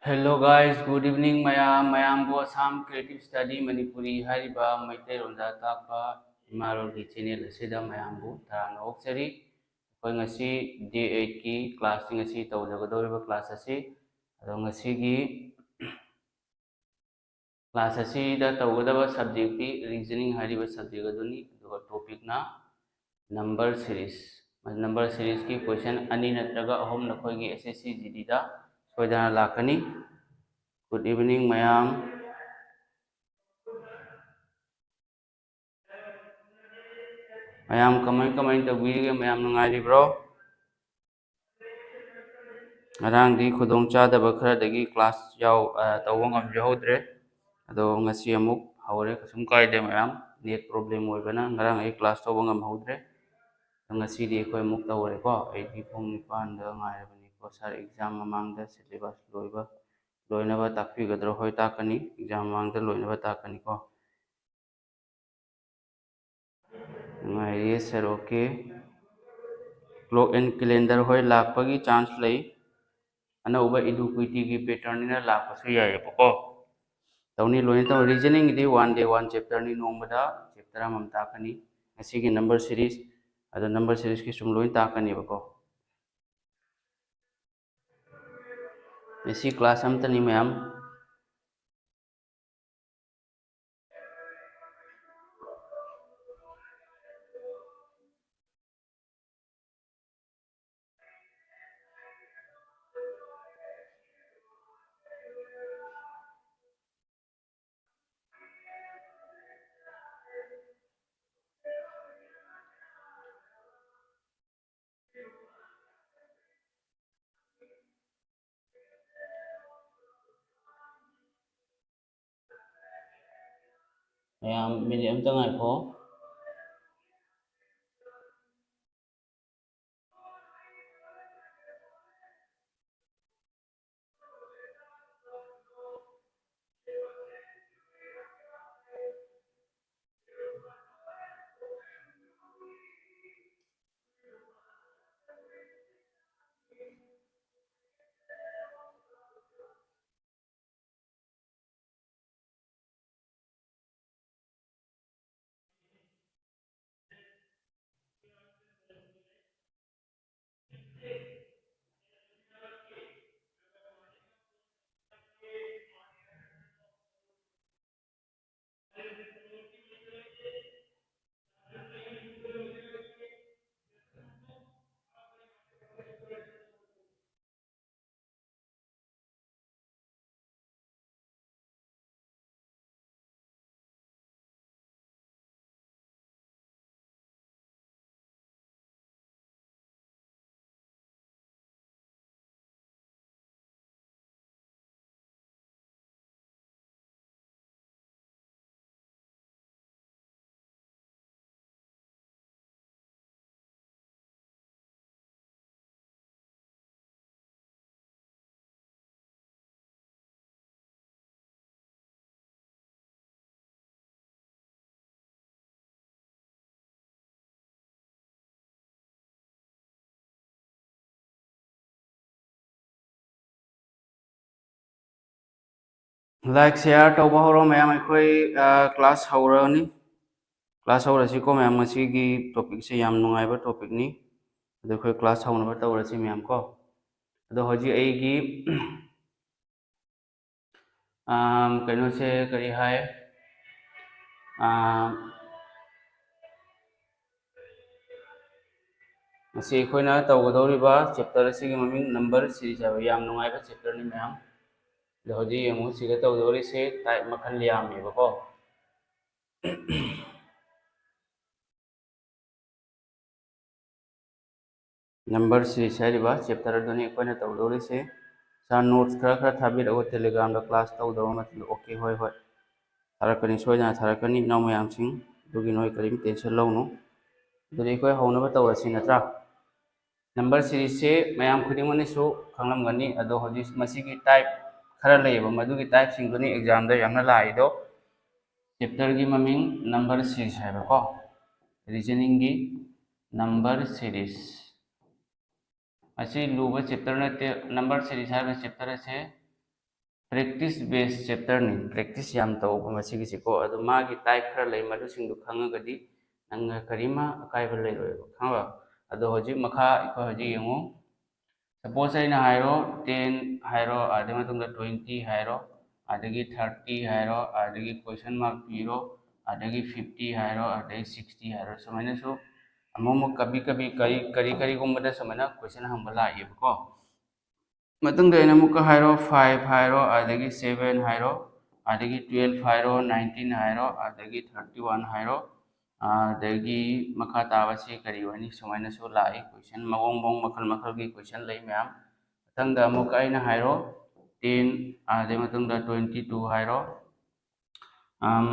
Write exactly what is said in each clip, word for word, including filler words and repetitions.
Hello guys, good evening ꯃꯌꯥꯝ꯫ ꯃꯌꯥꯝꯕꯨ Assam Creative Study Manipuri ꯍꯥꯏꯔꯤꯕ ꯃꯩꯇꯩꯔꯣꯟꯗ ꯇꯥꯛꯄ ꯏꯃꯥꯂꯣꯟꯒꯤ channel ꯑꯁꯤꯗ ꯃꯌꯥꯝꯕꯨ ꯇꯔꯥꯝꯅ ꯑꯣꯛꯆꯔꯤ꯫ ꯑꯩꯈꯣꯏ ꯉꯁꯤ day eight ꯀꯤ class ꯁꯤꯡ ꯑꯁꯤ ꯇꯧꯖꯒꯗꯧꯔꯤꯕ class ꯑꯁꯤ, ꯑꯗꯣ ꯉꯁꯤꯒꯤ class ꯑꯁꯤꯗ ꯇꯧꯒꯗꯕ subject ꯇꯤ reasoning ꯍꯥꯏꯔꯤꯕ subject ꯑꯗꯨꯅꯤ, ꯑꯗꯨꯒ topic ꯅ number series꯫ Number series ꯀꯤ question ꯑꯅꯤ ꯅꯠꯇ꯭ꯔꯒ ꯑꯍꯨꯝ ꯅꯈꯣꯏꯒꯤ S S C G D ꯗ ꯁꯣꯏꯗꯅ ꯂꯥꯛꯀꯅꯤ꯫ Good evening ꯃꯌꯥꯝ꯫ ꯃꯌꯥꯝ ꯀꯃꯥꯏ ꯀꯃꯥꯏ ꯇꯧꯕꯤꯔꯤꯒꯦ? ꯃꯌꯥꯝ ꯅꯨꯡꯉꯥꯏꯔꯤꯕ꯭ꯔꯣ? ꯉꯔꯥꯡꯗꯤ ꯈꯨꯗꯣꯡ ꯆꯥꯗꯕ ꯈꯔꯗꯒꯤ class ꯌꯥꯎ-, ꯑ, ꯇꯧꯕ ꯉꯝꯖꯍꯧꯗ꯭ꯔꯦ꯫ ꯑꯗꯣ ꯉꯁꯤ ꯑꯃꯨꯛ ꯍꯧꯔꯦ, ꯀꯩꯁꯨꯝ ꯀꯥꯏꯗꯦ ꯃꯌꯥꯝ꯫ Net problem ꯑꯣꯏꯕꯅ ꯉꯔꯥꯡ ꯑꯩ class ꯇꯧꯕ ꯉꯝꯍꯧꯗ꯭ꯔꯦ꯫ ꯑꯗꯣ ꯉꯁꯤꯗꯤ ꯑꯩꯈꯣꯏ ꯑꯃꯨꯛ ꯇꯧꯔꯦꯀꯣ꯫ ꯑꯩꯗꯤ ꯄꯨꯡ ꯅꯤꯄꯥꯟꯗ ꯉꯥꯏꯔꯕꯅꯤꯀꯣ꯫ Sir, exam ꯃꯃꯥꯡꯗ syllabus ꯂꯣꯏꯕ, ꯂꯣꯏꯅꯕ ꯇꯥꯛꯄꯤꯒꯗ꯭ꯔꯣ? ꯍꯣꯏ, ꯇꯥꯛꯀꯅꯤ꯫ Exam ꯃꯃꯥꯡꯗ ꯂꯣꯏꯅꯕ ꯇꯥꯛꯀꯅꯤꯀꯣ꯫ ꯅꯨꯡꯉꯥꯏꯔꯤꯌꯦ sir, okay꯫ Clock and calendar, ꯍꯣꯏ, ꯂꯥꯛꯄꯒꯤ chance ꯂꯩ꯫ ꯑꯅꯧꯕ Eduquity ꯒꯤ pattern ꯅꯤꯅ ꯂꯥꯛꯄꯁꯨ ꯌꯥꯏꯌꯦꯕꯀꯣ꯫ ꯇꯧꯅꯤ, ꯂꯣꯏꯅ ꯇꯧꯅꯤ꯫ Reasoning ꯒꯤꯗꯤ one day one chapter ꯅꯤ, ꯅꯣꯡꯃꯗ chapter ꯑꯃꯃꯝ ꯇꯥꯛꯀꯅꯤ꯫ ꯉꯁꯤꯒꯤ number series, ꯑꯗꯣ number series ꯀꯤ ꯁꯨꯝ ꯂꯣꯏ ꯇꯥꯛꯀꯅꯦꯕꯀꯣ꯫ ꯉꯁꯤ class ꯑꯃꯇꯅꯤ ꯃꯌꯥꯝ꯫ ꯃꯌꯥꯝ minute ꯑꯝꯇ ꯉꯥꯏꯈꯣ꯫ Like, share ꯇꯧꯕ ꯍꯧꯔꯣ ꯃꯌꯥꯝ꯫ ꯑꯩꯈꯣꯏ class ꯍꯧꯔꯅꯤ꯫ Class ꯍꯧꯔꯁꯤꯀꯣ ꯃꯌꯥꯝ꯫ ꯉꯁꯤꯒꯤ topicꯁꯦ ꯌꯥꯝ ꯅꯨꯡꯉꯥꯏꯕ topicꯅꯤ꯫ ꯑꯗꯣ ꯑꯩꯈꯣꯏ class ꯍꯧꯅꯕ ꯇꯧꯔꯁꯤ ꯃꯌꯥꯝ ꯀꯣ꯫ ꯑꯗꯣ ꯍꯧꯖꯤꯛ ꯑꯩꯒꯤ ꯑꯥꯝ, ꯀꯩꯅꯣꯁꯦ ꯀꯔꯤ ꯍꯥꯏ? ꯑꯥꯝ, ꯉꯁꯤ ꯑꯩꯈꯣꯏꯅ ꯇꯧꯒꯗꯧꯔꯤꯕ chapter ꯑꯁꯤꯒꯤ ꯃꯃꯤꯡ number series ꯍꯥꯏꯕ ꯌꯥꯝ ꯅꯨꯡꯉꯥꯏꯕ chapterꯅꯤ ꯃꯌꯥꯝ꯫ ꯑꯗꯣ ꯍꯧꯖꯤꯛ ꯌꯦꯡꯉꯨ, ꯁꯤꯗ ꯇꯧꯗꯧꯔꯤꯁꯦ type ꯃꯈꯜ ꯌꯥꯝꯃꯦꯕꯀꯣ꯫ Number series ꯍꯥꯏꯔꯤꯕ chapter ꯑꯗꯨꯅꯤ ꯑꯩꯈꯣꯏꯅ ꯇꯧꯗꯧꯔꯤꯁꯦ꯫ Sir, notes ꯈꯔ ꯈꯔ ꯊꯥꯕꯤꯔꯛꯑꯣ Telegramꯗ class ꯇꯧꯗꯕ ꯃꯇꯝꯗ꯫ Okay, ꯍꯣꯏ, ꯍꯣꯏ꯫ ꯊꯥꯔꯛꯀꯅꯤ, ꯁꯣꯏꯗꯅ ꯊꯥꯔꯛꯀꯅꯤ ꯏꯅꯥꯎ ꯃꯌꯥꯝꯁꯤꯡ꯫ ꯑꯗꯨꯒꯤ ꯅꯣꯏ ꯀꯔꯤꯝ tension ꯂꯧꯅꯨ꯫ ꯑꯗꯨꯗꯤ ꯑꯩꯈꯣꯏ ꯍꯧꯅꯕ ꯇꯧꯔꯁꯤ ꯅꯠꯇ꯭ꯔꯥ? Number seriesꯁꯦ ꯃꯌꯥꯝ ꯈꯨꯗꯤꯡꯃꯛꯅꯁꯨ ꯈꯪꯂꯝꯒꯅꯤ꯫ ꯑꯗꯣ ꯍꯧꯖꯤꯛ ꯃꯁꯤꯒꯤ type ꯈꯔ ꯂꯩꯌꯦꯕ, ꯃꯗꯨꯒꯤ typeꯁꯤꯡꯗꯨꯅꯤ examꯗ ꯌꯥꯝꯅ ꯂꯥꯛꯏꯗꯣ꯫ Chapterꯒꯤ ꯃꯃꯤꯡ number series ꯍꯥꯏꯕꯀꯣ, reasoningꯒꯤ number series꯫ ꯃꯁꯤ ꯂꯨꯕ chapter ꯅꯠꯇꯦ꯫ Number series ꯍꯥꯏꯔꯤꯕ chapter ꯑꯁꯦ practice based chapterꯅꯤ꯫ Practice ꯌꯥꯝ ꯇꯧꯕ ꯃꯁꯤꯒꯤꯁꯤꯀꯣ꯫ ꯑꯗꯣ ꯃꯥꯒꯤ type ꯈꯔ ꯂꯩ, ꯃꯗꯨꯁꯤꯡꯗꯨ ꯈꯪꯉꯒꯗꯤ ꯅꯪꯅ ꯀꯔꯤꯃ ꯑꯀꯥꯏꯕ ꯂꯩꯔꯣꯏꯕ, ꯈꯪꯉꯕ? ꯑꯗꯣ ꯍꯧꯖꯤꯛ ꯃꯈꯥ ꯑꯩꯈꯣꯏ ꯍꯧꯖꯤꯛ ꯌꯦꯡꯉꯨ꯫ Suppose ꯑꯩꯅ ꯍꯥꯏꯔꯣ, ten ꯍꯥꯏꯔꯣ, ꯑꯗꯨꯒꯤ ꯃꯇꯨꯡꯗ twenty ꯍꯥꯏꯔꯣ, ꯑꯗꯒꯤ thirty ꯍꯥꯏꯔꯣ, ꯑꯗꯒꯤ question mark ꯄꯤꯔꯣ, ꯑꯗꯒꯤ fifty ꯍꯥꯏꯔꯣ, ꯑꯗꯒꯤ sixty ꯍꯥꯏꯔꯣ, ꯁꯨꯃꯥꯏꯅꯁꯨ ꯑꯃꯨꯛ ꯑꯃꯨꯛ ꯀꯕꯤ ꯀꯕꯤ ꯀꯔꯤ, ꯀꯔꯤ ꯀꯔꯤꯒꯨꯝꯕꯗ ꯁꯨꯃꯥꯏꯅ question ꯍꯪꯕ ꯂꯥꯛꯑꯦꯕꯀꯣ꯫ ꯃꯇꯨꯡꯗ ꯑꯩꯅ ꯑꯃꯨꯛꯀ ꯍꯥꯏꯔꯣ, five ꯍꯥꯏꯔꯣ, ꯑꯗꯒꯤ seven ꯍꯥꯏꯔꯣ, ꯑꯗꯒꯤ twelve ꯍꯥꯏꯔꯣ, nineteen ꯍꯥꯏꯔꯣ, ꯑꯗꯒꯤ thirty one ꯍꯥꯏꯔꯣ, ꯑꯗꯒꯤ ꯃꯈꯥ ꯇꯥꯕꯁꯤ ꯀꯔꯤ ꯑꯣꯏꯅꯤ? ꯁꯨꯃꯥꯏꯅꯁꯨ ꯂꯥꯛꯏ question, ꯃꯑꯣꯡ ꯃꯑꯣꯡ ꯃꯈꯜ ꯃꯈꯜꯒꯤ question ꯂꯩ ꯃꯌꯥꯝ꯫ ꯃꯊꯪꯗ ꯑꯃꯨꯛꯀ ꯑꯩꯅ ꯍꯥꯏꯔꯣ, ten, ꯑꯗꯩ ꯃꯇꯨꯡꯗ twenty two ꯍꯥꯏꯔꯣ, ꯑꯝ,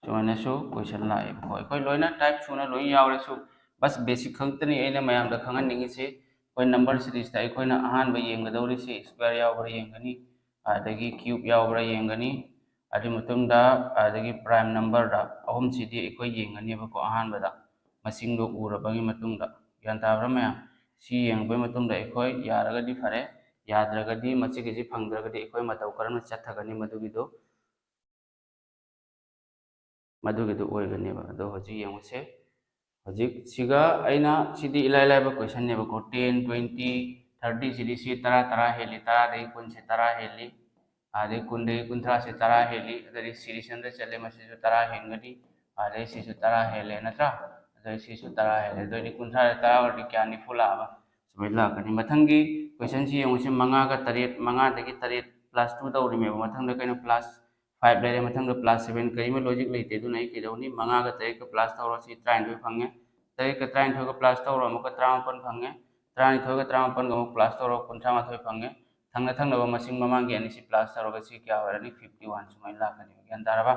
ꯁꯨꯃꯥꯏꯅꯁꯨ question ꯂꯥꯛꯑꯦꯕꯀꯣ꯫ ꯑꯩꯈꯣꯏ ꯂꯣꯏꯅ type ꯁꯨꯅ ꯂꯣꯏ ꯌꯥꯎꯔꯁꯨ, ꯕꯁ basic ꯈꯛꯇꯅꯤ ꯑꯩꯅ ꯃꯌꯥꯝꯗ ꯈꯪꯍꯟꯅꯤꯡꯉꯤꯁꯤ꯫ ꯑꯩꯈꯣꯏ number seriesꯇ ꯑꯩꯈꯣꯏꯅ ꯑꯍꯥꯟꯕ ꯌꯦꯡꯒꯗꯧꯔꯤꯁꯤ square ꯌꯥꯎꯕ꯭ꯔꯥ ꯌꯦꯡꯒꯅꯤ, ꯑꯗꯒꯤ cube ꯌꯥꯎꯕ꯭ꯔꯥ ꯌꯦꯡꯒꯅꯤ, ꯑꯗꯨꯒꯤ ꯃꯇꯨꯡꯗ ꯑꯗꯒꯤ prime numberꯗ, ꯑꯍꯨꯝꯁꯤꯗꯤ ꯑꯩꯈꯣꯏ ꯌꯦꯡꯒꯅꯦꯕꯀꯣ꯫ ꯑꯍꯥꯟꯕꯗ ꯃꯁꯤꯡꯗꯣ ꯎꯔꯕꯒꯤ ꯃꯇꯨꯡꯗ, ꯒ꯭ꯌꯥꯟ ꯇꯥꯕ꯭ꯔꯥ ꯃꯌꯥꯝ? ꯁꯤ ꯌꯦꯡꯕꯒꯤ ꯃꯇꯨꯡꯗ ꯑꯩꯈꯣꯏ ꯌꯥꯔꯒꯗꯤ ꯐꯔꯦ, ꯌꯥꯗ꯭ꯔꯒꯗꯤ, ꯃꯁꯤꯒꯤꯁꯤ ꯐꯪꯗ꯭ꯔꯒꯗꯤ ꯑꯩꯈꯣꯏ ꯃꯇꯧ ꯀꯔꯝꯅ ꯆꯠꯊꯒꯅꯤ, ꯃꯗꯨꯒꯤꯗꯨ ꯃꯗꯨꯒꯤꯗꯨ ꯑꯣꯏꯒꯅꯦꯕ꯫ ꯑꯗꯣ ꯍꯧꯖꯤꯛ ꯌꯦꯡꯉꯨꯁꯦ꯫ ꯍꯧꯖꯤꯛ ꯁꯤꯒ ꯑꯩꯅ, ꯁꯤꯗꯤ ꯏꯂꯥꯏ ꯂꯥꯏꯕ questionꯅꯦꯕꯀꯣ꯫ Ten, twenty, thirty ꯁꯤꯗꯤ ꯁꯤ ꯇꯔꯥ, ꯇꯔꯥ ꯍꯦꯜꯂꯤ, ꯇꯔꯥꯗꯒꯤ ꯀꯨꯟꯁꯦ ꯇꯔꯥ ꯍꯦꯜꯂꯤ, ꯑꯗꯩ ꯀꯨꯟꯗꯒꯤ ꯀꯨꯟꯊ꯭ꯔꯥꯁꯦ ꯇꯔꯥ ꯍꯦꯜꯂꯤ, ꯑꯗꯩ ꯁꯤꯔꯤꯁꯟꯗ ꯆꯠꯂꯦ, ꯃꯁꯤꯁꯨ ꯇꯔꯥ ꯍꯦꯟꯒꯅꯤ, ꯑꯗꯩ ꯁꯤꯁꯨ ꯇꯔꯥ ꯍꯦꯜꯂꯦ, ꯅꯠꯇ꯭ꯔꯥ? ꯑꯗꯩ ꯁꯤꯁꯨ ꯇꯔꯥ ꯍꯦꯜꯂꯦ, ꯑꯗꯨꯑꯣꯏꯗꯤ ꯀꯨꯟꯊ꯭ꯔꯥꯗ ꯇꯔꯥ ꯑꯣꯏꯔꯗꯤ ꯀꯌꯥ? ꯅꯤꯐꯨ ꯂꯥꯛꯑꯕ? ꯁꯨꯃꯥꯏꯅ ꯂꯥꯛꯀꯅꯤ꯫ ꯃꯊꯪꯒꯤ questionꯁꯤ ꯌꯦꯡꯉꯨꯁꯦ, ꯃꯉꯥꯒ ꯇꯔꯦꯠ, ꯃꯉꯥꯗꯒꯤ ꯇꯔꯦꯠ plus two ꯇꯧꯔꯤꯃꯦꯕ, ꯃꯊꯪꯗ ꯀꯩꯅꯣ plus five ꯂꯩꯔꯦ, ꯃꯊꯪꯗ plus seven, ꯀꯔꯤꯃ logic ꯂꯩꯇꯦ꯫ ꯑꯗꯨꯅ ꯑꯩ ꯀꯩꯗꯧꯅꯤ? ꯃꯉꯥꯒ ꯇꯔꯦꯠꯀ plus ꯇꯧꯔꯣ, ꯁꯤ ꯇꯔꯥꯅꯤꯊꯣꯏ ꯐꯪꯉꯦ꯫ ꯇꯔꯦꯠꯀ ꯇꯔꯥꯅꯤꯊꯣꯏꯒ plus ꯇꯧꯔꯣ, ꯑꯃꯨꯛꯀ ꯇꯔꯥꯃꯥꯄꯟ ꯐꯪꯉꯦ꯫ ꯇꯔꯥꯅꯤꯊꯣꯏꯒ ꯇꯔꯥꯃꯥꯄꯟꯒ ꯑꯃꯨꯛ plus ꯇꯧꯔꯣ, ꯀꯨꯟꯊ꯭ꯔꯥ ꯃꯥꯊꯣꯏ ꯐꯪꯉꯦ꯫ ꯊꯪꯅ ꯊꯪꯅꯕ ꯃꯁꯤꯡ ꯃꯃꯥꯡꯒꯤ ꯑꯅꯤꯁꯤ plus ꯇꯧꯔꯒ ꯁꯤ ꯀꯌꯥ ꯑꯣꯏꯔꯅꯤ? Fifty one ꯁꯨꯃꯥꯏꯅ ꯂꯥꯛꯀꯅꯤ꯫ ꯒ꯭ꯌꯥꯟ ꯇꯥꯔꯕ?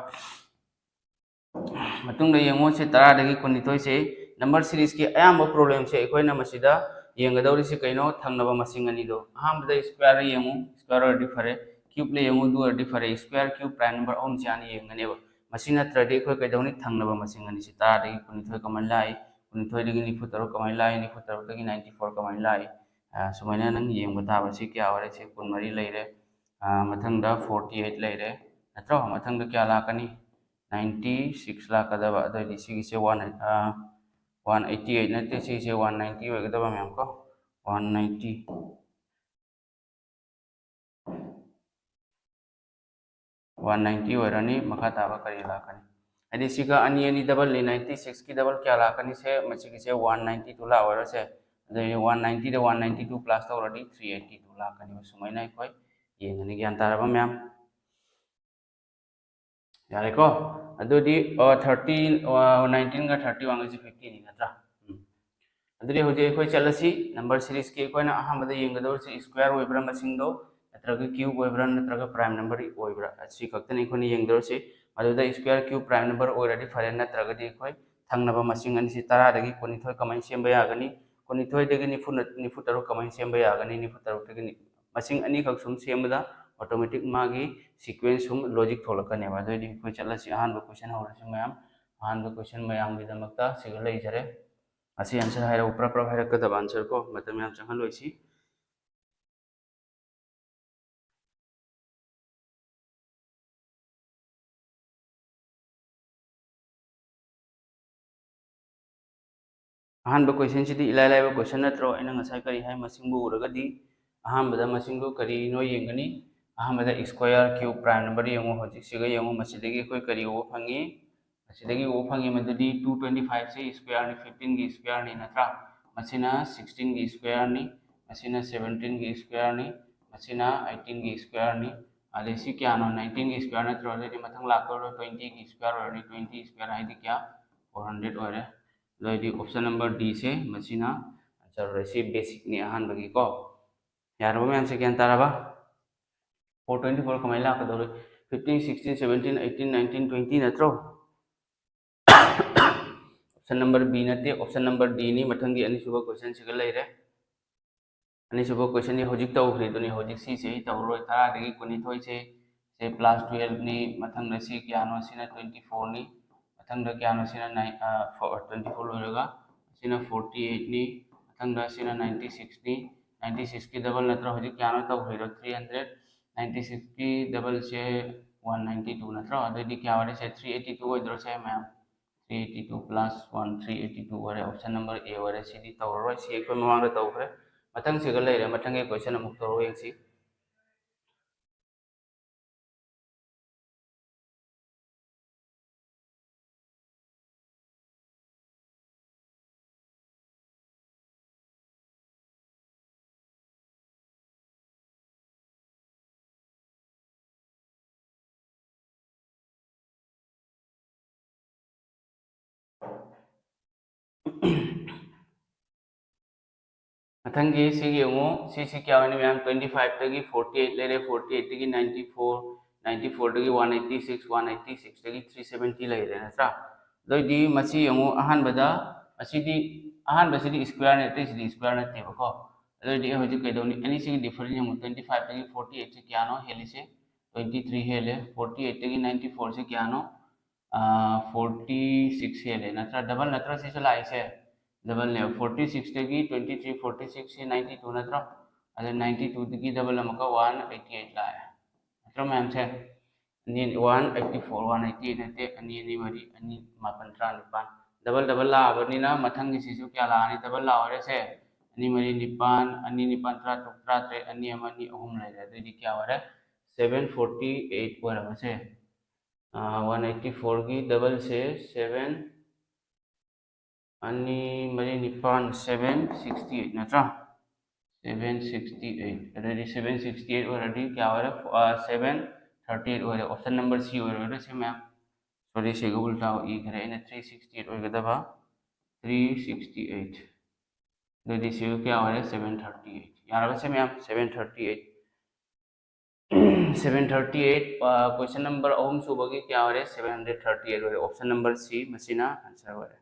ꯃꯇꯨꯡꯗ ꯌꯦꯡꯉꯨ, ꯁꯤ ꯇꯔꯥꯗꯒꯤ ꯀꯨꯟꯅꯤꯊꯣꯏꯁꯦ number seriesꯀꯤ ꯑꯌꯥꯝꯕ problemꯁꯦ ꯑꯩꯈꯣꯏꯅ ꯃꯁꯤꯗ ꯌꯦꯡꯒꯗꯧꯔꯤꯁꯤ ꯀꯩꯅꯣ? ꯊꯪꯅꯕ ꯃꯁꯤꯡ ꯑꯅꯤꯗꯣ꯫ ꯑꯍꯥꯟꯕꯗ square ꯌꯦꯡꯉꯨ, square ꯑꯣꯏꯔꯗꯤ ꯐꯔꯦ, cube ꯂ ꯌꯦꯡꯉꯨ, ꯑꯗꯨ ꯑꯣꯏꯔꯗꯤ ꯐꯔꯦ꯫ Square, cube, prime number ꯑꯍꯨꯝꯁꯤ ꯍꯥꯟꯅ ꯌꯦꯡꯒꯅꯦꯕ꯫ ꯃꯁꯤ ꯅꯠꯇ꯭ꯔꯗꯤ ꯑꯩꯈꯣꯏ ꯀꯩꯗꯧꯅꯤ? ꯊꯪꯅꯕ ꯃꯁꯤꯡ ꯑꯅꯤꯁꯤ, ꯇꯔꯥꯗꯒꯤ ꯀꯨꯟꯅꯤꯊꯣꯏ ꯀꯃꯥꯏꯅ ꯂꯥꯛꯏ, ꯀꯨꯟꯅꯤꯊꯣꯏꯗꯒꯤ ꯅꯤꯐꯨ ꯇꯔꯨꯛ ꯀꯃꯥꯏꯅ ꯂꯥꯛꯏ, ꯅꯤꯐꯨ ꯇꯔꯨꯛꯇꯒꯤ ninety four ꯀꯃꯥꯏꯅ ꯂꯥꯛꯏ? ꯑ, ꯁꯨꯃꯥꯏꯅ ꯅꯪ ꯌꯦꯡꯕ ꯇꯥꯕ꯫ ꯁꯤ ꯀꯌꯥ ꯑꯣꯏꯔꯦ? ꯁꯤ ꯀꯨꯟꯃꯔꯤ ꯂꯩꯔꯦ꯫ ꯑ, ꯃꯊꯪꯗ forty eight ꯂꯩꯔꯦ, ꯅꯠꯇ꯭ꯔꯣ? ꯃꯊꯪꯗ ꯀꯌꯥ ꯂꯥꯛꯀꯅꯤ? Ninety six ꯂꯥꯛꯀꯗꯕ꯫ ꯑꯗꯨꯑꯣꯏꯗꯤ ꯁꯤꯒꯤꯁꯦ one, ꯑ, one eighty eight ꯅꯠꯇꯦ, ꯁꯤꯒꯤꯁꯦ one ninety ꯑꯣꯏꯒꯗꯕ ꯃꯌꯥꯝ ꯀꯣ, one ninety꯫ One ninety ꯑꯣꯏꯔꯅꯤ꯫ ꯃꯈꯥ ꯇꯥꯕ ꯀꯔꯤ ꯂꯥꯛꯀꯅꯤ? ꯍꯥꯏꯗꯤ ꯁꯤꯒ ꯑꯅꯤ ꯑꯅꯤ doubleꯅꯤ, ninety sixꯀꯤ double ꯀꯌꯥ ꯂꯥꯛꯀꯅꯤ? ꯁꯦ, ꯃꯁꯤꯒꯤꯁꯦ one ninety two ꯂꯥꯛꯑꯣꯏꯔꯣ? ꯁꯦ, ꯑꯗꯨꯗꯤ one ninety ꯗ one ninety two plus ꯇꯧꯔꯗꯤ three eighty two ꯂꯥꯛꯀꯅꯦꯕ꯫ ꯁꯨꯃꯥꯏꯅ ꯑꯩꯈꯣꯏ ꯌꯦꯡꯒꯅꯤ꯫ ꯒ꯭ꯌꯥꯟ ꯇꯥꯔꯕ ꯃꯌꯥꯝ? ꯌꯥꯔꯦꯀꯣ? ꯑꯗꯨꯗꯤ, ꯑ, thirty, ꯑ, nineteenꯒ thirty oneꯒꯁꯦ fiftyꯅꯤ, ꯅꯠꯇ꯭ꯔꯥ? ꯎꯝ꯫ ꯑꯗꯨꯗꯤ ꯍꯧꯖꯤꯛ ꯑꯩꯈꯣꯏ ꯆꯠꯂꯁꯤ꯫ Number seriesꯀꯤ ꯑꯩꯈꯣꯏꯅ ꯑꯍꯥꯟꯕꯗ ꯌꯦꯡꯒꯗꯧꯔꯤꯁꯤ square ꯑꯣꯏꯕ꯭ꯔꯥ ꯃꯁꯤꯡꯗꯣ, ꯅꯠꯇ꯭ꯔꯒ cube ꯑꯣꯏꯕ꯭ꯔꯥ, ꯅꯠꯇ꯭ꯔꯒ prime number ꯑꯣꯏꯕ꯭ꯔꯥ, ꯑꯁꯤ ꯈꯛꯇꯅꯤ ꯑꯩꯈꯣꯏꯅ ꯌꯦꯡꯗꯧꯔꯤꯁꯤ꯫ ꯃꯗꯨꯗ square, cube, prime number ꯑꯣꯏꯔꯗꯤ ꯐꯔꯦ, ꯅꯠꯇ꯭ꯔꯒꯗꯤ ꯑꯩꯈꯣꯏ ꯊꯪꯅꯕ ꯃꯁꯤꯡ ꯑꯅꯤꯁꯤ, ꯇꯔꯥꯗꯒꯤ ꯀꯨꯟꯅꯤꯊꯣꯏ ꯀꯃꯥꯏꯅ ꯁꯦꯝꯕ ꯌꯥꯒꯅꯤ? ꯀꯨꯟꯅꯤꯊꯣꯏꯗꯒꯤ ꯅꯤꯐꯨ, ꯅꯤꯐꯨ ꯇꯔꯨꯛ ꯀꯃꯥꯏꯅ ꯁꯦꯝꯕ ꯌꯥꯒꯅꯤ? ꯅꯤꯐꯨ ꯇꯔꯨꯛꯇꯒꯤ ꯅꯤ-, ꯃꯁꯤꯡ ꯑꯅꯤꯈꯛ ꯁꯨꯝ ꯁꯦꯝꯕꯗ automatic ꯃꯥꯒꯤ sequence ꯁꯨꯝ logic ꯊꯣꯛꯂꯛꯀꯅꯦꯕ꯫ ꯑꯗꯨꯑꯣꯏꯗꯤ ꯑꯩꯈꯣꯏ ꯆꯠꯂꯁꯤ, ꯑꯍꯥꯟꯕ question ꯍꯧꯔꯁꯤ ꯃꯌꯥꯝ꯫ ꯑꯍꯥꯟꯕ question ꯃꯌꯥꯝꯒꯤꯗꯃꯛꯇ ꯁꯤꯒ ꯂꯩꯖꯔꯦ꯫ ꯑꯁꯤ answer ꯍꯥꯏꯔꯛꯎ, ꯄ꯭ꯔꯞ ꯄ꯭ꯔꯞ ꯍꯥꯏꯔꯛꯀꯗꯕ answer ꯀꯣ, ꯃꯇꯝ ꯌꯥꯝ ꯆꯪꯍꯜꯂꯣꯏꯁꯤ꯫ ꯑꯍꯥꯟꯕ question ꯁꯤꯗꯤ ꯏꯂꯥꯏ ꯂꯥꯏꯕ question ꯅꯠꯇ꯭ꯔꯣ? ꯑꯩꯅ ꯉꯁꯥꯏ ꯀꯔꯤ ꯍꯥꯏ? ꯃꯁꯤꯡꯕꯨ ꯎꯔꯒꯗꯤ ꯑꯍꯥꯟꯕꯗ ꯃꯁꯤꯡꯗꯨ ꯀꯔꯤꯅꯣ ꯌꯦꯡꯒꯅꯤ꯫ ꯑꯍꯥꯟꯕꯗ square, cube, prime number ꯌꯦꯡꯉꯨ꯫ ꯍꯧꯖꯤꯛꯁꯤꯒ ꯌꯦꯡꯉꯨ, ꯃꯁꯤꯗꯒꯤ ꯑꯩꯈꯣꯏ ꯀꯔꯤ ꯎꯕ ꯐꯪꯉꯤ? ꯃꯁꯤꯗꯒꯤ ꯎꯕ ꯐꯪꯉꯤ ꯃꯗꯨꯗꯤ two twenty five ꯁꯦ square ꯅꯤ, fifteen ꯒꯤ square ꯅꯤ ꯅꯠꯇ꯭ꯔꯥ? ꯃꯁꯤꯅ sixteen ꯒꯤ square ꯅꯤ, ꯃꯁꯤꯅ seventeen ꯒꯤ square ꯅꯤ, ꯃꯁꯤꯅ eighteen ꯒꯤ square ꯅꯤ꯫ ꯑꯗꯩ ꯁꯤ ꯀꯌꯥꯅꯣ? Nineteen ꯒꯤ square ꯅꯠꯇ꯭ꯔꯣ? ꯑꯗꯩꯗꯤ ꯃꯊꯪ ꯂꯥꯛꯇꯧꯔꯣ twenty ꯒꯤ square ꯑꯣꯏꯔꯅꯤ꯫ Twenty square ꯍꯥꯏꯗꯤ ꯀꯌꯥ? Four hundred ꯑꯣꯏꯔꯦ꯫ ꯑꯗꯩꯗꯤ option number D ꯁꯦ ꯃꯁꯤꯅ answer ꯑꯣꯏꯔꯦ꯫ ꯁꯤ basic ꯅꯤ ꯑꯍꯥꯟꯕꯒꯤꯀꯣ꯫ ꯌꯥꯔꯕ ꯃꯌꯥꯝꯁꯦ? ꯒ꯭ꯌꯥꯟ ꯇꯥꯔꯕ? Four twenty four ꯀꯃꯥꯏꯅ ꯂꯥꯛꯀꯗꯧꯔꯤ? Fifteen, sixteen, seventeen, eighteen, nineteen, twenty ꯅꯠꯇ꯭ꯔꯣ? Option number B ꯅꯠꯇꯦ, option number D ꯅꯤ꯫ ꯃꯊꯪꯒꯤ ꯑꯅꯤꯁꯨꯕ question ꯁꯤꯒ ꯂꯩꯔꯦ꯫ ꯑꯅꯤꯁꯨꯕ question ꯗꯤ ꯍꯧꯖꯤꯛ ꯇꯧꯈ꯭ꯔꯤꯗꯨꯅꯤ, ꯍꯧꯖꯤꯛ ꯁꯤꯁꯦ ꯑꯩ ꯇꯧꯔꯔꯣꯏ꯫ ꯇꯔꯥꯗꯒꯤ ꯀꯨꯟꯅꯤꯊꯣꯏꯁꯦ, ꯁꯦ plus twelve ꯅꯤ, ꯃꯊꯪꯗ ꯁꯤ ꯀꯌꯥꯅꯣ? ꯁꯤꯅ twenty four ꯅꯤ, ꯃꯊꯪꯗ ꯀꯌꯥꯅꯣ? ꯁꯤꯅ nine, ꯑ, four, twenty four ꯂꯣꯏꯔꯒ ꯁꯤꯅ forty eight ꯅꯤ, ꯃꯊꯪꯗ ꯁꯤꯅ ninety six ꯅꯤ꯫ Ninety six ꯀꯤ double ꯅꯠꯇ꯭ꯔꯣ? ꯍꯧꯖꯤꯛ ꯀꯌꯥꯅꯣ ꯇꯧꯈ꯭ꯔꯤꯗꯣ? Three hundred꯫ Ninety six ꯀꯤ double ꯁꯦ one ninety two ꯅꯠꯇ꯭ꯔꯣ? ꯑꯗꯨꯑꯣꯏꯗꯤ ꯀꯌꯥ ꯑꯣꯏꯔꯦ? ꯁꯦ three eighty two ꯑꯣꯏꯗ꯭ꯔꯣ ꯁꯦ ꯃꯌꯥꯝ? Three eighty two plus one, three eighty two ꯑꯣꯏꯔꯦ꯫ Option number A ꯑꯣꯏꯔꯦ꯫ ꯁꯤꯗꯤ ꯇꯧꯔꯔꯣꯏ, ꯁꯤ ꯑꯩꯈꯣꯏ ꯃꯃꯥꯡꯗ ꯇꯧꯈ꯭ꯔꯦ꯫ ꯃꯊꯪꯁꯤꯒ ꯂꯩꯔꯦ꯫ ꯃꯊꯪꯒꯤ question ꯑꯃꯨꯛ ꯇꯧꯔꯣ ꯌꯦꯡꯁꯤ꯫ ꯃꯊꯪꯒꯤ ꯁꯤ ꯌꯦꯡꯉꯨ, ꯁꯤꯁꯤ ꯀꯌꯥ ꯑꯣꯏꯅꯤ ꯃꯌꯥꯝ? Twenty five ꯇꯒꯤ forty eight ꯂꯩꯔꯦ, forty eight ꯇꯒꯤ ninety four, ninety four ꯗꯒꯤ one eighty six, one eighty six ꯇꯒꯤ three seventy ꯂꯩꯔꯦ ꯅꯠꯇ꯭ꯔꯥ? ꯑꯗꯨꯑꯣꯏꯗꯤ ꯃꯁꯤ ꯌꯦꯡꯉꯨ, ꯑꯍꯥꯟꯕꯗ ꯑꯁꯤꯗꯤ, ꯑꯍꯥꯟꯕꯁꯤꯗꯤ square ꯅꯤ, ꯑꯇꯩꯁꯤꯗꯤ square ꯅꯠꯇꯦꯕꯀꯣ꯫ ꯑꯗꯨꯑꯣꯏꯗꯤ ꯑꯩ ꯍꯧꯖꯤꯛ ꯀꯩꯗꯧꯅꯤ? ꯑꯅꯤꯁꯤꯒꯤ difference ꯌꯦꯡꯉꯨ, twenty five ꯇꯒꯤ forty eight ꯁꯤ ꯀꯌꯥꯅꯣ ꯍꯦꯜꯂꯤꯁꯦ? Twenty three ꯍꯦꯜꯂꯦ꯫ Forty eight ꯇꯒꯤ ninety four ꯁꯤ ꯀꯌꯥꯅꯣ? ꯑꯥ, forty six ꯍꯦꯜꯂꯦ ꯅꯠꯇ꯭ꯔꯥ? Double ꯅꯠꯇ꯭ꯔꯣ ꯁꯤꯁꯨ ꯂꯥꯛꯏꯁꯦ? ꯗꯕꯜꯅꯦꯕ꯫ ꯐꯣꯔꯇꯤ ꯁꯤꯛꯁꯇꯒꯤ ꯇ꯭ꯋꯦꯟꯇꯤ ꯊ꯭ꯔꯤ, ꯐꯣꯔꯇꯤ ꯁꯤꯛꯁꯁꯤ ꯅꯥꯏꯟꯇꯤ ꯇꯨ ꯅꯠꯇ꯭ꯔꯣ? ꯑꯗ ꯅꯥꯏꯟꯇꯤ ꯇꯨꯗꯒꯤ ꯗꯕꯜ ꯑꯃꯒ ꯋꯥꯟ ꯑꯩꯠꯇꯤ ꯑꯩꯠ ꯂꯥꯛꯑꯦ ꯅꯠꯇ꯭ꯔꯣ ꯃꯌꯥꯝꯁꯦ? ꯑꯅꯤ, one eighty four, one eighty eight ꯅꯠꯇꯦ, ꯑꯅꯤ ꯑꯅꯤ ꯃꯔꯤ, ꯑꯅꯤ ꯃꯥꯄꯟ ꯇꯔꯥꯅꯤꯄꯥꯟ꯫ ꯗꯕꯜ ꯗꯕꯜ ꯂꯥꯛꯑꯕꯅꯤꯅ ꯃꯊꯪꯒꯤꯁꯤꯁꯨ ꯀꯌꯥ ꯂꯥꯛꯑꯅꯤ? ꯗꯕꯜ ꯂꯥꯛꯑꯣꯏꯔꯦ ꯁꯦ꯫ ꯑꯅꯤ ꯃꯔꯤ ꯅꯤꯄꯥꯟ, ꯑꯅꯤ ꯅꯤꯄꯥꯟ ꯇꯔꯥ ꯇꯔꯨꯛ, ꯇꯔꯥ ꯇꯔꯦꯠ, ꯑꯅꯤ ꯑꯃ, ꯑꯅꯤ ꯑꯍꯨꯝ ꯂꯩꯔꯦ꯫ ꯑꯗꯨꯗꯤ ꯀꯌꯥ ꯑꯣꯏꯔꯦ? ꯁꯚꯦꯟ ꯐꯣꯔꯇꯤ ꯑꯩꯠ ꯑꯣꯏꯔꯕꯁꯦ꯫ ꯋꯥꯟ ꯑꯩꯠꯇꯤ ꯐꯣꯔꯒꯤ ꯗꯕꯜꯁꯦ ꯁꯚꯦꯟ, ꯑꯅꯤ ꯃꯔꯤ ꯅꯤꯄꯥꯟ, ꯁꯚꯦꯟ ꯁꯤꯛꯁꯇꯤ ꯑꯩꯠ ꯅꯠꯇ꯭ꯔꯥ? Seven sixty eight. ꯑꯗꯨꯗꯤ ꯁꯚꯦꯟ ꯁꯤꯛꯁꯇꯤ ꯑꯩꯠ ꯑꯣꯏꯔꯗꯤ ꯀꯌꯥ ꯑꯣꯏꯔꯦ? ꯁꯚꯦꯟ ꯊꯥꯔꯇꯤ ꯑꯩꯠ ꯑꯣꯏꯔꯦ꯫ ꯑꯣꯞꯁꯟ ꯅꯝꯕꯔ ꯁꯤ ꯑꯣꯏꯔꯣꯏꯗ꯭ꯔꯥ ꯁꯤ ꯃꯌꯥꯝ? ꯁꯣꯔꯤ, ꯁꯤꯒ ꯎꯜꯇꯥ ꯏꯈ꯭ꯔꯦ ꯑꯩꯅ꯫ ꯊ꯭ꯔꯤ ꯁꯤꯛꯁꯇꯤ ꯑꯩꯠ ꯑꯣꯏꯒꯗꯕ, ꯊ꯭ꯔꯤ ꯁꯤꯛꯁꯇꯤ ꯑꯩꯠ꯫ ꯑꯗꯨꯗꯤ ꯁꯤꯒ ꯀꯌꯥ ꯑꯣꯏꯔꯦ? Seven thirty eight. ꯌꯥꯔꯕꯁꯦ ꯃꯌꯥꯝ? Seven thirty eight. Seven thirty eight. Question number ꯑꯍꯨꯝ ꯁꯨꯕꯒꯤ ꯀꯌꯥ ꯑꯣꯏꯔꯦ? ꯁꯚꯦꯟ ꯍꯟꯗ꯭ꯔꯦꯠ ꯊꯥꯔꯇꯤ ꯑꯩꯠ ꯑꯣꯏꯔꯦ꯫ ꯑꯣꯞꯁꯟ ꯅꯝꯕꯔ ꯁꯤ ꯃꯁꯤꯅ ꯑꯟꯁꯔ ꯑꯣꯏꯔꯦ꯫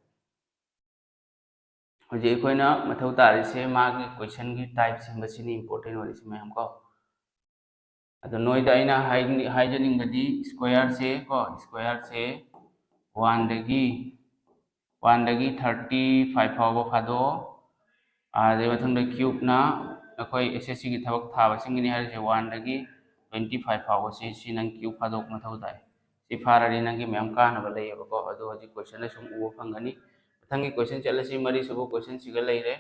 ꯍꯧꯖꯤꯛ ꯑꯩꯈꯣꯏꯅ ꯃꯊꯧ ꯇꯥꯔꯤꯁꯦ ꯃꯥꯒꯤ ꯀꯣꯏꯁꯟꯒꯤ ꯇꯥꯏꯞꯁꯦ, ꯃꯁꯤꯅꯤ ꯏꯝꯄꯣꯔꯇꯦꯟ ꯑꯣꯏꯔꯤꯁꯦ ꯃꯌꯥꯝ ꯀꯣ꯫ ꯑꯗꯣ ꯅꯣꯏꯗ ꯑꯩꯅ ꯍꯥꯏꯅꯤ-, ꯍꯥꯏꯖꯅꯤꯡꯕꯗꯤ ꯁ꯭ꯀ꯭ꯋꯦꯌꯔꯁꯦ ꯀꯣ, ꯁ꯭ꯀ꯭ꯋꯦꯌꯔꯁꯦ ꯋꯥꯟꯗꯒꯤ, ꯋꯥꯟꯗꯒꯤ ꯊꯥꯔꯇꯤ ꯐꯥꯏꯚ ꯐꯥꯎꯕ ꯐꯥꯗꯣꯛꯑꯣ꯫ ꯑꯗꯩ ꯃꯊꯪꯗ ꯀ꯭ꯌꯨꯕꯅ ꯑꯩꯈꯣꯏ ꯑꯦꯁ ꯑꯦꯁ ꯁꯤꯒꯤ ꯊꯕꯛ ꯊꯥꯕꯁꯤꯡꯒꯤꯅꯤ ꯍꯥꯏꯔꯤꯁꯦ, ꯋꯥꯟꯗꯒꯤ ꯇ꯭ꯋꯦꯟꯇꯤ ꯐꯥꯏꯚ ꯐꯥꯎꯕꯁꯦ ꯁꯤ ꯅꯪ ꯀ꯭ꯌꯨꯕ ꯐꯥꯗꯣꯛꯄ ꯃꯊꯧ ꯇꯥꯏ꯫ ꯁꯤ ꯐꯥꯔꯗꯤ ꯅꯪꯒꯤ ꯃꯌꯥꯝ ꯀꯥꯟꯅꯕ ꯂꯩꯌꯦꯕꯀꯣ꯫ ꯑꯗꯨ ꯍꯧꯖꯤꯛ ꯀꯣꯏꯁꯟꯗ ꯁꯨꯝ ꯎꯕ ꯐꯪꯒꯅꯤ꯫ ꯃꯊꯪꯒꯤ ꯀꯣꯏꯁꯟ ꯆꯠꯂꯁꯤ꯫ ꯃꯔꯤꯁꯨꯕ ꯀꯣꯏꯁꯟꯁꯤꯒ ꯂꯩꯔꯦ꯫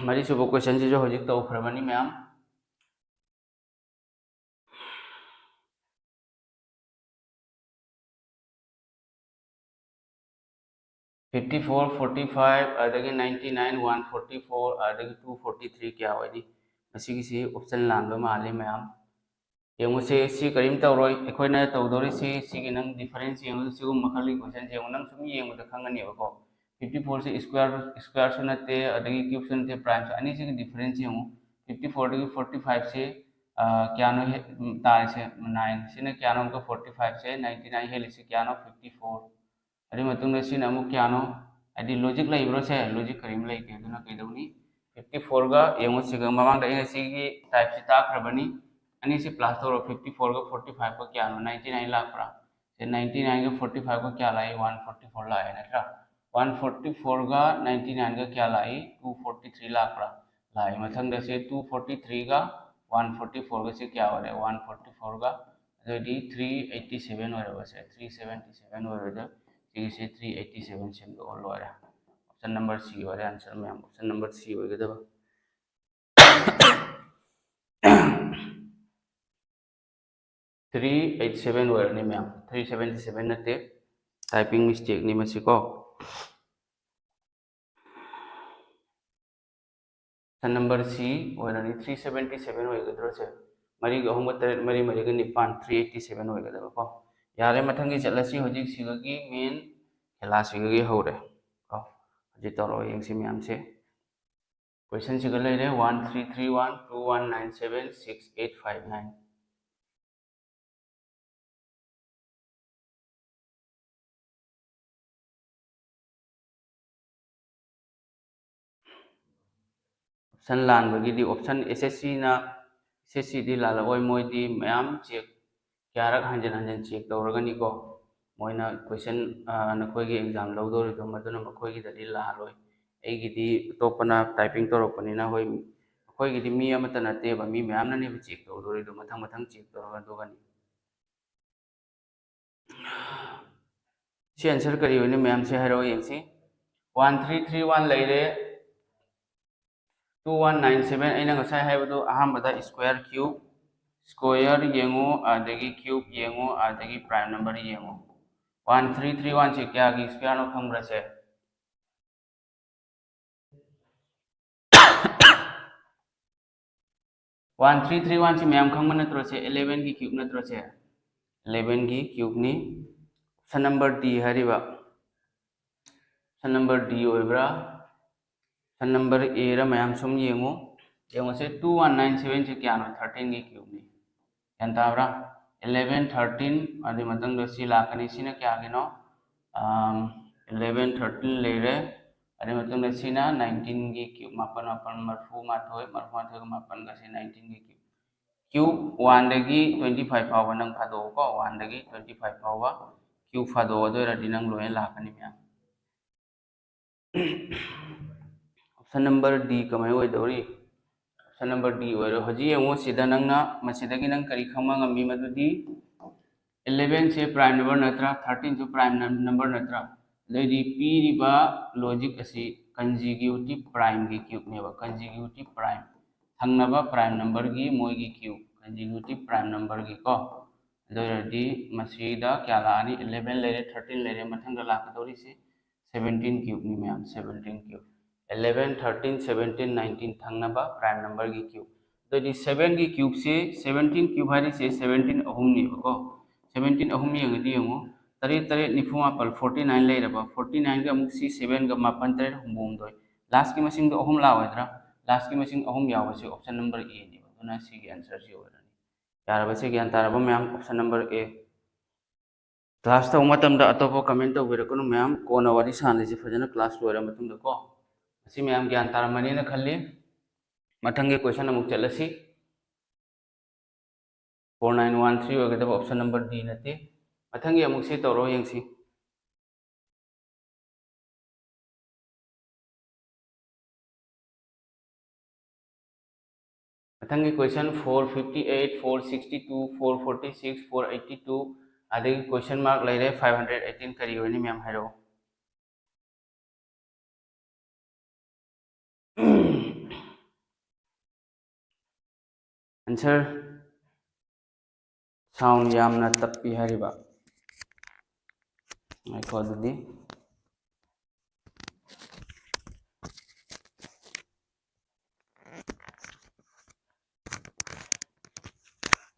ꯃꯔꯤꯁꯨꯕ ꯀꯣꯏꯁꯟꯁꯤꯁꯨ ꯍꯧꯖꯤꯛ ꯇꯧꯈ꯭ꯔꯕꯅꯤ ꯃꯌꯥꯝ꯫ ꯐꯤꯐꯇꯤ ꯐꯣꯔ, ꯐꯣꯔꯇꯤ ꯐꯥꯏꯚ, ꯑꯗꯒꯤ ninety nine, one forty four, ꯑꯗꯒꯤ ꯇꯨ ꯐꯣꯔꯇꯤ ꯊ꯭ꯔꯤ ꯀꯌꯥ ꯑꯣꯏꯅꯤ? ꯃꯁꯤꯒꯤꯁꯤ ꯑꯣꯞꯁꯟ ꯂꯥꯟꯕ ꯃꯥꯜꯂꯤ ꯃꯌꯥꯝ꯫ ꯌꯦꯡꯉꯨꯁꯦ, ꯁꯤ ꯀꯔꯤꯝ ꯇꯧꯔꯣꯏ꯫ ꯑꯩꯈꯣꯏꯅ ꯇꯧꯗꯧꯔꯤꯁꯤ ꯁꯤꯒꯤ ꯅꯪ ꯗꯤꯐꯔꯦꯟꯁ ꯌꯦꯡꯉꯨ, ꯁꯤꯒꯨꯝꯕ ꯃꯈꯜꯒꯤ ꯀꯣꯏꯁꯟꯁꯦ ꯌꯦꯡꯉꯨ, ꯅꯪ ꯁꯨꯝ ꯌꯦꯡꯕꯗ ꯈꯪꯒꯅꯦꯕꯀꯣ꯫ ꯐꯤꯐꯇꯤ ꯐꯣꯔꯁꯦ ꯁ꯭ꯀ꯭ꯋꯦꯌꯔ, ꯁ꯭ꯀ꯭ꯋꯦꯌꯔꯁꯨ ꯅꯠꯇꯦ, ꯑꯗꯒꯤ ꯀ꯭ꯌꯨꯕꯁꯨ ꯅꯠꯇꯦ, ꯄ꯭ꯔꯥꯏꯝꯁꯨ꯫ ꯑꯅꯤꯁꯤꯒꯤ ꯗꯤꯐꯔꯦꯟꯁ ꯌꯦꯡꯉꯨ꯫ ꯐꯤꯐꯇꯤ ꯐꯣꯔꯗꯒꯤ ꯐꯣꯔꯇꯤ ꯐꯥꯏꯚꯁꯦ ꯀꯌꯥꯅꯣ ꯍꯦ-, ꯇꯥꯔꯤꯁꯦ? ꯅꯥꯏꯟ꯫ ꯁꯤꯅ ꯀꯌꯥꯅꯣ ꯑꯃꯨꯛꯀ? ꯐꯣꯔꯇꯤ ꯐꯥꯏꯚꯁꯦ ꯅꯥꯏꯟꯇꯤ ꯅꯥꯏꯟ ꯍꯦꯜꯂꯤꯁꯦ ꯀꯌꯥꯅꯣ? Fifty four. ꯑꯗꯨꯒꯤ ꯃꯇꯨꯡꯗ ꯁꯤꯅ ꯑꯃꯨꯛ ꯀꯌꯥꯅꯣ? ꯍꯥꯏꯗꯤ ꯂꯣꯖꯤꯛ ꯂꯩꯕ꯭ꯔꯣ ꯁꯦ? ꯂꯣꯖꯤꯛ ꯀꯔꯤꯝ ꯂꯩꯇꯦ꯫ ꯑꯗꯨꯅ ꯀꯩꯗꯧꯅꯤ? ꯐꯤꯐꯇꯤ ꯐꯣꯔꯒ ꯌꯦꯡꯉꯨ, ꯁꯤꯒ ꯃꯃꯥꯡꯗ ꯑꯩꯅ ꯁꯤꯒꯤ ꯇꯥꯏꯞꯁꯤ ꯇꯥꯛꯈ꯭ꯔꯕꯅꯤ꯫ ꯑꯅꯤꯁꯤ ꯄ꯭ꯂꯁ ꯇꯧꯔꯣ꯫ ꯐꯤꯐꯇꯤ ꯐꯣꯔꯒ ꯐꯣꯔꯇꯤ ꯐꯥꯏꯚꯀ ꯀꯌꯥꯅꯣ? ꯅꯥꯏꯟꯇꯤ ꯅꯥꯏꯟ ꯂꯥꯛꯄ꯭ꯔꯥ? ꯁꯦ, ꯅꯥꯏꯟꯇꯤ ꯅꯥꯏꯟꯒ ꯐꯣꯔꯇꯤ ꯐꯥꯏꯚꯀ ꯀꯌꯥ ꯂꯥꯛꯏ? ꯋꯥꯟ ꯐꯣꯔꯇꯤ ꯐꯣꯔ ꯂꯥꯛꯑꯦ ꯅꯠꯇ꯭ꯔꯥ? ꯋꯥꯟ ꯐꯣꯔꯇꯤ ꯐꯣꯔꯒ ꯅꯥꯏꯟꯇꯤ ꯅꯥꯏꯟꯒ ꯀꯌꯥ ꯂꯥꯛꯏ? ꯇꯨ ꯐꯣꯔꯇꯤ ꯊ꯭ꯔꯤ ꯂꯥꯛꯄ꯭ꯔꯥ? ꯂꯥꯛꯏ꯫ ꯃꯊꯪꯗ ꯁꯦ ꯇꯨ ꯐꯣꯔꯇꯤ ꯊ꯭ꯔꯤꯒ ꯋꯥꯟ ꯐꯣꯔꯇꯤ ꯐꯣꯔꯒꯁꯦ ꯀꯌꯥ ꯑꯣꯏꯔꯦ? ꯋꯥꯟ ꯐꯣꯔꯇꯤ ꯐꯣꯔꯒ, ꯑꯗꯨꯑꯣꯏꯗꯤ ꯊ꯭ꯔꯤ ꯑꯩꯠꯇꯤ ꯁꯚꯦꯟ ꯑꯣꯏꯔꯕꯁꯦ, ꯊ꯭ꯔꯤ ꯁꯚꯦꯟꯇꯤ ꯁꯚꯦꯟ ꯑꯣꯏꯔꯣꯏꯗ, ꯁꯤꯒꯤꯁꯦ ꯊ꯭ꯔꯤ ꯑꯩꯠꯇꯤ ꯁꯚꯦꯟ ꯁꯦꯝꯗꯣꯛꯑꯣ, ꯂꯣꯏꯔꯦ꯫ Option number C ꯑꯣꯏꯔꯦ answer ꯃꯌꯥꯝ, option number C ꯑꯣꯏꯒꯗꯕ꯫ ꯊ꯭ꯔꯤ ꯑꯩꯠ ꯁꯚꯦꯟ ꯑꯣꯏꯔꯅꯤ ꯃꯌꯥꯝ, ꯊ꯭ꯔꯤ ꯁꯚꯦꯟꯇꯤ ꯁꯚꯦꯟ ꯅꯠꯇꯦ, typing mistakeꯅꯤ ꯃꯁꯤꯀꯣ꯫ Option number C ꯑꯣꯏꯔꯅꯤ, ꯊ꯭ꯔꯤ ꯁꯚꯦꯟꯇꯤ ꯁꯚꯦꯟ ꯑꯣꯏꯒꯗ꯭ꯔꯣ ꯁꯦ? ꯃꯔꯤꯒ ꯑꯍꯨꯝꯒ ꯇꯔꯦꯠ, ꯃꯔꯤ ꯃꯔꯤꯒ ꯅꯤꯄꯥꯟ, ꯊ꯭ꯔꯤ ꯑꯩꯠꯇꯤ ꯁꯚꯦꯟ ꯑꯣꯏꯒꯗꯕꯀꯣ꯫ ꯌꯥꯔꯦ, ꯃꯊꯪꯒꯤ ꯆꯠꯂꯁꯤ꯫ ꯍꯧꯖꯤꯛ ꯁꯤꯒꯒꯤ main ꯈꯦꯂꯥꯁꯤꯒꯒꯤ ꯍꯧꯔꯦ ꯀꯣ꯫ ꯍꯧꯖꯤꯛ ꯇꯧꯔꯛꯑꯣ ꯌꯦꯡꯁꯤ ꯃꯌꯥꯝꯁꯦ꯫ Questionꯁꯤꯒ ꯂꯩꯔꯦ, one three three one two one nine seven six eight five nine꯫ Option ꯂꯥꯟꯕꯒꯤꯗꯤ option SSCꯅ, SSCꯗꯤ ꯂꯥꯜꯂꯛꯑꯣꯏ, ꯃꯣꯏꯗꯤ ꯃꯌꯥꯝ check, ꯀꯌꯥꯔꯛ ꯍꯟꯖꯤꯟ ꯍꯟꯖꯤꯟ check ꯇꯧꯔꯒꯅꯤꯀꯣ꯫ ꯃꯣꯏꯅ question, ꯑ, ꯅꯈꯣꯏꯒꯤ exam ꯂꯧꯗꯣꯔꯤꯗꯣ, ꯃꯗꯨꯅ ꯃꯈꯣꯏꯒꯤꯗꯗꯤ ꯂꯥꯜꯂꯣꯏ꯫ ꯑꯩꯒꯤꯗꯤ ꯑꯇꯣꯞꯄꯅ typing ꯇꯧꯔꯛꯄꯅꯤꯅ, ꯍꯣꯏ, ꯑꯩꯈꯣꯏꯒꯤꯗꯤ ꯃꯤ ꯑꯃꯠꯇ ꯅꯠꯇꯦꯕ, ꯃꯤ ꯃꯌꯥꯝꯅꯅꯦꯕ check ꯇꯧꯗꯣꯔꯤꯗꯣ, ꯃꯊꯪ ꯃꯊꯪ check ꯇꯧꯔꯒ ꯑꯗꯨꯒꯅꯤ꯫ ꯁꯤ answer ꯀꯔꯤ ꯑꯣꯏꯅꯤ ꯃꯌꯥꯝꯁꯦ ꯍꯥꯏꯔꯛꯑꯣ ꯌꯦꯡꯁꯤ꯫ One three three one ꯂꯩꯔꯦ, two one nine seven, ꯑꯩꯅ ꯉꯁꯥꯏ ꯍꯥꯏꯕꯗꯣ ꯑꯍꯥꯟꯕꯗ square cube, square ꯌꯦꯡꯉꯨ, ꯑꯗꯒꯤ cube ꯌꯦꯡꯉꯨ, ꯑꯗꯒꯤ prime number ꯌꯦꯡꯉꯨ꯫ One three three one ꯁꯦ ꯀꯌꯥꯒꯤ squareꯅꯣ ꯈꯪꯕ꯭ꯔꯥ ꯁꯦ? One three three one ꯁꯤ ꯃꯌꯥꯝ ꯈꯪꯕ ꯅꯠꯇ꯭ꯔꯣ ꯁꯦ? Elevenꯒꯤ cube ꯅꯠꯇ꯭ꯔꯣ ꯁꯦ? Elevenꯒꯤ cubeꯅꯤ꯫ Option number D ꯍꯥꯏꯔꯤꯕ, option number D ꯑꯣꯏꯕ꯭ꯔꯥ? Option number Aꯔ ꯃꯌꯥꯝ ꯁꯨꯝ ꯌꯦꯡꯉꯨ꯫ ꯌꯦꯡꯉꯨꯁꯦ, two one nine seven ꯁꯦ ꯀꯌꯥꯅꯣ? Thirteenꯒꯤ cubeꯅꯤ꯫ ꯒ꯭ꯌꯥꯟ ꯇꯥꯕ꯭ꯔꯥ? Eleven, thirteen, ꯑꯗꯨꯒꯤ ꯃꯇꯨꯡꯗ ꯁꯤ ꯂꯥꯛꯀꯅꯤ꯫ ꯁꯤꯅ ꯀꯌꯥꯒꯤꯅꯣ? ꯑꯝ, eleven, thirteen ꯂꯩꯔꯦ꯫ ꯑꯗꯨꯒꯤ ꯃꯇꯨꯡꯗ ꯁꯤꯅ nineteenꯒꯤ cube, ꯃꯥꯄꯟ ꯃꯥꯄꯟ ꯃꯔꯐꯨ ꯃꯥꯊꯣꯏ, ꯃꯔꯐꯨ ꯃꯥꯊꯣꯏꯒ ꯃꯥꯄꯟꯒ ꯁꯤ nineteenꯒꯤ cube꯫ Cube oneꯗꯒꯤ twenty five ꯐꯥꯎꯕ ꯅꯪ ꯐꯥꯗꯣꯛꯎꯀꯣ, oneꯗꯒꯤ twenty five ꯐꯥꯎꯕ cube ꯐꯥꯗꯣꯛꯑꯣ, ꯑꯗꯨ ꯑꯣꯏꯔꯗꯤ ꯅꯪ ꯂꯣꯏꯅ ꯂꯥꯛꯀꯅꯤ ꯃꯌꯥꯝ꯫ Option number D ꯀꯃꯥꯏꯅ ꯑꯣꯏꯗꯧꯔꯤ? Option number D ꯑꯣꯏꯔꯣ꯫ ꯍꯧꯖꯤꯛ ꯌꯦꯡꯉꯣ, ꯁꯤꯗ ꯅꯪꯅ, ꯃꯁꯤꯗꯒꯤ ꯅꯪ ꯀꯔꯤ ꯈꯪꯕ ꯉꯝꯃꯤ? ꯃꯗꯨꯗꯤ elevenꯁꯦ prime number ꯅꯠꯇ꯭ꯔꯥ, thirteenꯁꯨ prime number ꯅꯠꯇ꯭ꯔꯥ? ꯑꯗꯩꯗꯤ ꯄꯤꯔꯤꯕ logic ꯑꯁꯤ consecutive primeꯒꯤ cubeꯅꯦꯕ, consecutive prime, ꯊꯪꯅꯕ prime numberꯒꯤ ꯃꯣꯏꯒꯤ cube, consecutive prime numberꯒꯤ ꯀꯣ꯫ ꯑꯗꯨ ꯑꯣꯏꯔꯗꯤ ꯃꯁꯤꯗ ꯀꯌꯥ ꯂꯥꯛꯑꯅꯤ? Eleven ꯂꯩꯔꯦ, thirteen ꯂꯩꯔꯦ, ꯃꯊꯪꯗ ꯂꯥꯛꯀꯗꯧꯔꯤꯁꯦ seventeen cubeꯅꯤ ꯃꯌꯥꯝ, seventeen cube꯫ Eleven, thirteen, seventeen, nineteen ꯊꯪꯅꯕ prime numberꯒꯤ cube꯫ ꯑꯗꯨꯑꯣꯏꯗꯤ sevenꯒꯤ cubeꯁꯦ, seventeen cube ꯍꯥꯏꯔꯤꯁꯦ seventeen ꯑꯍꯨꯝꯅꯦꯕꯀꯣ꯫ Seventeen ꯑꯍꯨꯝ ꯌꯦꯡꯉꯗꯤ ꯌꯦꯡꯉꯣ, ꯇꯔꯦꯠ ꯇꯔꯦꯠ ꯅꯤꯐꯨ ꯃꯥꯄꯜ, forty nine ꯂꯩꯔꯕ, forty nineꯒ ꯑꯃꯨꯛ ꯁꯤ sevenꯒ ꯃꯥꯄꯜ ꯇꯔꯦꯠ ꯍꯨꯝꯐꯨ ꯍꯨꯝꯗꯣꯏ, lastꯀꯤ ꯃꯁꯤꯡꯗꯣ ꯑꯍꯨꯝ ꯂꯥꯛꯑꯣꯏꯗ꯭ꯔꯥ? Lastꯀꯤ ꯃꯁꯤꯡ ꯑꯍꯨꯝ ꯌꯥꯎꯕꯁꯦ option number Aꯅꯦꯕ꯫ ꯑꯗꯨꯅ ꯁꯤꯒꯤ answerꯁꯤ ꯑꯣꯏꯔꯅꯤ꯫ ꯌꯥꯔꯕ? ꯁꯤ ꯒ꯭ꯌꯥꯟ ꯇꯥꯔꯕ ꯃꯌꯥꯝ? Option number A꯫ Class ꯇꯧꯕ ꯃꯇꯝꯗ ꯑꯇꯣꯞꯄ comment ꯇꯧꯕꯤꯔꯛꯀꯅꯨ ꯃꯌꯥꯝ, ꯀꯣꯟꯅ ꯋꯥꯔꯤ ꯁꯥꯟꯅꯁꯤ ꯐꯖꯅ class ꯂꯣꯏꯔ ꯃꯇꯨꯡꯗ ꯀꯣ꯫ ꯃꯁꯤ ꯃꯌꯥꯝ ꯒ꯭ꯌꯥꯟ ꯇꯥꯔꯝꯃꯅꯤꯅ ꯈꯜꯂꯤ꯫ ꯃꯊꯪꯒꯤ question ꯑꯃꯨꯛ ꯆꯠꯂꯁꯤ꯫ Four nine one three ꯑꯣꯏꯒꯗꯕ, option number D ꯅꯠꯇꯦ꯫ ꯃꯊꯪꯒꯤ ꯑꯃꯨꯛ ꯁꯤ ꯇꯧꯔꯣ ꯌꯦꯡꯁꯤ꯫ ꯃꯊꯪꯒꯤ question, four fifty eight, four sixty two, four forty six, four eighty two, ꯑꯗꯒꯤ question mark ꯂꯩꯔꯦ, five hundred eighteen꯫ ꯀꯔꯤ ꯑꯣꯏꯅꯤ ꯃꯌꯥꯝ ꯍꯥꯏꯔꯛꯑꯣ? Answer, sound ꯌꯥꯝꯅ ꯇꯞꯄꯤ ꯍꯥꯏꯔꯤꯕ꯫ ꯉꯥꯏꯈꯣ ꯑꯗꯨꯗꯤ꯫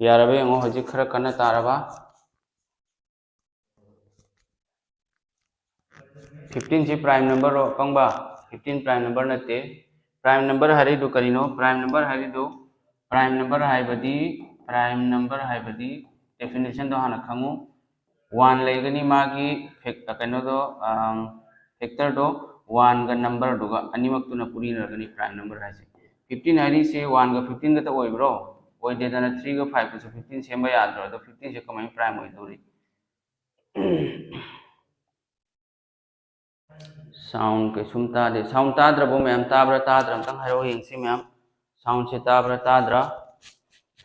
ꯌꯥꯔꯕ ꯌꯦꯡꯉꯣ, ꯍꯧꯖꯤꯛ ꯈꯔ ꯀꯟꯅ ꯇꯥꯔꯕ? Fifteenꯁꯤ prime numberꯔꯣ ꯑꯄꯪꯕ? Fifteen prime number ꯅꯠꯇꯦ꯫ Prime number ꯍꯥꯏꯔꯤꯗꯨ ꯀꯔꯤꯅꯣ? Prime number ꯍꯥꯏꯔꯤꯗꯨ, prime number ꯍꯥꯏꯕꯗꯤ, prime number ꯍꯥꯏꯕꯗꯤ definitionꯗꯣ ꯍꯥꯟꯅ ꯈꯪꯉꯨ꯫ One ꯂꯩꯒꯅꯤ, ꯃꯥꯒꯤ fac-, ꯀꯩꯅꯣꯗꯣ, ꯑꯝ, factorꯗꯣ oneꯒ numberꯗꯨꯒ ꯑꯅꯤꯃꯛꯇꯨꯅ ꯄꯨꯟꯅꯔꯒꯅꯤ prime number ꯍꯥꯏꯁꯦ꯫ Fifteen ꯍꯥꯏꯔꯤꯁꯦ oneꯒ fifteen ꯈꯛꯇ ꯑꯣꯏꯕ꯭ꯔꯣ? ꯑꯣꯏꯗꯦꯗꯅ, threeꯒ fiveꯀꯁꯨ fifteen ꯁꯦꯝꯕ ꯌꯥꯗ꯭ꯔꯣ? ꯑꯗꯣ fifteenꯁꯦ ꯀꯃꯥꯏꯅ prime ꯑꯣꯏꯗꯧꯔꯤ? Sound ꯀꯩꯁꯨꯝ ꯇꯥꯗꯦ꯫ Sound ꯇꯥꯗ꯭ꯔꯕꯣ ꯃꯌꯥꯝ? ꯇꯥꯕ꯭ꯔꯥ ꯇꯥꯗ꯭ꯔꯥ ꯑꯝꯇꯪ ꯍꯥꯏꯔꯛꯑꯣ ꯌꯦꯡꯁꯤ ꯃꯌꯥꯝ꯫ Soundꯁꯦ ꯇꯥꯕ꯭ꯔꯥ ꯇꯥꯗ꯭ꯔꯥ?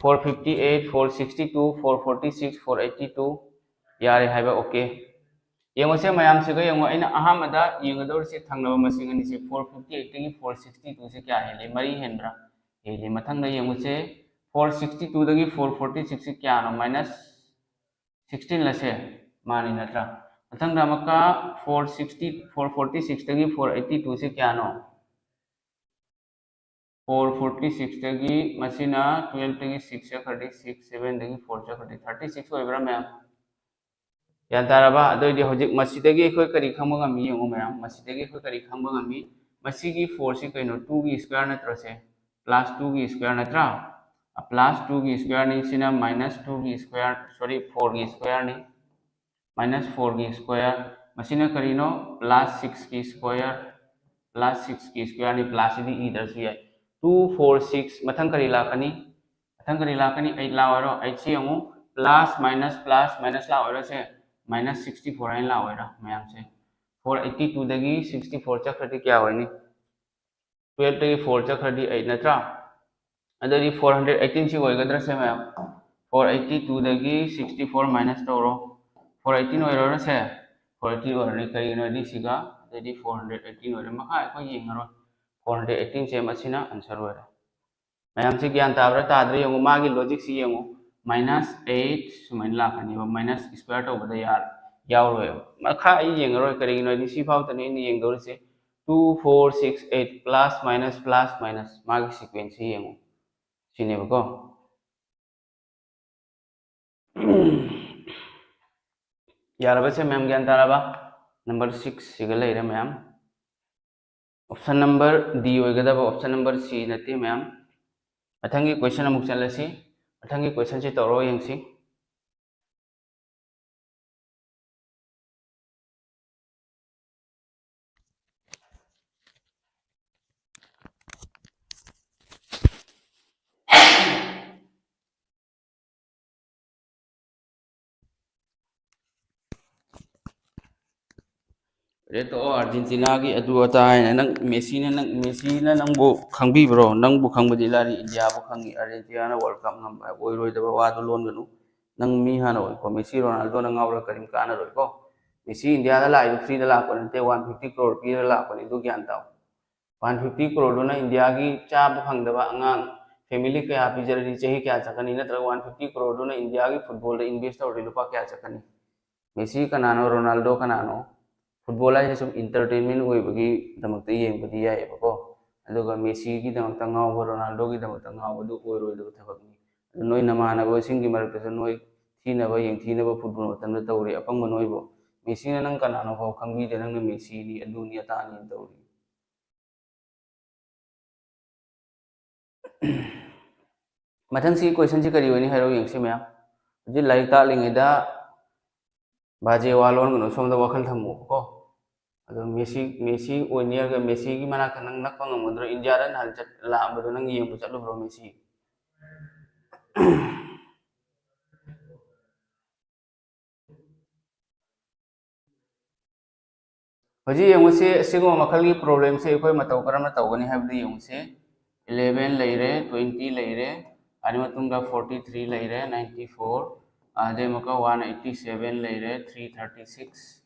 Four fifty eight, four sixty two, four forty six, four eighty two꯫ ꯌꯥꯔꯦ ꯍꯥꯏꯕ, okay꯫ ꯌꯦꯡꯉꯨꯁꯦ ꯃꯌꯥꯝꯁꯤꯒ ꯌꯦꯡꯉꯣ, ꯑꯩꯅ ꯑꯍꯥꯟꯕꯗ ꯌꯦꯡꯒꯗꯧꯔꯤꯁꯦ ꯊꯪꯅꯕ ꯃꯁꯤꯡ ꯑꯅꯤꯁꯦ, four fifty eight ꯇꯒꯤ four sixty two ꯁꯦ ꯀꯌꯥ ꯍꯦꯜꯂꯤ? ꯃꯔꯤ ꯍꯦꯟꯕ꯭ꯔꯥ? ꯍꯦꯜꯂꯤ꯫ ꯃꯊꯪꯗ ꯌꯦꯡꯉꯨꯁꯦ, four sixty two ꯗꯒꯤ four forty six ꯁꯦ ꯀꯌꯥꯅꯣ? Minus sixteen ꯂꯁꯦ? ꯃꯥꯅꯤ ꯅꯠꯇ꯭ꯔꯥ? ꯃꯊꯪꯗ ꯑꯃꯨꯛꯀ four sixty, four forty six ꯇꯒꯤ four eighty two ꯁꯦ ꯀꯌꯥꯅꯣ? Four forty six ꯇꯒꯤ ꯃꯁꯤꯅ twelve ꯇꯒꯤ six ꯆꯠꯈ꯭ꯔꯗꯤ, six, seven ꯗꯒꯤ four ꯆꯠꯈ꯭ꯔꯗꯤ thirty six ꯑꯣꯏꯕ꯭ꯔꯥ ꯃꯌꯥꯝ? ꯒ꯭ꯌꯥꯟ ꯇꯥꯔꯕ? ꯑꯗꯨ ꯑꯣꯏꯗꯤ ꯍꯧꯖꯤꯛ ꯃꯁꯤꯗꯒꯤ ꯑꯩꯈꯣꯏ ꯀꯔꯤ ꯈꯪꯕ ꯉꯝꯃꯤ? ꯌꯦꯡꯉꯨ ꯃꯌꯥꯝ, ꯃꯁꯤꯗꯒꯤ ꯑꯩꯈꯣꯏ ꯀꯔꯤ ꯈꯪꯕ ꯉꯝꯃꯤ? ꯃꯁꯤꯒꯤ four ꯁꯤ ꯀꯩꯅꯣ? Two ꯒꯤ square ꯅꯠꯇ꯭ꯔꯣ ꯁꯦ? Plus two ꯒꯤ square ꯅꯠꯇ꯭ꯔꯥ? Plus two ꯒꯤ square ꯅꯤ, ꯁꯤꯅ minus two ꯒꯤ square, sorry, four ꯒꯤ square ꯅꯤ꯫ Minus four ꯒꯤ square, ꯃꯁꯤꯅ ꯀꯔꯤꯅꯣ? Plus six ꯀꯤ square, plus six ꯀꯤ square ꯅꯤ, plus ꯁꯤꯗꯤ ꯏꯗ꯭ꯔꯁꯨ ꯌꯥꯏ꯫ Two, four, six, ꯃꯊꯪ ꯀꯔꯤ ꯂꯥꯛꯀꯅꯤ? ꯃꯊꯪ ꯀꯔꯤ ꯂꯥꯛꯀꯅꯤ? Eight ꯂꯥꯛꯑꯣꯏꯔꯣ? Eight ꯁꯤ ꯌꯦꯡꯉꯨ, plus minus plus minus ꯂꯥꯛꯑꯣꯏꯔꯣ ꯁꯦ? Minus sixty four ꯍꯥꯏꯅ ꯂꯥꯛꯑꯣꯏꯔꯥ ꯃꯌꯥꯝꯁꯦ? Four eighty two ꯗꯒꯤ sixty four ꯆꯠꯈ꯭ꯔꯗꯤ ꯀꯌꯥ ꯑꯣꯏꯅꯤ? Twelve ꯇꯒꯤ four ꯆꯠꯈ꯭ꯔꯗꯤ eight ꯅꯠꯇ꯭ꯔꯥ? ꯑꯗꯨꯗꯤ four hundred eighteen ꯁꯤ ꯑꯣꯏꯒꯗ꯭ꯔꯥ ꯁꯦ ꯃꯌꯥꯝ? Four eighty two ꯗꯒꯤ sixty four minus ꯇꯧꯔꯣ, four eighteen ꯑꯣꯏꯔꯔꯁꯦ? Four eighteen ꯑꯣꯏꯔꯅꯤ꯫ ꯀꯔꯤꯒꯤꯅꯣ ꯍꯥꯏꯗꯤ ꯁꯤꯒ ꯑꯗꯩꯗꯤ four hundred eighteen ꯑꯣꯏꯔꯦ꯫ ꯃꯈꯥ ꯑꯩꯈꯣꯏ ꯌꯦꯡꯉꯔꯣꯏ꯫ Four hundred eighteen ꯁꯦ ꯃꯁꯤꯅ answer ꯑꯣꯏꯔꯦ꯫ ꯃꯌꯥꯝꯁꯤ ꯒ꯭ꯌꯥꯟ ꯇꯥꯕ꯭ꯔꯥ ꯇꯥꯗ꯭ꯔꯥ ꯌꯦꯡꯉꯨ꯫ ꯃꯥꯒꯤ logic ꯁꯤ ꯌꯦꯡꯉꯨ꯫ Minus eight ꯁꯨꯃꯥꯏꯅ ꯂꯥꯛꯀꯅꯦꯕ, minus square ꯇꯧꯕꯗ ꯌꯥ-, ꯌꯥꯎꯔꯣꯏꯕ꯫ ꯃꯈꯥ ꯑꯩ ꯌꯦꯡꯉꯔꯣꯏ, ꯀꯔꯤꯒꯤꯅꯣ ꯍꯥꯏꯗꯤ ꯁꯤ ꯐꯥꯎꯇꯅꯤ ꯑꯩꯅ ꯌꯦꯡꯗꯧꯔꯤꯁꯦ꯫ Two, four, six, eight, plus minus plus minus, ꯃꯥꯒꯤ sequence ꯁꯤ ꯌꯦꯡꯉꯨ꯫ ꯁꯤꯅꯦꯕꯀꯣ꯫ ꯌꯥꯔꯕꯁꯦ ꯃꯌꯥꯝ, ꯒ꯭ꯌꯥꯟ ꯇꯥꯔꯕ? Number six ꯁꯤꯒ ꯂꯩꯔꯦ ꯃꯌꯥꯝ꯫ Option number D ꯑꯣꯏꯒꯗꯕ, option number C ꯅꯠꯇꯦ ꯃꯌꯥꯝ꯫ ꯃꯊꯪꯒꯤ question ꯑꯃꯨꯛ ꯆꯠꯂꯁꯤ꯫ ꯃꯊꯪꯒꯤ question ꯁꯤ ꯇꯧꯔꯣ ꯌꯦꯡꯁꯤ꯫ ꯔꯦꯠ ꯇꯣꯛꯑꯣ, ꯑꯥꯔꯖꯦꯟꯇꯤꯅꯥꯒꯤ ꯑꯗꯨ ꯑꯗꯥ ꯍꯥꯏꯅ꯫ ꯅꯪ ꯃꯦꯁꯤꯅ, ꯅꯪ ꯃꯦꯁꯤꯅ ꯅꯪꯕꯨ ꯈꯪꯕꯤꯕ꯭ꯔꯣ? ꯅꯪꯕꯨ ꯈꯪꯕꯗꯤ ꯂꯥꯏꯔꯤ, ꯏꯟꯗꯤꯌꯥꯕꯨ ꯈꯪꯉꯤ꯫ ꯑꯥꯔꯖꯦꯟꯇꯤꯅꯥꯅ ꯋꯥꯔꯜ ꯀꯞ ꯉꯝꯕ ꯑꯣꯏꯔꯣꯏꯗꯕ ꯋꯥꯗꯨ ꯂꯣꯟꯒꯅꯨ꯫ ꯅꯪ ꯃꯤ ꯍꯥꯟꯅ ꯑꯣꯏꯀꯣ꯫ ꯃꯦꯁꯤ ꯔꯣꯅꯥꯜꯗꯣꯅ ꯉꯥꯎꯔꯒ ꯀꯔꯤꯝ ꯀꯥꯟꯅꯔꯣꯏꯀꯣ꯫ ꯃꯦꯁꯤ ꯏꯟꯗꯤꯌꯥꯗ ꯂꯥꯛꯏꯗꯨ ꯐ꯭ꯔꯤꯗ ꯂꯥꯛꯄ ꯅꯠꯇꯦ, ꯋꯥꯟ ꯐꯤꯐꯇꯤ ꯀ꯭ꯔꯣꯔ ꯄꯤꯔꯒ ꯂꯥꯛꯄꯅꯤ, ꯑꯗꯨ ꯒ꯭ꯌꯥꯟ ꯇꯥꯎ꯫ ꯋꯥꯟ ꯐꯤꯐꯇꯤ ꯀ꯭ꯔꯣꯔꯗꯨꯅ ꯏꯟꯗꯤꯌꯥꯒꯤ ꯆꯥꯕ ꯐꯪꯗꯕ ꯑꯉꯥꯡ ꯐꯦꯃꯤꯂꯤ ꯀꯌꯥ ꯄꯤꯖꯔꯗꯤ ꯆꯍꯤ ꯀꯌꯥ ꯆꯠꯀꯅꯤ? ꯅꯠꯇ꯭ꯔꯒ ꯋꯥꯟ ꯐꯤꯐꯇꯤ ꯀ꯭ꯔꯣꯔꯗꯨꯅ ꯏꯟꯗꯤꯌꯥꯒꯤ ꯐꯨꯠꯕꯣꯜꯗ ꯏꯟꯚꯦꯁ ꯇꯧꯔꯗꯤ ꯂꯨꯄꯥ ꯀꯌꯥ ꯆꯠꯀꯅꯤ? ꯃꯦꯁꯤ ꯀꯅꯥꯅꯣ? ꯔꯣꯅꯥꯜꯗꯣ ꯀꯅꯥꯅꯣ? ꯐꯨꯠꯕꯣꯜ ꯍꯥꯏꯁꯦ ꯁꯨꯝ ꯏꯟꯇꯔꯇꯦꯟꯃꯦꯟ ꯑꯣꯏꯕꯒꯤꯗꯃꯛꯇ ꯌꯦꯡꯕꯗꯤ ꯌꯥꯏꯌꯦꯕꯀꯣ, ꯑꯗꯨꯒ ꯃꯦꯁꯤꯒꯤꯗꯃꯛꯇ ꯉꯥꯎꯕ, ꯔꯣꯅꯥꯜꯗꯣꯒꯤꯗꯃꯛꯇ ꯉꯥꯎꯕꯗꯨ ꯑꯣꯏꯔꯣꯏꯗꯕ ꯊꯕꯛꯅꯤ꯫ ꯑꯗꯨ ꯅꯣꯏ ꯅꯃꯥꯟꯅꯕꯁꯤꯡꯒꯤ ꯃꯔꯛꯇꯁꯨ ꯅꯣꯏ ꯊꯤꯅꯕ, ꯌꯦꯡꯊꯤꯅꯕ ꯐꯨꯠꯕꯣꯜ ꯃꯇꯝꯗ ꯇꯧꯔꯤ, ꯑꯄꯪꯕ ꯅꯣꯏꯕꯨ꯫ ꯃꯦꯁꯤꯅ ꯅꯪ ꯀꯅꯥꯅꯣ ꯐꯥꯎ ꯈꯪꯕꯤꯗꯦ, ꯅꯪꯅ ꯃꯦꯁꯤꯅꯤ, ꯑꯗꯨꯅꯤ, ꯑꯇꯥꯅꯤ ꯇꯧꯔꯤ꯫ ꯃꯊꯪꯁꯤ ꯀꯣꯏꯁꯟꯁꯤ ꯀꯔꯤ ꯑꯣꯏꯅꯤ ꯍꯥꯏꯔꯣ ꯌꯦꯡꯁꯤ ꯃꯌꯥꯝ꯫ ꯍꯧꯖꯤꯛ ꯂꯥꯏꯔꯤꯛ ꯇꯥꯛꯂꯤꯉꯩꯗ ꯕꯥꯖꯦ ꯋꯥ ꯂꯣꯟꯒꯅꯨ, ꯁꯣꯝꯗ ꯋꯥꯈꯜ ꯊꯝꯃꯣꯕꯀꯣ꯫ ꯑꯗꯣ ꯃꯦꯁꯤ, ꯃꯦꯁꯤ ꯑꯣꯏꯅꯤꯔꯒ ꯃꯦꯁꯤꯒꯤ ꯃꯅꯥꯛꯇ ꯅꯪ ꯅꯛꯄ ꯉꯝꯒꯗ꯭ꯔꯣ? ꯏꯟꯗꯤꯌꯥꯗ ꯅꯍꯥꯟ ꯆꯠ-, ꯂꯥꯛꯑꯝꯕꯗꯣ ꯅꯪ ꯌꯦꯡꯕ ꯆꯠꯂꯨꯕ꯭ꯔꯣ ꯃꯦꯁꯤ? ꯍꯧꯖꯤꯛ ꯌꯦꯡꯉꯨꯁꯦ, ꯑꯁꯤꯒꯨꯝꯕ ꯃꯈꯜꯒꯤ ꯄ꯭ꯔꯣꯕ꯭ꯂꯦꯝꯁꯦ ꯑꯩꯈꯣꯏ ꯃꯇꯧ ꯀꯔꯝꯅ ꯇꯧꯒꯅꯤ ꯍꯥꯏꯕꯗꯨ ꯌꯦꯡꯉꯨꯁꯦ꯫ ꯏꯂꯦꯚꯦꯟ ꯂꯩꯔꯦ, ꯇ꯭ꯋꯦꯟꯇꯤ ꯂꯩꯔꯦ, ꯑꯗꯨꯒꯤ ꯃꯇꯨꯡꯗ ꯐꯣꯔꯇꯤ ꯊ꯭ꯔꯤ ꯂꯩꯔꯦ, ꯅꯥꯏꯟꯇꯤ ꯐꯣꯔ, ꯑꯗꯩ ꯑꯃꯨꯛꯀ ꯋꯥꯟ ꯑꯩꯠꯇꯤ ꯁꯚꯦꯟ ꯂꯩꯔꯦ, ꯊ꯭ꯔꯤ ꯊꯥꯔꯇꯤ ꯁꯤꯛꯁ,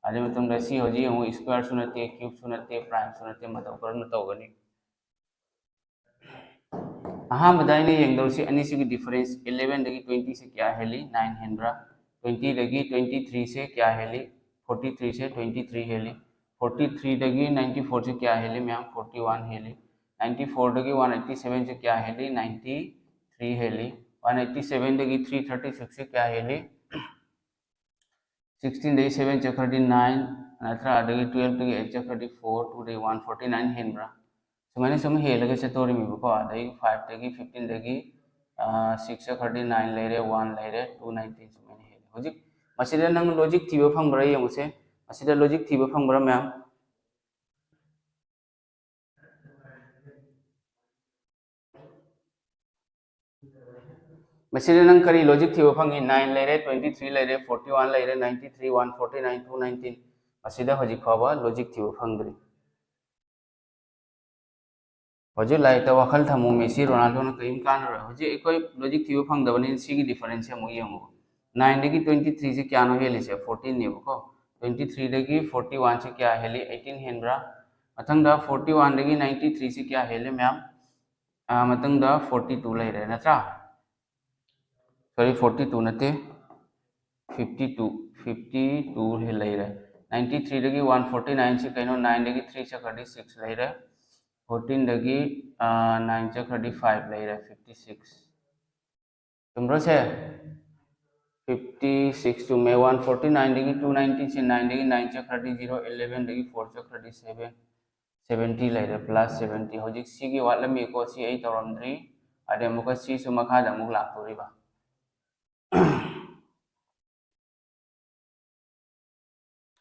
ꯑꯗꯨꯒꯤ ꯃꯇꯨꯡꯗ ꯁꯤ ꯍꯧꯖꯤꯛ ꯌꯦꯡꯉꯨ, ꯁ꯭ꯀ꯭ꯋꯦꯔꯁꯨ ꯅꯠꯇꯦ, ꯀ꯭ꯌꯨꯕꯁꯨ ꯅꯠꯇꯦ, ꯄ꯭ꯔꯥꯏꯝꯁꯨ ꯅꯠꯇꯦ, ꯃꯇꯧ ꯀꯔꯝꯅ ꯇꯧꯒꯅꯤ? ꯑꯍꯥꯟꯕꯗ ꯑꯩꯅ ꯌꯦꯡꯗꯧꯔꯤꯁꯤ ꯑꯅꯤꯁꯤꯒꯤ ꯗꯤꯐꯔꯦꯟꯁ, ꯏꯂꯦꯚꯦꯟꯗꯒꯤ ꯇ꯭ꯋꯦꯟꯇꯤꯁꯦ ꯀꯌꯥ ꯍꯦꯜꯂꯤ? ꯅꯥꯏꯟ ꯍꯦꯟꯕ꯭ꯔꯥ? ꯇ꯭ꯋꯦꯟꯇꯤꯗꯒꯤ ꯇ꯭ꯋꯦꯟꯇꯤ ꯊ꯭ꯔꯤꯁꯦ ꯀꯌꯥ ꯍꯦꯜꯂꯤ? ꯐꯣꯔꯇꯤ ꯊ꯭ꯔꯤꯁꯦ ꯇ꯭ꯋꯦꯟꯇꯤ ꯊ꯭ꯔꯤ ꯍꯦꯜꯂꯤ꯫ ꯐꯣꯔꯇꯤ ꯊ꯭ꯔꯤꯗꯒꯤ ꯅꯥꯏꯟꯇꯤ ꯐꯣꯔꯁꯦ ꯀꯌꯥ ꯍꯦꯜꯂꯤ? ꯃꯌꯥꯝ ꯐꯣꯔꯇꯤ ꯋꯥꯟ ꯍꯦꯜꯂꯤ꯫ ꯅꯥꯏꯟꯇꯤ ꯐꯣꯔꯗꯒꯤ ꯋꯥꯟ ꯑꯩꯠꯇꯤ ꯁꯚꯦꯟꯁꯦ ꯀꯌꯥ ꯍꯦꯜꯂꯤ? ꯅꯥꯏꯟꯇꯤ ꯊ꯭ꯔꯤ ꯍꯦꯜꯂꯤ꯫ ꯋꯥꯟ ꯑꯩꯠꯇꯤ ꯁꯚꯦꯟꯗꯒꯤ ꯊ꯭ꯔꯤ ꯊꯥꯔꯇꯤ ꯁꯤꯛꯁꯁꯦ ꯀꯌꯥ ꯍꯦꯜꯂꯤ? ꯁꯤꯛꯁꯇꯤꯟꯗꯒꯤ ꯁꯚꯦꯟ ꯆꯠꯈ꯭ꯔꯗꯤ ꯅꯥꯏꯟ ꯅꯠꯇ꯭ꯔꯥ? ꯑꯗꯒꯤ ꯇꯨꯌꯦꯜꯞꯇꯒꯤ ꯑꯩꯠ ꯆꯠꯈ꯭ꯔꯗꯤ ꯐꯣꯔ, ꯇꯨꯗꯒꯤ ꯋꯥꯟ, ꯐꯣꯔꯇꯤ ꯅꯥꯏꯟ ꯍꯦꯟꯕ꯭ꯔꯥ? ꯁꯨꯃꯥꯏꯅ ꯁꯨꯝ ꯍꯦꯜꯂꯒ ꯆꯠꯇꯣꯔꯤꯃꯦꯕꯀꯣ꯫ ꯑꯗꯒꯤ ꯐꯥꯏꯚꯇꯒꯤ ꯐꯤꯐꯇꯤꯟꯗꯒꯤ ꯁꯤꯛꯁ ꯆꯠꯈ꯭ꯔꯗꯤ ꯅꯥꯏꯟ ꯂꯩꯔꯦ, ꯋꯥꯟ ꯂꯩꯔꯦ, ꯇꯨ ꯅꯥꯏꯟꯇꯤꯟ ꯁꯨꯃꯥꯏꯅ ꯍꯦꯜꯂꯦ꯫ ꯍꯧꯖꯤꯛ ꯃꯁꯤꯗ ꯅꯪ ꯂꯣꯖꯤꯛ ꯊꯤꯕ ꯐꯪꯕ꯭ꯔꯥ ꯌꯦꯡꯉꯨꯁꯦ꯫ ꯃꯁꯤꯗ ꯂꯣꯖꯤꯛ ꯊꯤꯕ ꯐꯪꯕ꯭ꯔꯥ ꯃꯌꯥꯝ? ꯃꯁꯤꯗ ꯅꯪ ꯀꯔꯤ ꯂꯣꯖꯤꯛ ꯊꯤꯕ ꯐꯪꯉꯤ? ꯅꯥꯏꯟ ꯂꯩꯔꯦ, ꯇ꯭ꯋꯦꯟꯇꯤ ꯊ꯭ꯔꯤ ꯂꯩꯔꯦ, ꯐꯣꯔꯇꯤ ꯋꯥꯟ ꯂꯩꯔꯦ, ninety three, one forty nine, two nineteen. ꯑꯁꯤꯗ ꯍꯧꯖꯤꯛ ꯐꯥꯎꯕ ꯂꯣꯖꯤꯛ ꯊꯤꯕ ꯐꯪꯗ꯭ꯔꯤ꯫ ꯍꯧꯖꯤꯛ ꯂꯥꯏꯔꯤꯛꯇ ꯋꯥꯈꯜ ꯊꯝꯃꯨ, ꯃꯦꯁꯤ ꯔꯣꯅꯥꯜꯗꯣꯅ ꯀꯔꯤꯝ ꯀꯥꯟꯅꯔꯣꯏ꯫ ꯍꯧꯖꯤꯛ ꯑꯩꯈꯣꯏ ꯂꯣꯖꯤꯛ ꯊꯤꯕ ꯐꯪꯗꯕꯅꯤꯅ ꯁꯤꯒꯤ ꯗꯤꯐꯔꯦꯟꯁꯁꯦ ꯑꯃꯨꯛ ꯌꯦꯡꯉꯨ꯫ ꯅꯥꯏꯟꯗꯒꯤ ꯇ꯭ꯋꯦꯟꯇꯤ ꯊ꯭ꯔꯤꯁꯦ ꯀꯌꯥꯅꯣ ꯍꯦꯜꯂꯤꯁꯦ? ꯐꯣꯔꯇꯤꯟꯅꯦꯕꯀꯣ꯫ ꯇ꯭ꯋꯦꯟꯇꯤ ꯊ꯭ꯔꯤꯗꯒꯤ ꯐꯣꯔꯇꯤ ꯋꯥꯟꯁꯦ ꯀꯌꯥ ꯍꯦꯜꯂꯤ? ꯑꯩꯠꯇꯤꯟ ꯍꯦꯟꯕ꯭ꯔꯥ? ꯃꯊꯪꯗ ꯐꯣꯔꯇꯤ ꯋꯥꯟꯗꯒꯤ ꯅꯥꯏꯟꯇꯤ ꯊ꯭ꯔꯤꯁꯦ ꯀꯌꯥ ꯍꯦꯜꯂꯤ ꯃꯌꯥꯝ? ꯑꯥ, ꯃꯊꯪꯗ ꯐꯣꯔꯇꯤ ꯇꯨ ꯂꯩꯔꯦ ꯅꯠꯇ꯭ꯔꯥ? ꯁꯣꯔꯤ, ꯐꯣꯔꯇꯤ ꯇꯨ ꯅꯠꯇꯦ, ꯐꯤꯐꯇꯤ ꯇꯨ, ꯐꯤꯐꯇꯤ ꯇꯨ ꯂꯩꯔꯦ꯫ ꯅꯥꯏꯟꯇꯤ ꯊ꯭ꯔꯤꯗꯒꯤ ꯋꯥꯟ ꯐꯣꯔꯇꯤ ꯅꯥꯏꯟꯁꯤ ꯀꯩꯅꯣ? ꯅꯥꯏꯟꯗꯒꯤ ꯊ꯭ꯔꯤ ꯆꯠꯈ꯭ꯔꯗꯤ ꯁꯤꯛꯁ ꯂꯩꯔꯦ꯫ ꯐꯣꯔꯇꯤꯟꯗꯒꯤ ꯅꯥꯏꯟ ꯆꯠꯈ꯭ꯔꯗꯤ ꯐꯥꯏꯚ ꯂꯩꯔꯦ, ꯐꯤꯐꯇꯤ ꯁꯤꯛꯁ꯫ ꯆꯨꯝꯕ꯭ꯔꯣ ꯁꯦ? ꯐꯤꯐꯇꯤ ꯁꯤꯛꯁ ꯆꯨꯝꯃꯦ꯫ ꯋꯥꯟ ꯐꯣꯔꯇꯤ ꯅꯥꯏꯟꯗꯒꯤ ꯇꯨ ꯅꯥꯏꯟꯇꯤꯁꯦ, ꯅꯥꯏꯟꯗꯒꯤ ꯅꯥꯏꯟ ꯆꯠꯈ꯭ꯔꯗꯤ ꯖꯤꯔꯣ, ꯏꯂꯦꯚꯦꯟꯗꯒꯤ ꯐꯣꯔ ꯆꯠꯈ꯭ꯔꯗꯤ ꯁꯚꯦꯟ, ꯁꯚꯦꯟꯇꯤ ꯂꯩꯔꯦ, ꯄ꯭ꯂꯁ ꯁꯚꯦꯟꯇꯤ꯫ ꯍꯧꯖꯤꯛ ꯁꯤꯒꯤ ꯋꯥꯠꯂꯝꯃꯤꯀꯣ, ꯁꯤ ꯑꯩ ꯇꯧꯔꯝꯗ꯭ꯔꯤ꯫ ꯑꯗꯩ ꯑꯃꯨꯛꯀ ꯁꯤꯁꯨ ꯃꯈꯥꯗ ꯑꯃꯨꯛ ꯂꯥꯛꯇꯣꯔꯤꯕ꯫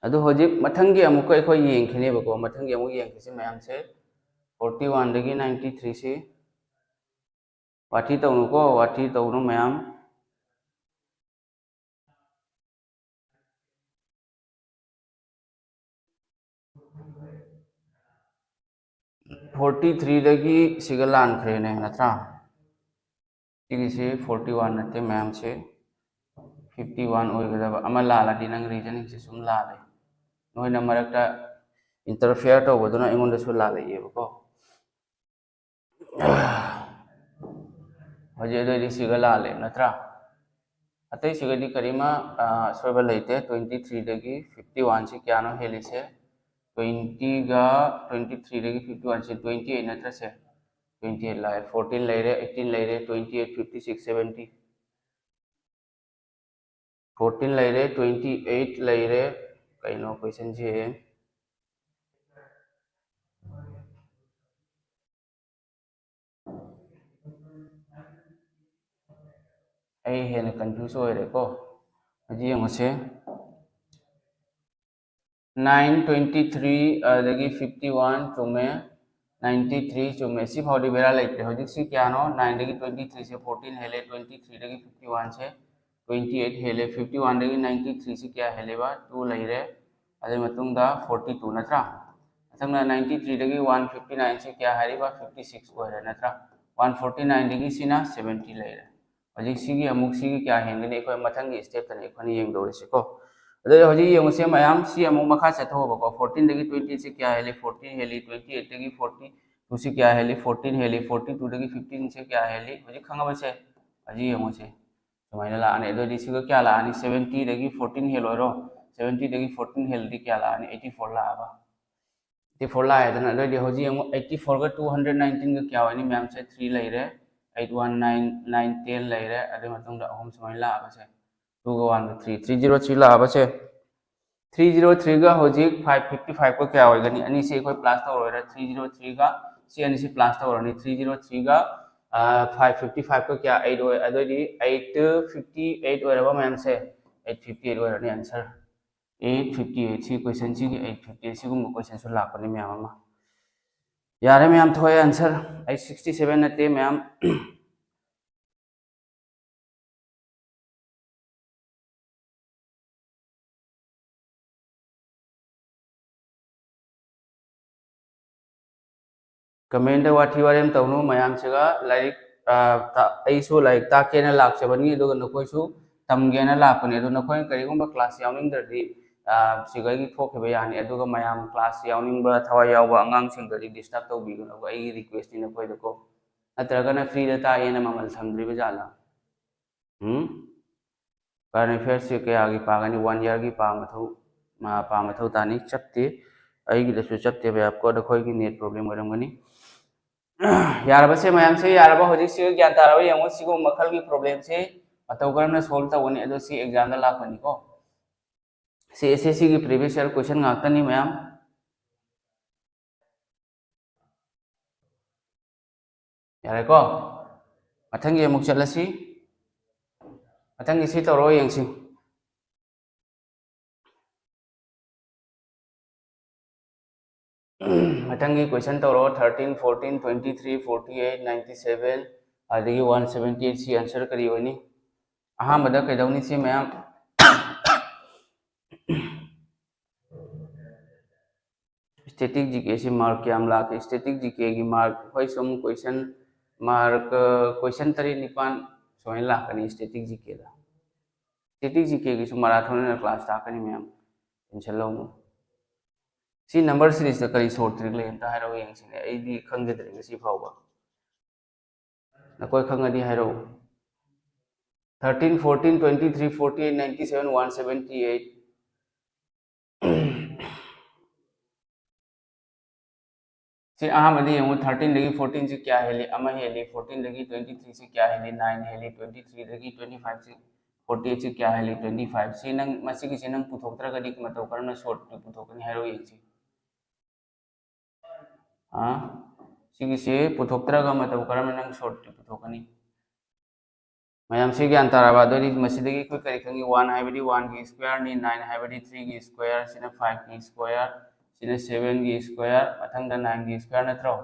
ꯑꯗꯨ ꯍꯧꯖꯤꯛ ꯃꯊꯪꯒꯤ ꯑꯃꯨꯛꯀ ꯑꯩꯈꯣꯏ ꯌꯦꯡꯈꯤꯅꯦꯕꯀꯣ꯫ ꯃꯊꯪꯒꯤ ꯑꯃꯨꯛ ꯌꯦꯡꯈꯤꯁꯤ ꯃꯌꯥꯝꯁꯦ꯫ ꯐꯣꯔꯇꯤ ꯋꯥꯟꯗꯒꯤ ꯅꯥꯏꯟꯇꯤ ꯊ꯭ꯔꯤꯁꯤ ꯋꯥꯊꯤ ꯇꯧꯅꯨꯀꯣ, ꯋꯥꯊꯤ ꯇꯧꯅꯨ ꯃꯌꯥꯝ꯫ ꯐꯣꯔꯇꯤ ꯊ꯭ꯔꯤꯗꯒꯤ ꯁꯤꯒ ꯂꯥꯟꯈ꯭ꯔꯦꯅꯦ, ꯅꯠꯇ꯭ꯔꯥ? ꯁꯤꯒꯤꯁꯤ ꯐꯣꯔꯇꯤ ꯋꯥꯟ ꯅꯠꯇꯦ ꯃꯌꯥꯝꯁꯦ, ꯐꯤꯐꯇꯤ ꯋꯥꯟ ꯑꯣꯏꯒꯗꯕ꯫ ꯑꯃ ꯂꯥꯜꯂꯗꯤ ꯅꯪ ꯔꯤꯖꯅꯤꯡꯁꯦ ꯁꯨꯝ ꯂꯥꯜꯂꯦ꯫ ꯅꯣꯏꯅ ꯃꯔꯛꯇ ꯏꯟꯇꯔꯐꯤꯌꯔ ꯇꯧꯕꯗꯨꯅ ꯑꯩꯉꯣꯟꯗꯁꯨ ꯂꯥꯜꯂꯛꯑꯦꯕꯀꯣ꯫ ꯍꯧꯖꯤꯛ ꯑꯗꯨꯑꯣꯏꯗꯤ ꯁꯤꯒ ꯂꯥꯜꯂꯦ ꯅꯠꯇ꯭ꯔꯥ? ꯑꯇꯩꯁꯤꯒꯗꯤ ꯀꯔꯤꯃ, ꯑ, ꯑꯁꯣꯏꯕ ꯂꯩꯇꯦ꯫ ꯇ꯭ꯋꯦꯟꯇꯤ ꯊ꯭ꯔꯤꯗꯒꯤ ꯐꯤꯐꯇꯤ ꯋꯥꯟꯁꯤ ꯀꯌꯥꯅꯣ ꯍꯦꯜꯂꯤꯁꯦ? ꯇ꯭ꯋꯦꯟꯇꯤꯒ ꯇ꯭ꯋꯦꯟꯇꯤ ꯊ꯭ꯔꯤꯗꯒꯤ ꯐꯤꯐꯇꯤ ꯋꯥꯟꯁꯦ ꯇ꯭ꯋꯦꯟꯇꯤ ꯑꯩꯠ ꯅꯠꯇ꯭ꯔꯥ ꯁꯦ? ꯇ꯭ꯋꯦꯟꯇꯤ ꯑꯩꯠ ꯂꯥꯛꯑꯦ, ꯐꯣꯔꯇꯤꯟ ꯂꯩꯔꯦ, ꯑꯩꯠꯇꯤꯟ ꯂꯩꯔꯦ, twenty eight, fifty six, seventy. Fourteen ꯂꯩꯔꯦ, ꯇ꯭ꯋꯦꯟꯇꯤ ꯑꯩꯠ ꯂꯩꯔꯦ꯫ ꯀꯩꯅꯣ ꯀꯣꯏꯁꯟꯁꯦ? ꯑꯩ ꯍꯦꯟꯅ ꯀꯟꯐ꯭ꯌꯨꯁ ꯑꯣꯏꯔꯦꯀꯣ꯫ ꯍꯧꯖꯤꯛ ꯌꯦꯡꯉꯨꯁꯦ꯫ ꯅꯥꯏꯟ, ꯇ꯭ꯋꯦꯟꯇꯤ ꯊ꯭ꯔꯤ, ꯑꯗꯒꯤ ꯐꯤꯐꯇꯤ ꯋꯥꯟ ꯆꯨꯝꯃꯦ, ꯅꯥꯏꯟꯇꯤ ꯊ꯭ꯔꯤ ꯆꯨꯝꯃꯦ꯫ ꯁꯤ ꯐꯥꯎꯗꯤ ꯕꯦꯔꯥ ꯂꯩꯇ꯭ꯔꯦ꯫ ꯍꯧꯖꯤꯛꯁꯤ ꯀꯌꯥꯅꯣ? ꯅꯥꯏꯟꯗꯒꯤ ꯇ꯭ꯋꯦꯟꯇꯤ ꯊ꯭ꯔꯤꯁꯦ ꯐꯣꯔꯇꯤꯟ ꯍꯦꯜꯂꯦ, ꯇ꯭ꯋꯦꯟꯇꯤ ꯊ꯭ꯔꯤꯗꯒꯤ ꯐꯤꯐꯇꯤ ꯋꯥꯟꯁꯦ ꯇ꯭ꯋꯦꯟꯇꯤ ꯑꯩꯠ ꯍꯦꯜꯂꯦ, ꯐꯤꯐꯇꯤ ꯋꯥꯟꯗꯒꯤ ꯅꯥꯏꯟꯇꯤ ꯊ꯭ꯔꯤꯁꯦ ꯀꯌꯥ ꯍꯦꯜꯂꯦꯕ? ꯇꯨ ꯂꯩꯔꯦ꯫ ꯑꯗꯨꯒꯤ ꯃꯇꯨꯡꯗ forty two ꯅꯠꯇ꯭ꯔꯥ? ꯃꯊꯪꯗ ninety three ꯗꯒꯤ one fifty nine ꯁꯤ ꯀꯌꯥ ꯍꯥꯏꯔꯤꯕ? Fifty six ꯑꯣꯏꯔꯦ ꯅꯠꯇ꯭ꯔꯥ? One forty nine ꯗꯒꯤ ꯁꯤꯅ seventy ꯂꯩꯔꯦ꯫ ꯍꯧꯖꯤꯛ ꯁꯤꯒꯤ ꯑꯃꯨꯛ ꯁꯤꯒꯤ ꯀꯌꯥ ꯍꯦꯟꯒꯅꯤ? ꯑꯩꯈꯣꯏ ꯃꯊꯪꯒꯤ step ꯇꯅꯤ ꯑꯩꯈꯣꯏꯅ ꯌꯦꯡꯗꯧꯔꯤꯁꯤꯀꯣ꯫ ꯑꯗꯨꯗꯤ ꯍꯧꯖꯤꯛ ꯌꯦꯡꯉꯨꯁꯦ ꯃꯌꯥꯝ, ꯁꯤ ꯑꯃꯨꯛ ꯃꯈꯥ ꯆꯠꯊꯣꯛꯑꯕꯀꯣ꯫ Fourteen ꯗꯒꯤ twenty ꯁꯤ ꯀꯌꯥ ꯍꯦꯜꯂꯤ? Fourteen ꯍꯦꯜꯂꯤ꯫ Twenty eight ꯗꯒꯤ forty two ꯁꯤ ꯀꯌꯥ ꯍꯦꯜꯂꯤ? Fourteen ꯍꯦꯜꯂꯤ꯫ Forty two ꯗꯒꯤ fifteen ꯁꯤ ꯀꯌꯥ ꯍꯦꯜꯂꯤ? ꯍꯧꯖꯤꯛ ꯈꯪꯉꯕꯁꯦ ꯍꯧꯖꯤꯛ ꯌꯦꯡꯉꯨꯁꯦ꯫ ꯁꯨꯃꯥꯏꯅ ꯂꯥꯛꯑꯅꯤ꯫ ꯑꯗꯨꯗꯤ ꯁꯤꯒ ꯀꯌꯥ ꯂꯥꯛꯑꯅꯤ? Seventy ꯗꯒꯤ fourteen ꯍꯦꯜꯂꯣꯏꯔꯣ? Seventy ꯗꯒꯤ fourteen ꯍꯦꯜꯂꯗꯤ ꯀꯌꯥ ꯂꯥꯛꯑꯅꯤ? Eighty four ꯂꯥꯛꯑꯕ? Eighty four ꯂꯥꯛꯑꯦꯗꯅ꯫ ꯑꯗꯨꯑꯣꯏꯗꯤ ꯍꯧꯖꯤꯛ ꯌꯦꯡꯉꯨ, eighty four ꯒ two hundred nineteen ꯒ ꯀꯌꯥ ꯑꯣꯏꯅꯤ? ꯃꯌꯥꯝꯁꯦ three ꯂꯩꯔꯦ, eight one nine, nine ten ꯂꯩꯔꯦ꯫ ꯑꯗꯨꯒꯤ ꯃꯇꯨꯡꯗ ꯑꯍꯨꯝ ꯁꯨꯃꯥꯏꯅ ꯂꯥꯛꯑꯕꯁꯦ, two ꯒ one ꯒ three, three zero three ꯂꯥꯛꯑꯕꯁꯦ꯫ Three zero three ꯒ ꯍꯧꯖꯤꯛ five fifty five ꯒ ꯀꯌꯥ ꯑꯣꯏꯒꯅꯤ? ꯑꯅꯤꯁꯤ ꯑꯩꯈꯣꯏ plus ꯇꯧꯔꯣꯏꯔꯦ꯫ Three zero three ꯒ ꯁꯤ ꯑꯅꯤꯁꯤ plus ꯇꯧꯔꯅꯤ꯫ Three zero three ꯒ five fifty five ꯒ ꯀꯌꯥ? Eight ꯑꯣꯏ꯫ ꯑꯗꯨꯑꯣꯏꯗꯤ eight fifty eight ꯑꯣꯏꯔꯕ ꯃꯌꯥꯝꯁꯦ? Eight fifty eight ꯑꯣꯏꯔꯅꯤ answer꯫ Eight fifty eight, ꯁꯤ question ꯁꯤꯒꯤ eight fifty eight ꯁꯤꯒꯨꯝꯕ question ꯁꯨ ꯂꯥꯛꯄꯅꯤ ꯃꯌꯥꯝ ꯑꯃ꯫ ꯌꯥꯔꯦ ꯃꯌꯥꯝ, ꯊꯣꯛꯑꯦ answer꯫ ꯑꯩ sixty seven ꯅꯠꯇꯦ ꯃꯌꯥꯝ꯫ Comment ꯇ ꯋꯥꯊꯤ ꯋꯥꯔꯦꯝ ꯇꯧꯅꯨ ꯃꯌꯥꯝꯁꯤꯒ꯫ ꯂꯥꯏꯔꯤꯛ, ꯑ, ꯇ-, ꯑꯩꯁꯨ ꯂꯥꯏꯔꯤꯛ ꯇꯥꯛꯀꯦꯅ ꯂꯥꯛꯆꯕꯅꯤ, ꯑꯗꯨꯒ ꯅꯈꯣꯏꯁꯨ ꯇꯝꯒꯦꯅ ꯂꯥꯛꯄꯅꯤ꯫ ꯑꯗꯨ ꯅꯈꯣꯏꯅ ꯀꯔꯤꯒꯨꯝꯕ class ꯌꯥꯎꯅꯤꯡꯗ꯭ꯔꯗꯤ, ꯑ, ꯁꯤꯗꯒꯤ ꯊꯣꯛꯈꯤꯕ ꯌꯥꯅꯤ꯫ ꯑꯗꯨꯒ ꯃꯌꯥꯝ class ꯌꯥꯎꯅꯤꯡꯕ, ꯊꯋꯥꯏ ꯌꯥꯎꯕ ꯑꯉꯥꯡꯁꯤꯡꯗꯗꯤ disturb ꯇꯧꯕꯤꯒꯅꯨ꯫ ꯑꯩꯒꯤ request ꯅꯤ ꯅꯈꯣꯏꯗꯀꯣ꯫ ꯅꯠꯇ꯭ꯔꯒꯅ free ꯗ ꯇꯥꯛꯑꯦꯅ ꯃꯃꯜ ꯊꯝꯗ꯭ꯔꯤꯕ ꯖꯥꯠꯂ? ꯎꯝ? Current affairs ꯁꯦ ꯀꯌꯥꯒꯤ ꯄꯥꯒꯅꯤ? One year ꯒꯤ ꯄꯥ ꯃꯊꯧ, ꯃꯥ-, ꯄꯥ ꯃꯊꯧ ꯇꯥꯅꯤ꯫ ꯆꯞꯇꯦ꯫ ꯑꯩꯒꯤꯗꯁꯨ ꯆꯞꯇꯦ ꯃꯌꯥꯝ ꯀꯣ, ꯅꯈꯣꯏꯒꯤ net problem ꯑꯣꯏꯔꯝꯒꯅꯤ꯫ ꯌꯥꯔꯕꯁꯦ ꯃꯌꯥꯝꯁꯦ, ꯌꯥꯔꯕ? ꯍꯧꯖꯤꯛꯁꯤ ꯒ꯭ꯌꯥꯟ ꯇꯥꯔꯕ? ꯌꯦꯡꯉꯣ, ꯁꯤꯒꯨꯝꯕ ꯃꯈꯜꯒꯤ problem ꯁꯦ ꯃꯇꯧ ꯀꯔꯝꯅ solve ꯇꯧꯒꯅꯤ? ꯑꯗꯣ ꯁꯤ exam ꯗ ꯂꯥꯛꯄꯅꯤꯀꯣ꯫ ꯁꯤ S S C ꯒꯤ previous year question ꯉꯥꯛꯇꯅꯤ ꯃꯌꯥꯝ꯫ ꯌꯥꯔꯦꯀꯣ? ꯃꯊꯪꯒꯤ ꯑꯃꯨꯛ ꯆꯠꯂꯁꯤ꯫ ꯃꯊꯪꯒꯤ ꯁꯤ ꯇꯧꯔꯣ ꯌꯦꯡꯁꯤ꯫ ꯃꯊꯪꯒꯤ question ꯇꯧꯔꯣ, thirteen, fourteen, twenty three, forty eight, ninety seven, ꯑꯗꯒꯤ one seventy eight, ꯁꯤ answer ꯀꯔꯤ ꯑꯣꯏꯅꯤ? ꯑꯍꯥꯟꯕꯗ ꯀꯩꯗꯧꯅꯤ ꯁꯤ ꯃꯌꯥꯝ? static G K ꯁꯤ mark ꯀꯌꯥꯝ ꯂꯥꯛꯀꯦ? Static G Kꯒꯤ mark ꯑꯩꯈꯣꯏ ꯁꯨꯝ question mark question ꯇꯔꯦꯠ ꯅꯤꯄꯥꯜ ꯁꯨꯃꯥꯏꯅ ꯂꯥꯛꯀꯅꯤ static G Kꯗ꯫ Static G Kꯒꯤꯁꯨ marathon ꯑꯣꯏꯅ class ꯇꯥꯛꯀꯅꯤ ꯃꯌꯥꯝ, tension ꯂꯧꯅꯨ꯫ ꯁꯤ number seriesꯇ ꯀꯔꯤ short trick ꯂꯩ ꯑꯝꯇ ꯍꯥꯏꯔꯛꯑꯣ ꯌꯦꯡꯁꯤꯅꯦ, ꯑꯩꯗꯤ ꯈꯪꯖꯗ꯭ꯔꯤ ꯉꯁꯤ ꯐꯥꯎꯕ꯫ ꯅꯈꯣꯏ ꯈꯪꯉꯗꯤ ꯍꯥꯏꯔꯛꯎ꯫ Thirteen, fourteen, twenty three, forty eight, ninety seven, one seventy eight꯫ ꯁꯤ ꯑꯍꯥꯟꯕꯗ ꯌꯦꯡꯉꯨ, thirteenꯗꯒꯤ fourteenꯁꯤ ꯀꯌꯥ ꯍꯦꯜꯂꯤ? ꯑꯃ ꯍꯦꯜꯂꯤ꯫ Fourteenꯗꯒꯤ twenty threeꯁꯤ ꯀꯌꯥ ꯍꯦꯜꯂꯤ? Nine ꯍꯦꯜꯂꯤ꯫ Twenty threeꯗꯒꯤ twenty fiveꯁꯤ, forty eightꯁꯤ ꯀꯌꯥ ꯍꯦꯜꯂꯤ? Twenty five꯫ ꯁꯤ ꯅꯪ, ꯃꯁꯤꯒꯤꯁꯤ ꯅꯪ ꯄꯨꯊꯣꯛꯇ꯭ꯔꯒꯗꯤ ꯃꯇꯧ ꯀꯔꯝꯅ short trick ꯄꯨꯊꯣꯛꯀꯅꯤ ꯍꯥꯏꯔꯣ ꯌꯦꯡꯁꯤ꯫ ꯑꯥ, ꯁꯤꯒꯤꯁꯤ ꯄꯨꯊꯣꯛꯇ꯭ꯔꯒ ꯃꯇꯧ ꯀꯔꯝꯅ ꯅꯪ short trick ꯄꯨꯊꯣꯛꯀꯅꯤ? ꯃꯌꯥꯝꯁꯤ ꯒ꯭ꯌꯥꯟ ꯇꯥꯔꯕ? ꯑꯗꯨꯑꯣꯏꯗꯤ ꯃꯁꯤꯗꯒꯤ ꯑꯩꯈꯣꯏ ꯀꯔꯤ ꯈꯪꯉꯤ? One ꯍꯥꯏꯕꯗꯤ oneꯒꯤ squareꯅꯤ, nine ꯍꯥꯏꯕꯗꯤ threeꯒꯤ square, ꯁꯤꯅ fiveꯀꯤ square, ꯁꯤꯅ sevenꯒꯤ square, ꯃꯊꯪꯗ nineꯒꯤ square ꯅꯠꯇ꯭ꯔꯣ?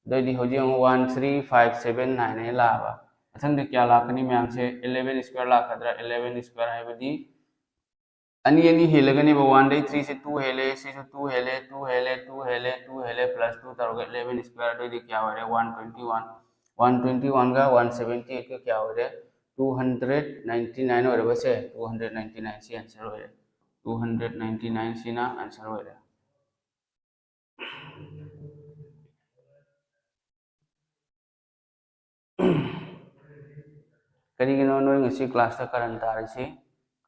ꯑꯗꯨꯑꯣꯏꯗꯤ ꯍꯧꯖꯤꯛ ꯑꯃꯨꯛ one three five seven nine ꯍꯥꯏꯅ ꯂꯥꯛꯑꯕ꯫ ꯃꯊꯪꯗ ꯀꯌꯥ ꯂꯥꯛꯀꯅꯤ ꯃꯌꯥꯝꯁꯦ? Eleven square ꯂꯥꯛꯀꯗ꯭ꯔꯥ? Eleven square ꯍꯥꯏꯕꯗꯤ ꯑꯅꯤ ꯑꯅꯤ ꯍꯦꯜꯂꯒꯅꯦꯕ꯫ Oneꯗꯩ threeꯁꯦ two ꯍꯦꯜꯂꯦ, ꯁꯤꯁꯨ two ꯍꯦꯜꯂꯦ, two ꯍꯦꯜꯂꯦ, two ꯍꯦꯜꯂꯦ, two ꯍꯦꯜꯂꯦ, plus two ꯇꯧꯔꯒ eleven square, ꯑꯗꯨꯑꯣꯏꯗꯤ ꯀꯌꯥ ꯑꯣꯏꯔꯦ? One twenty one꯫ One twenty oneꯒ one seventy eightꯀ ꯀꯌꯥ ꯑꯣꯏꯔꯦ? Two hundred ninety nine ꯑꯣꯏꯔꯕꯁꯦ, two hundred ninety nine ꯁꯤ answer ꯑꯣꯏꯔꯦ꯫ Two hundred ninety nine ꯁꯤꯅ answer ꯑꯣꯏꯔꯦ꯫ ꯀꯔꯤꯒꯤꯅꯣ ꯅꯣꯏ ꯉꯁꯤ classꯇ ꯀꯔꯟ ꯇꯥꯔꯤꯁꯤ?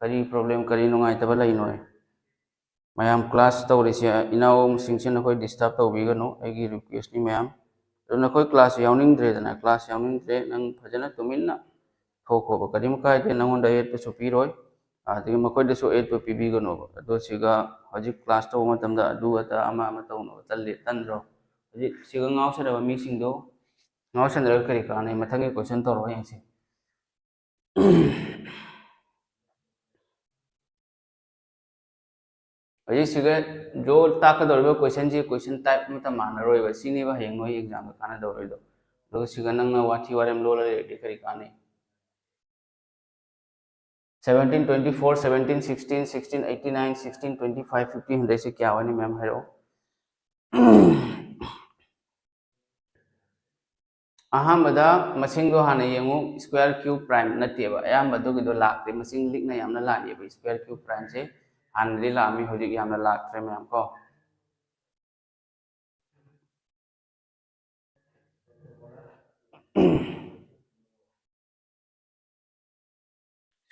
ꯀꯔꯤ problem, ꯀꯔꯤ ꯅꯨꯡꯉꯥꯏꯇꯕ ꯂꯩꯅꯣ? ꯃꯌꯥꯝ class ꯇꯧꯔꯤꯁꯦ, ꯏꯅꯥꯎꯁꯤꯡꯁꯦ ꯅꯈꯣꯏ disturb ꯇꯧꯕꯤꯒꯅꯨ, ꯑꯩꯒꯤ requestꯅꯤ ꯃꯌꯥꯝ꯫ ꯑꯗꯨ ꯅꯈꯣꯏ class ꯌꯥꯎꯅꯤꯡꯗ꯭ꯔꯦꯗꯅ, class ꯌꯥꯎꯅꯤꯡꯗ꯭ꯔꯦ, ꯅꯪ ꯐꯖꯅ ꯇꯨꯃꯤꯟꯅ ꯊꯣꯛꯈꯣꯕ, ꯀꯔꯤꯝ ꯀꯥꯏꯗꯦ, ꯅꯪꯉꯣꯟꯗ ꯑꯌꯦꯠꯄꯁꯨ ꯄꯤꯔꯣꯏ꯫ ꯑꯗꯒꯤ ꯃꯈꯣꯏꯗꯁꯨ ꯑꯌꯦꯠꯄ ꯄꯤꯕꯤꯒꯅꯣꯕ꯫ ꯑꯗꯣ ꯁꯤꯒ ꯍꯧꯖꯤꯛ class ꯇꯧꯕ ꯃꯇꯝꯗ ꯑꯗꯨ ꯑꯗꯥ ꯑꯃ ꯑꯃ ꯇꯧꯅꯕ ꯇꯜꯂꯤ, ꯇꯟꯗ꯭ꯔꯣ? ꯍꯧꯖꯤꯛ ꯁꯤꯒ ꯉꯥꯎꯁꯟꯅꯕ ꯃꯤꯁꯤꯡꯗꯣ ꯉꯥꯎꯁꯟꯅꯔꯒ ꯀꯔꯤ ꯀꯥꯟꯅꯩ? ꯃꯊꯪꯒꯤ question ꯇꯧꯔꯛꯑꯣ ꯌꯦꯡꯁꯤ꯫ ꯍꯧꯖꯤꯛ ꯁꯤꯒ ꯖꯣ ꯇꯥꯛꯀꯗꯧꯔꯤꯕ questionꯁꯤ question type ꯑꯃꯠꯇ ꯃꯥꯟꯅꯔꯣꯏꯕ꯫ ꯁꯤꯅꯦꯕ ꯍꯌꯦꯡ ꯅꯣꯏ examꯗ ꯀꯥꯟꯅꯗꯧꯔꯤꯗꯣ꯫ ꯑꯗꯨꯒ ꯁꯤꯒ ꯅꯪꯅ ꯋꯥꯊꯤ ꯋꯥꯔꯦꯝ ꯂꯣꯜꯂ ꯂꯩꯔꯗꯤ ꯀꯔꯤ ꯀꯥꯟꯅꯩ? Seventeen twenty four, seventeen sixteen, sixteen eighty nine, sixteen twenty five, fifteen hundred ꯁꯤ ꯀꯌꯥ ꯑꯣꯏꯅꯤ ꯃꯌꯥꯝ ꯍꯥꯏꯔꯛꯑꯣ꯫ ꯑꯍꯥꯟꯕꯗ ꯃꯁꯤꯡꯗꯣ ꯍꯥꯟꯅ ꯌꯦꯡꯉꯨ, square cube prime ꯅꯠꯇꯦꯕ, ꯑꯌꯥꯝꯕ ꯑꯗꯨꯒꯤꯗꯣ ꯂꯥꯛꯇꯦ, ꯃꯁꯤꯡ ꯂꯤꯛꯅ ꯌꯥꯝꯅ ꯂꯥꯛꯑꯦꯕ square cube primeꯁꯦ꯫ ꯍꯥꯟꯅꯗꯤ ꯂꯥꯛꯑꯝꯃꯤ, ꯍꯧꯖꯤꯛ ꯌꯥꯝꯅ ꯂꯥꯛꯇ꯭ꯔꯦ ꯃꯌꯥꯝ ꯀꯣ꯫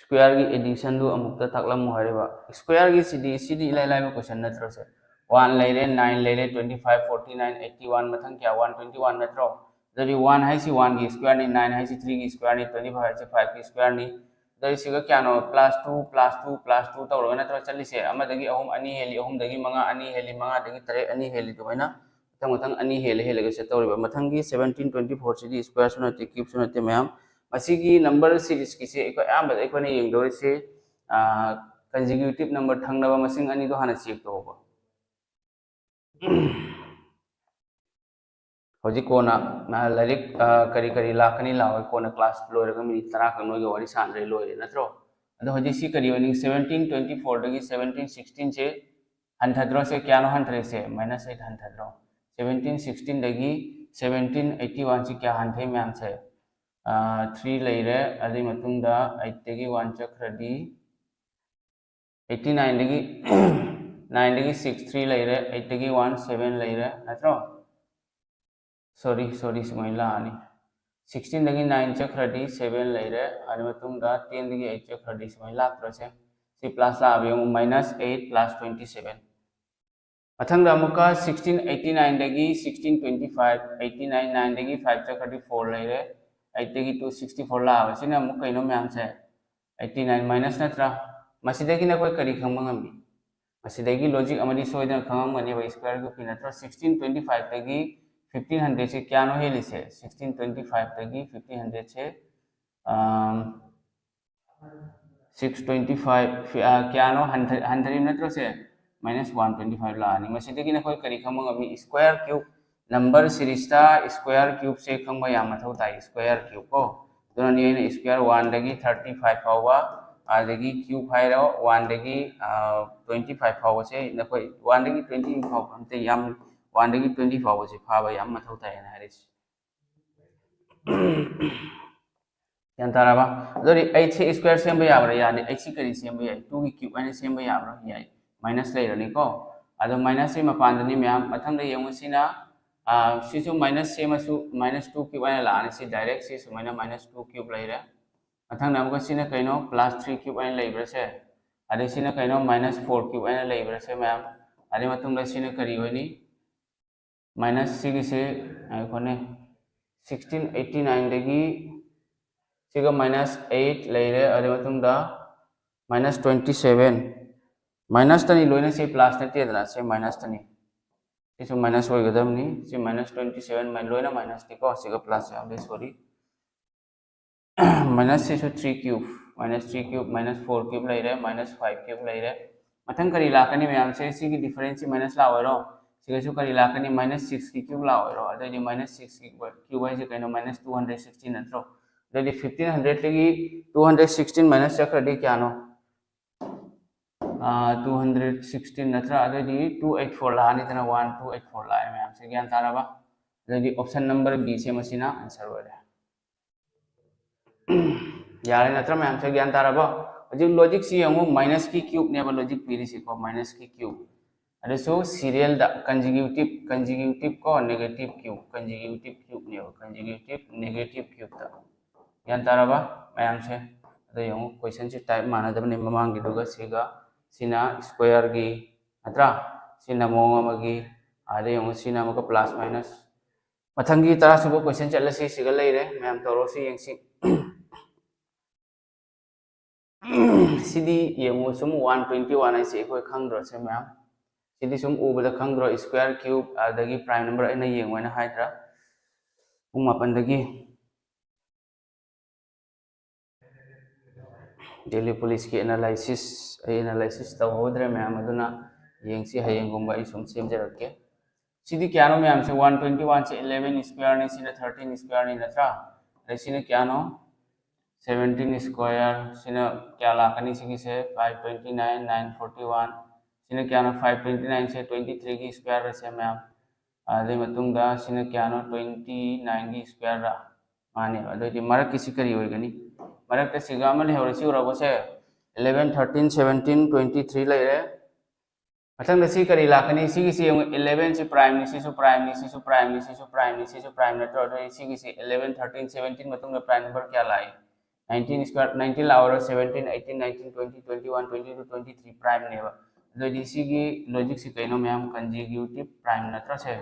Squareꯒꯤ additionꯗꯨ ꯑꯃꯨꯛꯇ ꯇꯥꯛꯂꯝꯃꯨ ꯍꯥꯏꯔꯤꯕ꯫ Squareꯒꯤ ꯁꯤꯗꯤ, ꯁꯤꯗꯤ ꯏꯂꯥꯏ ꯂꯥꯏꯕ question ꯅꯠꯇ꯭ꯔꯣ ꯁꯦ? One ꯂꯩꯔꯦ, nine ꯂꯩꯔꯦ, twenty five, forty nine, eighty one, ꯃꯊꯪ ꯀꯌꯥ? One twenty one ꯅꯠꯇ꯭ꯔꯣ? ꯑꯗꯨꯗꯤ one ꯍꯥꯏꯁꯤ oneꯒꯤ squareꯅꯤ, nine ꯍꯥꯏꯁꯤ threeꯒꯤ squareꯅꯤ, twenty five ꯍꯥꯏꯁꯤ fiveꯀꯤ squareꯅꯤ꯫ ꯑꯗꯨꯗꯤ ꯁꯤꯒ ꯀꯌꯥꯅꯣ? Plus two, plus two, plus two ꯇꯧꯔꯒ ꯅꯠꯇ꯭ꯔꯣ ꯆꯠꯂꯤꯁꯦ? ꯑꯃꯗꯒꯤ ꯑꯍꯨꯝ ꯑꯅꯤ ꯍꯦꯜꯂꯤ, ꯑꯍꯨꯝꯗꯒꯤ ꯃꯉꯥ ꯑꯅꯤ ꯍꯦꯜꯂꯤ, ꯃꯉꯥꯗꯒꯤ ꯇꯔꯦꯠ ꯑꯅꯤ ꯍꯦꯜꯂꯤ, ꯑꯗꯨꯃꯥꯏꯅ ꯃꯊꯪ ꯃꯊꯪ ꯑꯅꯤ ꯍꯦꯜꯂ ꯍꯦꯜꯂꯒ ꯆꯠꯇꯧꯔꯤꯕ꯫ ꯃꯊꯪꯒꯤ seventeen twenty fourꯁꯤꯗꯤ squareꯁꯨ ꯅꯠꯇꯦ, cubeꯁꯨ ꯅꯠꯇꯦ ꯃꯌꯥꯝ꯫ ꯃꯁꯤꯒꯤ number seriesꯀꯤꯁꯦ ꯑꯩꯈꯣꯏ ꯑꯌꯥꯝꯕꯗ ꯑꯩꯈꯣꯏꯅ ꯌꯦꯡꯗꯧꯔꯤꯁꯦ, ꯑꯥ, consecutive number ꯊꯪꯅꯕ ꯃꯁꯤꯡ ꯑꯅꯤꯗꯣ ꯍꯥꯟꯅ check ꯇꯧꯕ꯫ ꯍꯧꯖꯤꯛ ꯀꯣꯟꯅ, ꯑꯥ, ꯂꯥꯏꯔꯤꯛ, ꯑꯥ, ꯀꯔꯤ ꯀꯔꯤ ꯂꯥꯛꯀꯅꯤ ꯂꯥꯛꯑꯣꯏ ꯀꯣꯟꯅ class ꯂꯣꯏꯔꯒ minute ꯇꯔꯥ ꯈꯛ ꯅꯣꯏꯒ ꯋꯥꯔꯤ ꯁꯥꯟꯅꯔꯦ ꯂꯣꯏꯔꯦ ꯅꯠꯇ꯭ꯔꯣ? ꯑꯗꯣ ꯍꯧꯖꯤꯛ ꯁꯤ ꯀꯔꯤ ꯑꯣꯏꯅꯤꯡ? Seventeen twenty fourꯗꯒꯤ seventeen sixteenꯁꯦ ꯍꯟꯊꯗ꯭ꯔꯣ? ꯁꯦ ꯀꯌꯥꯅꯣ ꯍꯟꯊꯔꯤꯁꯦ? Minus eight ꯍꯟꯊꯗ꯭ꯔꯣ? Seventeen sixteenꯗꯒꯤ seventeen eighty oneꯁꯤ ꯀꯌꯥ ꯍꯟꯊꯩ ꯃꯌꯥꯝꯁꯦ? ꯑꯥ, three ꯂꯩꯔꯦ, ꯑꯗꯨꯒꯤ ꯃꯇꯨꯡꯗ eightꯇꯒꯤ one ꯆꯠꯈ꯭ꯔꯗꯤ eighty nineꯗꯒꯤ nineꯗꯒꯤ six three ꯂꯩꯔꯦ, eightꯇꯒꯤ one seven ꯂꯩꯔꯦ ꯅꯠꯇ꯭ꯔꯣ? Sorry, sorry, ꯁꯨꯃꯥꯏꯅ ꯂꯥꯛꯑꯅꯤ꯫ Sixteenꯗꯒꯤ nine ꯆꯠꯈ꯭ꯔꯗꯤ seven ꯂꯩꯔꯦ, ꯑꯗꯨ ꯃꯇꯨꯡꯗ tenꯗꯒꯤ eight ꯆꯠꯈ꯭ꯔꯗꯤ ꯁꯨꯃꯥꯏꯅ ꯂꯥꯛꯇ꯭ꯔꯁꯦ꯫ ꯁꯤ plus ꯂꯥꯛꯑꯕ ꯌꯦꯡꯉꯨ, minus eight plus twenty seven꯫ ꯃꯊꯪꯗ ꯑꯃꯨꯛꯀ sixteen eighty nineꯗꯒꯤ sixteen twenty five, eighty nine nineꯗꯒꯤ five ꯆꯠꯈ꯭ꯔꯗꯤ four ꯂꯩꯔꯦ, eightꯇꯒꯤ two sixty four ꯂꯥꯛꯑꯕ꯫ ꯁꯤꯅ ꯑꯃꯨꯛ ꯀꯩꯅꯣ ꯃꯌꯥꯝꯁꯦ? Eighty nine minus ꯅꯠꯇ꯭ꯔꯥ? ꯃꯁꯤꯗꯒꯤ ꯅꯈꯣꯏ ꯀꯔꯤ ꯈꯪꯕ ꯉꯝꯃꯤ? ꯃꯁꯤꯗꯒꯤ logic ꯑꯃꯗꯤ ꯁꯣꯏꯗꯅ ꯈꯪꯉꯝꯒꯅꯦꯕ, square cubeꯀꯤ ꯅꯠꯇ꯭ꯔꯣ? Sixteen twenty fiveꯇꯒꯤ fifteen hundredꯁꯦ ꯀꯌꯥꯅꯣ ꯍꯦꯜꯂꯤꯁꯦ? Sixteen twenty fiveꯇꯒꯤ fifteen hundredꯁꯦ, ꯑꯝ, six twenty five, ꯐꯤ-, ꯑ, ꯀꯌꯥꯅꯣ ꯍꯟꯊ-, ꯍꯟꯊꯔꯤꯕ ꯅꯠꯇ꯭ꯔꯣ ꯁꯦ? Minus one twenty five ꯂꯥꯛꯑꯅꯤ꯫ ꯃꯁꯤꯗꯒꯤ ꯅꯈꯣꯏ ꯀꯔꯤ ꯈꯪꯕ ꯉꯝꯃꯤ? Square cube, number seriesꯇ square cubeꯁꯦ ꯈꯪꯕ ꯌꯥꯝ ꯃꯊꯧ ꯇꯥꯏ, square cube ꯀꯣ꯫ ꯑꯗꯨꯅꯅꯤ ꯑꯩꯅ square oneꯗꯒꯤ thirty five ꯐꯥꯎꯕ, ꯑꯗꯒꯤ cube ꯍꯥꯏꯔꯣ, oneꯗꯒꯤ, ꯑ, twenty five ꯐꯥꯎꯕꯁꯦ ꯅꯈꯣꯏ oneꯗꯒꯤ twenty ꯐꯥꯎꯕ ꯑꯝꯇ ꯌꯥꯝ ꯋꯥꯟꯗꯒꯤ ꯇ꯭ꯋꯦꯟꯇꯤ ꯐꯥꯎꯕꯁꯤ ꯐꯥꯕ ꯌꯥꯝ ꯃꯊꯧ ꯇꯥꯏꯌꯦꯅ ꯍꯥꯏꯔꯤꯁꯤ꯫ ꯒ꯭ꯌꯥꯟ ꯇꯥꯔꯕ? ꯑꯗꯨꯗꯤ ꯑꯩꯠꯁꯦ ꯁ꯭ꯀ꯭ꯋꯦꯔ ꯁꯦꯝꯕ ꯌꯥꯕ꯭ꯔꯥ? ꯌꯥꯗꯦ꯫ ꯑꯩꯠꯁꯤ ꯀꯔꯤ ꯁꯦꯝꯕ ꯌꯥꯏ? ꯇꯨꯒꯤ ꯀ꯭ꯌꯨꯕ ꯍꯥꯏꯅ ꯁꯦꯝꯕ ꯌꯥꯕ꯭ꯔꯥ? ꯌꯥꯏ꯫ ꯃꯥꯏꯅꯁ ꯂꯩꯔꯅꯤꯀꯣ꯫ ꯑꯗꯣ ꯃꯥꯏꯅꯁꯁꯤ ꯃꯄꯥꯟꯗꯅꯤ ꯃꯌꯥꯝ꯫ ꯃꯊꯪꯗ ꯌꯦꯡꯉꯨ, ꯁꯤꯅ, ꯑ, ꯁꯤꯁꯨ ꯃꯥꯏꯅꯁ ꯁꯦꯝꯃꯁꯨ ꯃꯥꯏꯅꯁ ꯇꯨ ꯀ꯭ꯌꯨꯕ ꯍꯥꯏꯅ ꯂꯥꯛꯑꯅꯤ꯫ ꯁꯤ ꯗꯥꯏꯔꯦꯛ ꯁꯤ ꯁꯨꯃꯥꯏꯅ ꯃꯥꯏꯅꯁ ꯇꯨ ꯀ꯭ꯌꯨꯕ ꯂꯩꯔꯦ꯫ ꯃꯊꯪꯗ ꯑꯃꯨꯛꯀ ꯁꯤꯅ ꯀꯩꯅꯣ? ꯄ꯭ꯂꯁ ꯊ꯭ꯔꯤ ꯀ꯭ꯌꯨꯕ ꯍꯥꯏꯅ ꯂꯩꯕ꯭ꯔꯥꯁꯦ? ꯑꯗꯩ ꯁꯤꯅ ꯀꯩꯅꯣ? ꯃꯥꯏꯅꯁ ꯐꯣꯔ ꯀ꯭ꯌꯨꯕ ꯍꯥꯏꯅ ꯂꯩꯕ꯭ꯔꯥꯁꯦ ꯃꯌꯥꯝ? ꯑꯗꯩ ꯃꯇꯨꯡꯗ ꯁꯤꯅ ꯀꯔꯤ ꯑꯣꯏꯅꯤ? ꯃꯥꯏꯅꯁ ꯁꯤꯒꯤꯁꯦ, ꯉꯥꯏꯈꯣꯅꯦ, ꯁꯤꯛꯁꯇꯤꯟ ꯑꯩꯠꯇꯤ ꯅꯥꯏꯟꯗꯒꯤ ꯁꯤꯒ ꯃꯥꯏꯅꯁ ꯑꯩꯠ ꯂꯩꯔꯦ꯫ ꯑꯗꯨꯒꯤ ꯃꯇꯨꯡꯗ ꯃꯥꯏꯅꯁ ꯇ꯭ꯋꯦꯟꯇꯤ ꯁꯦꯚꯦꯟ, ꯃꯥꯏꯅꯁꯇꯅꯤ ꯂꯣꯏꯅ, ꯁꯤ ꯄ꯭ꯂꯁ ꯅꯠꯇꯦꯗꯅ, ꯁꯤ ꯃꯥꯏꯅꯁꯇꯅꯤ꯫ ꯁꯤꯁꯨ ꯃꯥꯏꯅꯁ ꯑꯣꯏꯒꯗꯕꯅꯤ꯫ ꯁꯤ ꯃꯥꯏꯅꯁ ꯇ꯭ꯋꯦꯟꯇꯤ ꯁꯦꯚꯦꯟ ꯂꯣꯏꯅ ꯃꯥꯏꯅꯁꯅꯤꯀꯣ, ꯁꯤꯒ ꯄ꯭ꯂꯁ ꯌꯥꯎꯗꯦ, ꯁꯣꯔꯤ꯫ ꯃꯥꯏꯅꯁ ꯁꯤꯁꯨ three cube, minus three cube, minus four cube ꯂꯩꯔꯦ, ꯃꯥꯏꯅꯁ ꯐꯥꯏꯚ ꯀ꯭ꯌꯨꯕ ꯂꯩꯔꯦ꯫ ꯃꯊꯪ ꯀꯔꯤ ꯂꯥꯛꯀꯅꯤ ꯃꯌꯥꯝꯁꯦ? ꯁꯤꯒꯤ ꯗꯤꯐꯔꯦꯟꯁꯁꯤ ꯃꯥꯏꯅꯁ ꯂꯥꯛꯑꯣꯏꯔꯣ? ꯁꯤꯒꯁꯨ ꯀꯔꯤ ꯂꯥꯛꯀꯅꯤ? ꯃꯥꯏꯅꯁ ꯁꯤꯛꯁꯀꯤ ꯀ꯭ꯌꯨꯕ ꯂꯥꯛꯑꯣꯏꯔꯣ? ꯑꯗꯨꯑꯣꯏꯗꯤ ꯃꯥꯏꯅꯁ ꯁꯤꯛꯁꯀꯤ ꯀ꯭ꯌꯨꯕ ꯍꯥꯏꯁꯦ ꯀꯩꯅꯣ? ꯃꯥꯏꯅꯁ ꯇꯨ ꯍꯟꯗ꯭ꯔꯦꯠ ꯁꯤꯛꯁꯇꯤꯟ ꯅꯠꯇ꯭ꯔꯣ? ꯑꯗꯨꯑꯣꯏꯗꯤ ꯐꯤꯐꯇꯤꯟ ꯍꯟꯗ꯭ꯔꯦꯠꯇꯒꯤ ꯇꯨ ꯍꯟꯗ꯭ꯔꯦꯠ ꯁꯤꯛꯁꯇꯤꯟ ꯃꯥꯏꯅꯁ ꯆꯠꯈ꯭ꯔꯗꯤ ꯀꯌꯥꯅꯣ? ꯇꯨ ꯍꯟꯗ꯭ꯔꯦꯠ ꯁꯤꯛꯁꯇꯤꯟ ꯅꯠꯇ꯭ꯔꯥ? ꯑꯗꯨꯑꯣꯏꯗꯤ ꯇꯨ ꯑꯩꯠ ꯐꯣꯔ ꯂꯥꯛꯑꯅꯤꯗꯅ, ꯋꯥꯟ ꯇꯨ ꯑꯩꯠ ꯐꯣꯔ ꯂꯥꯛꯑꯦ ꯃꯌꯥꯝꯁꯦ, ꯒ꯭ꯌꯥꯟ ꯇꯥꯔꯕ? ꯑꯗꯨꯑꯣꯏꯗꯤ ꯑꯣꯞꯁꯟ ꯅꯝꯕꯔ ꯕꯤꯁꯦ ꯃꯁꯤꯅ ꯑꯟꯁꯔ ꯑꯣꯏꯔꯦ꯫ ꯌꯥꯔꯦ ꯅꯠꯇ꯭ꯔꯥ ꯃꯌꯥꯝꯁꯦ, ꯒ꯭ꯌꯥꯟ ꯇꯥꯔꯕꯣ? ꯍꯧꯖꯤꯛ ꯂꯣꯖꯤꯛꯁꯤ ꯌꯦꯡꯉꯨ, ꯃꯥꯏꯅꯁꯀꯤ ꯀ꯭ꯌꯨꯕꯅꯦꯕ ꯂꯣꯖꯤꯛ ꯄꯤꯔꯤꯁꯤꯀꯣ, ꯃꯥꯏꯅꯁꯀꯤ ꯀ꯭ꯌꯨꯕ꯫ ꯑꯗꯨꯁꯨ ꯁꯤꯔꯤꯌꯦꯜꯗ, ꯀꯟꯖꯤꯀ꯭ꯌꯨꯇꯤꯞ, ꯀꯟꯖꯤꯀ꯭ꯌꯨꯇꯤꯞ ꯀꯣ, ꯅꯦꯒꯦꯇꯤꯞ ꯀ꯭ꯌꯨꯕ, ꯀꯟꯖꯤꯀ꯭ꯌꯨꯇꯤꯞ ꯀ꯭ꯌꯨꯕꯅꯦꯕ, ꯀꯟꯖꯤꯀ꯭ꯌꯨꯇꯤꯞ ꯅꯦꯒꯦꯇꯤꯞ ꯀ꯭ꯌꯨꯕꯇ꯫ ꯒ꯭ꯌꯥꯟ ꯇꯥꯔꯕ ꯃꯌꯥꯝꯁꯦ? ꯑꯗꯣ ꯌꯦꯡꯉꯨ, ꯀꯣꯏꯁꯟꯁꯤ ꯇꯥꯏꯞ ꯃꯥꯟꯅꯗꯕꯅꯦ ꯃꯃꯥꯡꯒꯤꯗꯨꯒ ꯁꯤꯒ꯫ ꯁꯤꯅ ꯁ꯭ꯀ꯭ꯋꯦꯔꯒꯤ, ꯅꯠꯇ꯭ꯔꯥ? ꯁꯤꯅ ꯃꯑꯣꯡ ꯑꯃꯒꯤ꯫ ꯑꯗ ꯌꯦꯡꯉꯨ, ꯁꯤꯅ ꯑꯃꯨꯛꯀ ꯄ꯭ꯂꯁ ꯃꯥꯏꯅꯁ꯫ ꯃꯊꯪꯒꯤ ꯇꯔꯥꯁꯨꯕ ꯀꯣꯏꯁꯟ ꯆꯠꯂꯁꯤ, ꯁꯤꯒ ꯂꯩꯔꯦ꯫ ꯃꯌꯥꯝ ꯇꯧꯔꯣ, ꯁꯤ ꯌꯦꯡꯁꯤ꯫ ꯁꯤꯗꯤ ꯌꯦꯡꯉꯨ, ꯁꯨꯝ ꯋꯥꯟ ꯇ꯭ꯋꯦꯟꯇꯤ ꯋꯥꯟ ꯍꯥꯏꯁꯦ ꯑꯩꯈꯣꯏ ꯈꯪꯗ꯭ꯔꯣ, ꯁꯦ ꯃꯌꯥꯝ? ꯁꯤꯗꯤ ꯁꯨꯝ ꯎꯕꯗ ꯈꯪꯗ꯭ꯔꯣ? ꯁ꯭ꯀ꯭ꯋꯦꯔ ꯀ꯭ꯌꯨꯕ, ꯑꯗꯒꯤ ꯄ꯭ꯔꯥꯏꯝ ꯅꯝꯕꯔ ꯑꯩꯅ ꯌꯦꯡꯉꯨ ꯍꯥꯏꯅ ꯍꯥꯏꯗ꯭ꯔꯥ? ꯄꯨꯡ ꯃꯥꯄꯟꯗꯒꯤ꯫ ꯗꯦꯜꯂꯤ ꯄꯨꯂꯤꯁꯀꯤ ꯑꯦꯅꯥꯂꯥꯏꯁꯤꯁ, ꯑꯩ ꯑꯦꯅꯥꯂꯥꯏꯁꯤꯁ ꯇꯧꯍꯧꯗ꯭ꯔꯦ ꯃꯌꯥꯝ, ꯑꯗꯨꯅ ꯌꯦꯡꯁꯤ, ꯍꯌꯦꯡꯒꯨꯝꯕ ꯑꯩ ꯁꯨꯝ ꯁꯦꯝꯖꯔꯛꯀꯦ꯫ ꯁꯤꯗꯤ ꯀꯌꯥꯅꯣ ꯃꯌꯥꯝꯁꯦ? ꯋꯥꯟ ꯇ꯭ꯋꯦꯟꯇꯤ ꯋꯥꯟꯁꯦ ꯏꯂꯦꯚꯦꯟ ꯁ꯭ꯀ꯭ꯋꯦꯔꯅꯤ, ꯁꯤꯅ ꯊꯥꯔꯇꯤꯟ ꯁ꯭ꯀ꯭ꯋꯦꯔꯅꯤ, ꯅꯠꯇ꯭ꯔꯥ? ꯑꯗꯩ ꯁꯤꯅ ꯀꯌꯥꯅꯣ? Seventeen square. ꯁꯤꯅ ꯀꯌꯥ ꯂꯥꯛꯀꯅꯤ? ꯁꯤꯒꯤꯁꯦ five twenty nine, nine forty one. ꯁꯤꯅ ꯀꯌꯥꯅꯣ? ꯐꯥꯏꯚ ꯇ꯭ꯋꯦꯟꯇꯤ ꯅꯥꯏꯟꯁꯦ ꯇ꯭ꯋꯦꯟꯇꯤ ꯊ꯭ꯔꯤꯒꯤ ꯁ꯭ꯀ꯭ꯋꯦꯔ ꯔꯦꯁꯦ ꯃꯌꯥꯝ꯫ ꯑꯗꯨꯒꯤ ꯃꯇꯨꯡꯗ ꯁꯤꯅ ꯀꯌꯥꯅꯣ? Twenty nineꯒꯤ squareꯔ? ꯃꯥꯅꯦꯕ꯫ ꯑꯗꯨꯑꯣꯏꯗꯤ ꯃꯔꯛꯀꯤꯁꯤ ꯀꯔꯤ ꯑꯣꯏꯒꯅꯤ? ꯃꯔꯛꯇ ꯁꯤꯒ ꯑꯃ ꯂꯩꯍꯧꯔꯦ, ꯁꯤ ꯎꯔꯕꯣꯁꯦ? Eleven, thirteen, seventeen, twenty three ꯂꯩꯔꯦ꯫ ꯃꯊꯪꯗ ꯁꯤ ꯀꯔꯤ ꯂꯥꯛꯀꯅꯤ? ꯁꯤꯒꯤꯁꯤ ꯌꯦꯡꯉꯨ, elevenꯁꯤ primeꯅꯤ, ꯁꯤꯁꯨ primeꯅꯤ, ꯁꯤꯁꯨ primeꯅꯤ, ꯁꯤꯁꯨ primeꯅꯤ, ꯁꯤꯁꯨ prime ꯅꯠꯇ꯭ꯔꯣ? ꯑꯗꯨꯗꯤ ꯁꯤꯒꯤꯁꯤ eleven, thirteen, seventeen ꯃꯇꯨꯡꯗ prime number ꯀꯌꯥ ꯂꯥꯛꯏ? Nineteen square, nineteen ꯂꯥꯛꯑꯣꯔꯣ? Seventeen, eighteen, nineteen, twenty, twenty one, twenty two, twenty three primeꯅꯦꯕ꯫ ꯑꯗꯨꯑꯣꯏꯗꯤ ꯁꯤꯒꯤ logicꯁꯤ ꯀꯩꯅꯣ ꯃꯌꯥꯝ? Consecutive prime ꯅꯠꯇ꯭ꯔꯣ ꯁꯦ?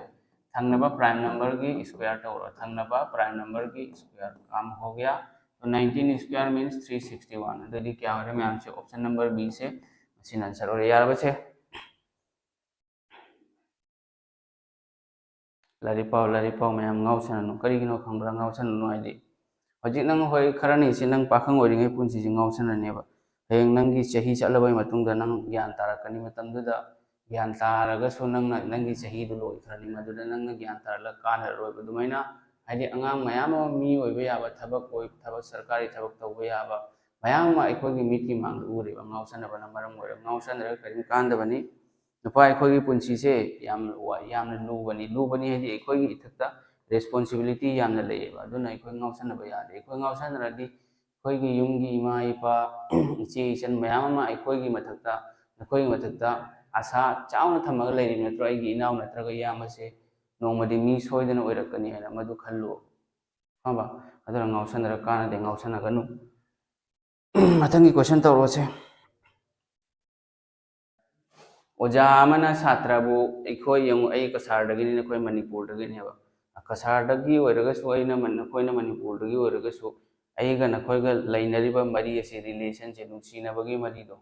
ꯊꯪꯅꯕ prime numberꯒꯤ square ꯇꯧꯔꯣ꯫ ꯊꯪꯅꯕ prime numberꯒꯤ square꯫ काम हो गया। तो nineteen square means three sixty one꯫ ꯑꯗꯨꯗꯤ ꯀꯌꯥ ꯑꯣꯏꯔꯦ ꯃꯌꯥꯝꯁꯦ? Option number Bꯁꯦ ꯁꯤꯅ answer ꯑꯣꯏꯔꯦ꯫ ꯌꯥꯔꯕꯁꯦ? ꯂꯥꯏꯔꯤꯛ ꯄꯥꯎ, ꯂꯥꯏꯔꯤꯛ ꯄꯥꯎ ꯃꯌꯥꯝ, ꯉꯥꯎꯁꯟꯅꯅꯨ꯫ ꯀꯔꯤꯒꯤꯅꯣ ꯈꯪꯕ꯭ꯔꯥ ꯉꯥꯎꯁꯟꯅꯅꯨ ꯍꯥꯏꯗꯤ? ꯍꯧꯖꯤꯛ ꯅꯪ ꯍꯣꯏ ꯈꯔꯅꯤꯁꯤ ꯅꯪ ꯄꯥꯈꯪ ꯑꯣꯏꯔꯤꯉꯩ ꯄꯨꯟꯁꯤꯁꯤ ꯉꯥꯎꯁꯟꯅꯅꯦꯕ꯫ ꯍꯌꯦꯡ ꯅꯪꯒꯤ ꯆꯍꯤ ꯆꯠꯂꯕꯩ ꯃꯇꯨꯡꯗ ꯅꯪ ꯒ꯭ꯌꯥꯟ ꯇꯥꯔꯛꯀꯅꯤ꯫ ꯃꯇꯝꯗꯨꯗ ꯒ꯭ꯌꯥꯟ ꯇꯥꯔꯒꯁꯨ ꯅꯪꯅ ꯅꯪꯒꯤ ꯆꯍꯤꯗꯨ ꯂꯣꯏꯈ꯭ꯔꯅꯤ꯫ ꯃꯗꯨꯗ ꯅꯪꯅ ꯒ꯭ꯌꯥꯟ ꯇꯥꯔꯛꯂꯒ ꯀꯥꯟꯅꯔꯔꯣꯏꯕ꯫ ꯑꯗꯨꯃꯥꯏꯅ ꯍꯥꯏꯗꯤ ꯑꯉꯥꯡ ꯃꯌꯥꯝ ꯑꯃ ꯃꯤ ꯑꯣꯏꯕ ꯌꯥꯕ, ꯊꯕꯛ ꯑꯣꯏ-, ꯊꯕꯛ, ꯁꯔꯀꯥꯔꯤ ꯊꯕꯛ ꯇꯧꯕ ꯌꯥꯕ ꯃꯌꯥꯝ ꯑꯃ ꯑꯩꯈꯣꯏꯒꯤ ꯃꯤꯠꯀꯤ ꯃꯥꯡꯗ ꯎꯔꯦꯕ꯫ ꯉꯥꯎꯁꯟꯅꯕꯅ ꯃꯔꯝ ꯑꯣꯏꯔꯒ ꯉꯥꯎꯁꯟꯅꯔꯒ ꯀꯔꯤꯝ ꯀꯥꯟꯗꯕꯅꯤ꯫ ꯅꯨꯄꯥ ꯑꯩꯈꯣꯏꯒꯤ ꯄꯨꯟꯁꯤꯁꯦ ꯌꯥꯝ ꯋꯥ-, ꯌꯥꯝꯅ ꯂꯨꯕꯅꯤ꯫ ꯂꯨꯕꯅꯤ ꯍꯥꯏꯗꯤ ꯑꯩꯈꯣꯏꯒꯤ ꯏꯊꯛꯇ responsibility ꯌꯥꯝꯅ ꯂꯩꯌꯦꯕ꯫ ꯑꯗꯨꯅ ꯑꯩꯈꯣꯏ ꯉꯥꯎꯁꯟꯅꯕ ꯌꯥꯗꯦ꯫ ꯑꯩꯈꯣꯏ ꯉꯥꯎꯁꯟꯅꯔꯗꯤ ꯑꯩꯈꯣꯏꯒꯤ ꯌꯨꯝꯒꯤ ꯏꯃꯥ ꯏꯄꯥ, ꯏꯆꯦ ꯏꯆꯟ ꯃꯌꯥꯝ ꯑꯃ ꯑꯩꯈꯣꯏꯒꯤ ꯃꯊꯛꯇ, ꯅꯈꯣꯏꯒꯤ ꯃꯊꯛꯇ ꯑꯁꯥ ꯆꯥꯎꯅ ꯊꯝꯃꯒ ꯂꯩꯔꯤꯕ ꯅꯠꯇ꯭ꯔꯣ? ꯑꯩꯒꯤ ꯏꯅꯥꯎ ꯅꯠꯇ꯭ꯔꯒ ꯏꯌꯥꯝꯕꯁꯦ ꯅꯣꯡꯃꯗꯤ ꯃꯤ ꯁꯣꯏꯗꯅ ꯑꯣꯏꯔꯛꯀꯅꯤ ꯍꯥꯏꯅ ꯃꯗꯨ ꯈꯜꯂꯨ꯫ ꯈꯪꯉꯕ? ꯑꯗꯨꯅ ꯉꯥꯎꯁꯟꯅꯔ ꯀꯥꯟꯅꯗꯦ, ꯉꯥꯎꯁꯟꯅꯒꯅꯨ꯫ ꯃꯊꯪꯒꯤ question ꯇꯧꯔꯛꯑꯣꯁꯦ꯫ ꯑꯣꯖꯥ ꯑꯃꯅ ꯁꯥꯇ꯭ꯔꯕꯨ, ꯑꯩꯈꯣꯏ ꯌꯦꯡꯉꯨ, ꯑꯩ ꯀꯁꯥꯔꯗꯒꯤꯅꯤ, ꯅꯈꯣꯏ ꯃꯅꯤꯄꯨꯔꯗꯒꯤꯅꯦꯕ꯫ ꯀꯁꯥꯔꯗꯒꯤ ꯑꯣꯏꯔꯒꯁꯨ ꯑꯩꯅ ꯃꯟ-, ꯅꯈꯣꯏꯅ ꯃꯅꯤꯄꯨꯔꯗꯒꯤ ꯑꯣꯏꯔꯒꯁꯨ ꯑꯩꯒ ꯅꯈꯣꯏꯒ ꯂꯩꯅꯔꯤꯕ ꯃꯔꯤ ꯑꯁꯤ, relationꯁꯦ, ꯅꯨꯡꯁꯤꯅꯕꯒꯤ ꯃꯔꯤꯗꯣ,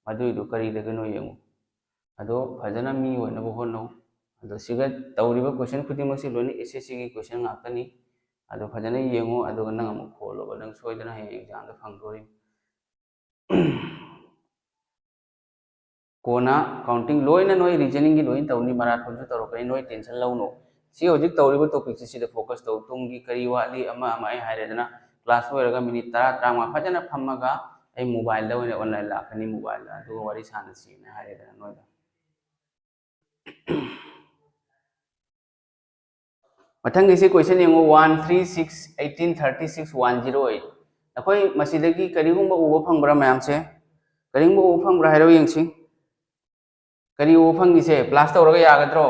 ꯃꯗꯨꯏꯗꯣ ꯀꯔꯤꯗꯒꯤꯅꯣ ꯌꯦꯡꯉꯨ꯫ ꯑꯗꯣ ꯐꯖꯅ ꯃꯤ ꯑꯣꯏꯅꯕ ꯍꯣꯠꯅꯧ꯫ ꯑꯗꯣ ꯁꯤꯒ ꯇꯧꯔꯤꯕ question ꯈꯨꯗꯤꯡꯃꯛꯁꯤ ꯂꯣꯏꯅ SSCꯒꯤ question ꯉꯥꯛꯇꯅꯤ꯫ ꯑꯗꯣ ꯐꯖꯅ ꯌꯦꯡꯉꯨ, ꯑꯗꯨꯒ ꯅꯪ ꯑꯃꯨꯛ ꯈꯣꯜꯂꯣꯕ, ꯅꯪ ꯁꯣꯏꯗꯅ ꯍꯌꯦꯡ examꯗ ꯐꯪꯗꯣꯔꯤꯅꯤ꯫ ꯀꯣꯟꯅ counting ꯂꯣꯏꯅ ꯅꯣꯏ reasoningꯒꯤ ꯂꯣꯏꯅ ꯇꯧꯅꯤ, marathonꯁꯨ ꯇꯧꯔꯛꯀꯅꯤ, ꯅꯣꯏ tension ꯂꯧꯅꯨ꯫ ꯁꯤ ꯍꯧꯖꯤꯛ ꯇꯧꯔꯤꯕ topicꯁꯤ ꯁꯤꯗ focus ꯇꯧ꯫ ꯇꯨꯡꯒꯤ ꯀꯔꯤ ꯋꯥꯠꯂꯤ ꯑꯃ ꯑꯃ ꯑꯩ ꯍꯥꯏꯔꯦꯗꯅ, class ꯂꯣꯏꯔꯒ minute ꯇꯔꯥ ꯇꯔꯥꯃꯉꯥ ꯐꯖꯅ ꯐꯝꯃꯒ ꯑꯩ mobileꯗ ꯑꯣꯏꯅ online ꯂꯥꯛꯀꯅꯤ, mobileꯗ ꯑꯗꯨꯒ ꯋꯥꯔꯤ ꯁꯥꯟꯅꯁꯤꯅ ꯍꯥꯏꯔꯦꯗꯅ ꯅꯣꯏꯗ꯫ ꯃꯊꯪꯒꯤꯁꯤ ꯀꯣꯏꯁꯟ ꯌꯦꯡꯉꯨ, one three six eighteen thirty six one zero eight꯫ ꯑꯩꯈꯣꯏ ꯃꯁꯤꯗꯒꯤ ꯀꯔꯤꯒꯨꯝꯕ ꯎꯕ ꯐꯪꯕ꯭ꯔꯥ ꯃꯌꯥꯝꯁꯦ? ꯀꯔꯤꯒꯨꯝꯕ ꯎꯕ ꯐꯪꯕ꯭ꯔꯥ ꯍꯥꯏꯔꯣ ꯌꯦꯡꯁꯤ꯫ ꯀꯔꯤ ꯎꯕ ꯐꯪꯉꯤꯁꯦ? ꯄ꯭ꯂꯁ ꯇꯧꯔꯒ ꯌꯥꯒꯗ꯭ꯔꯣ?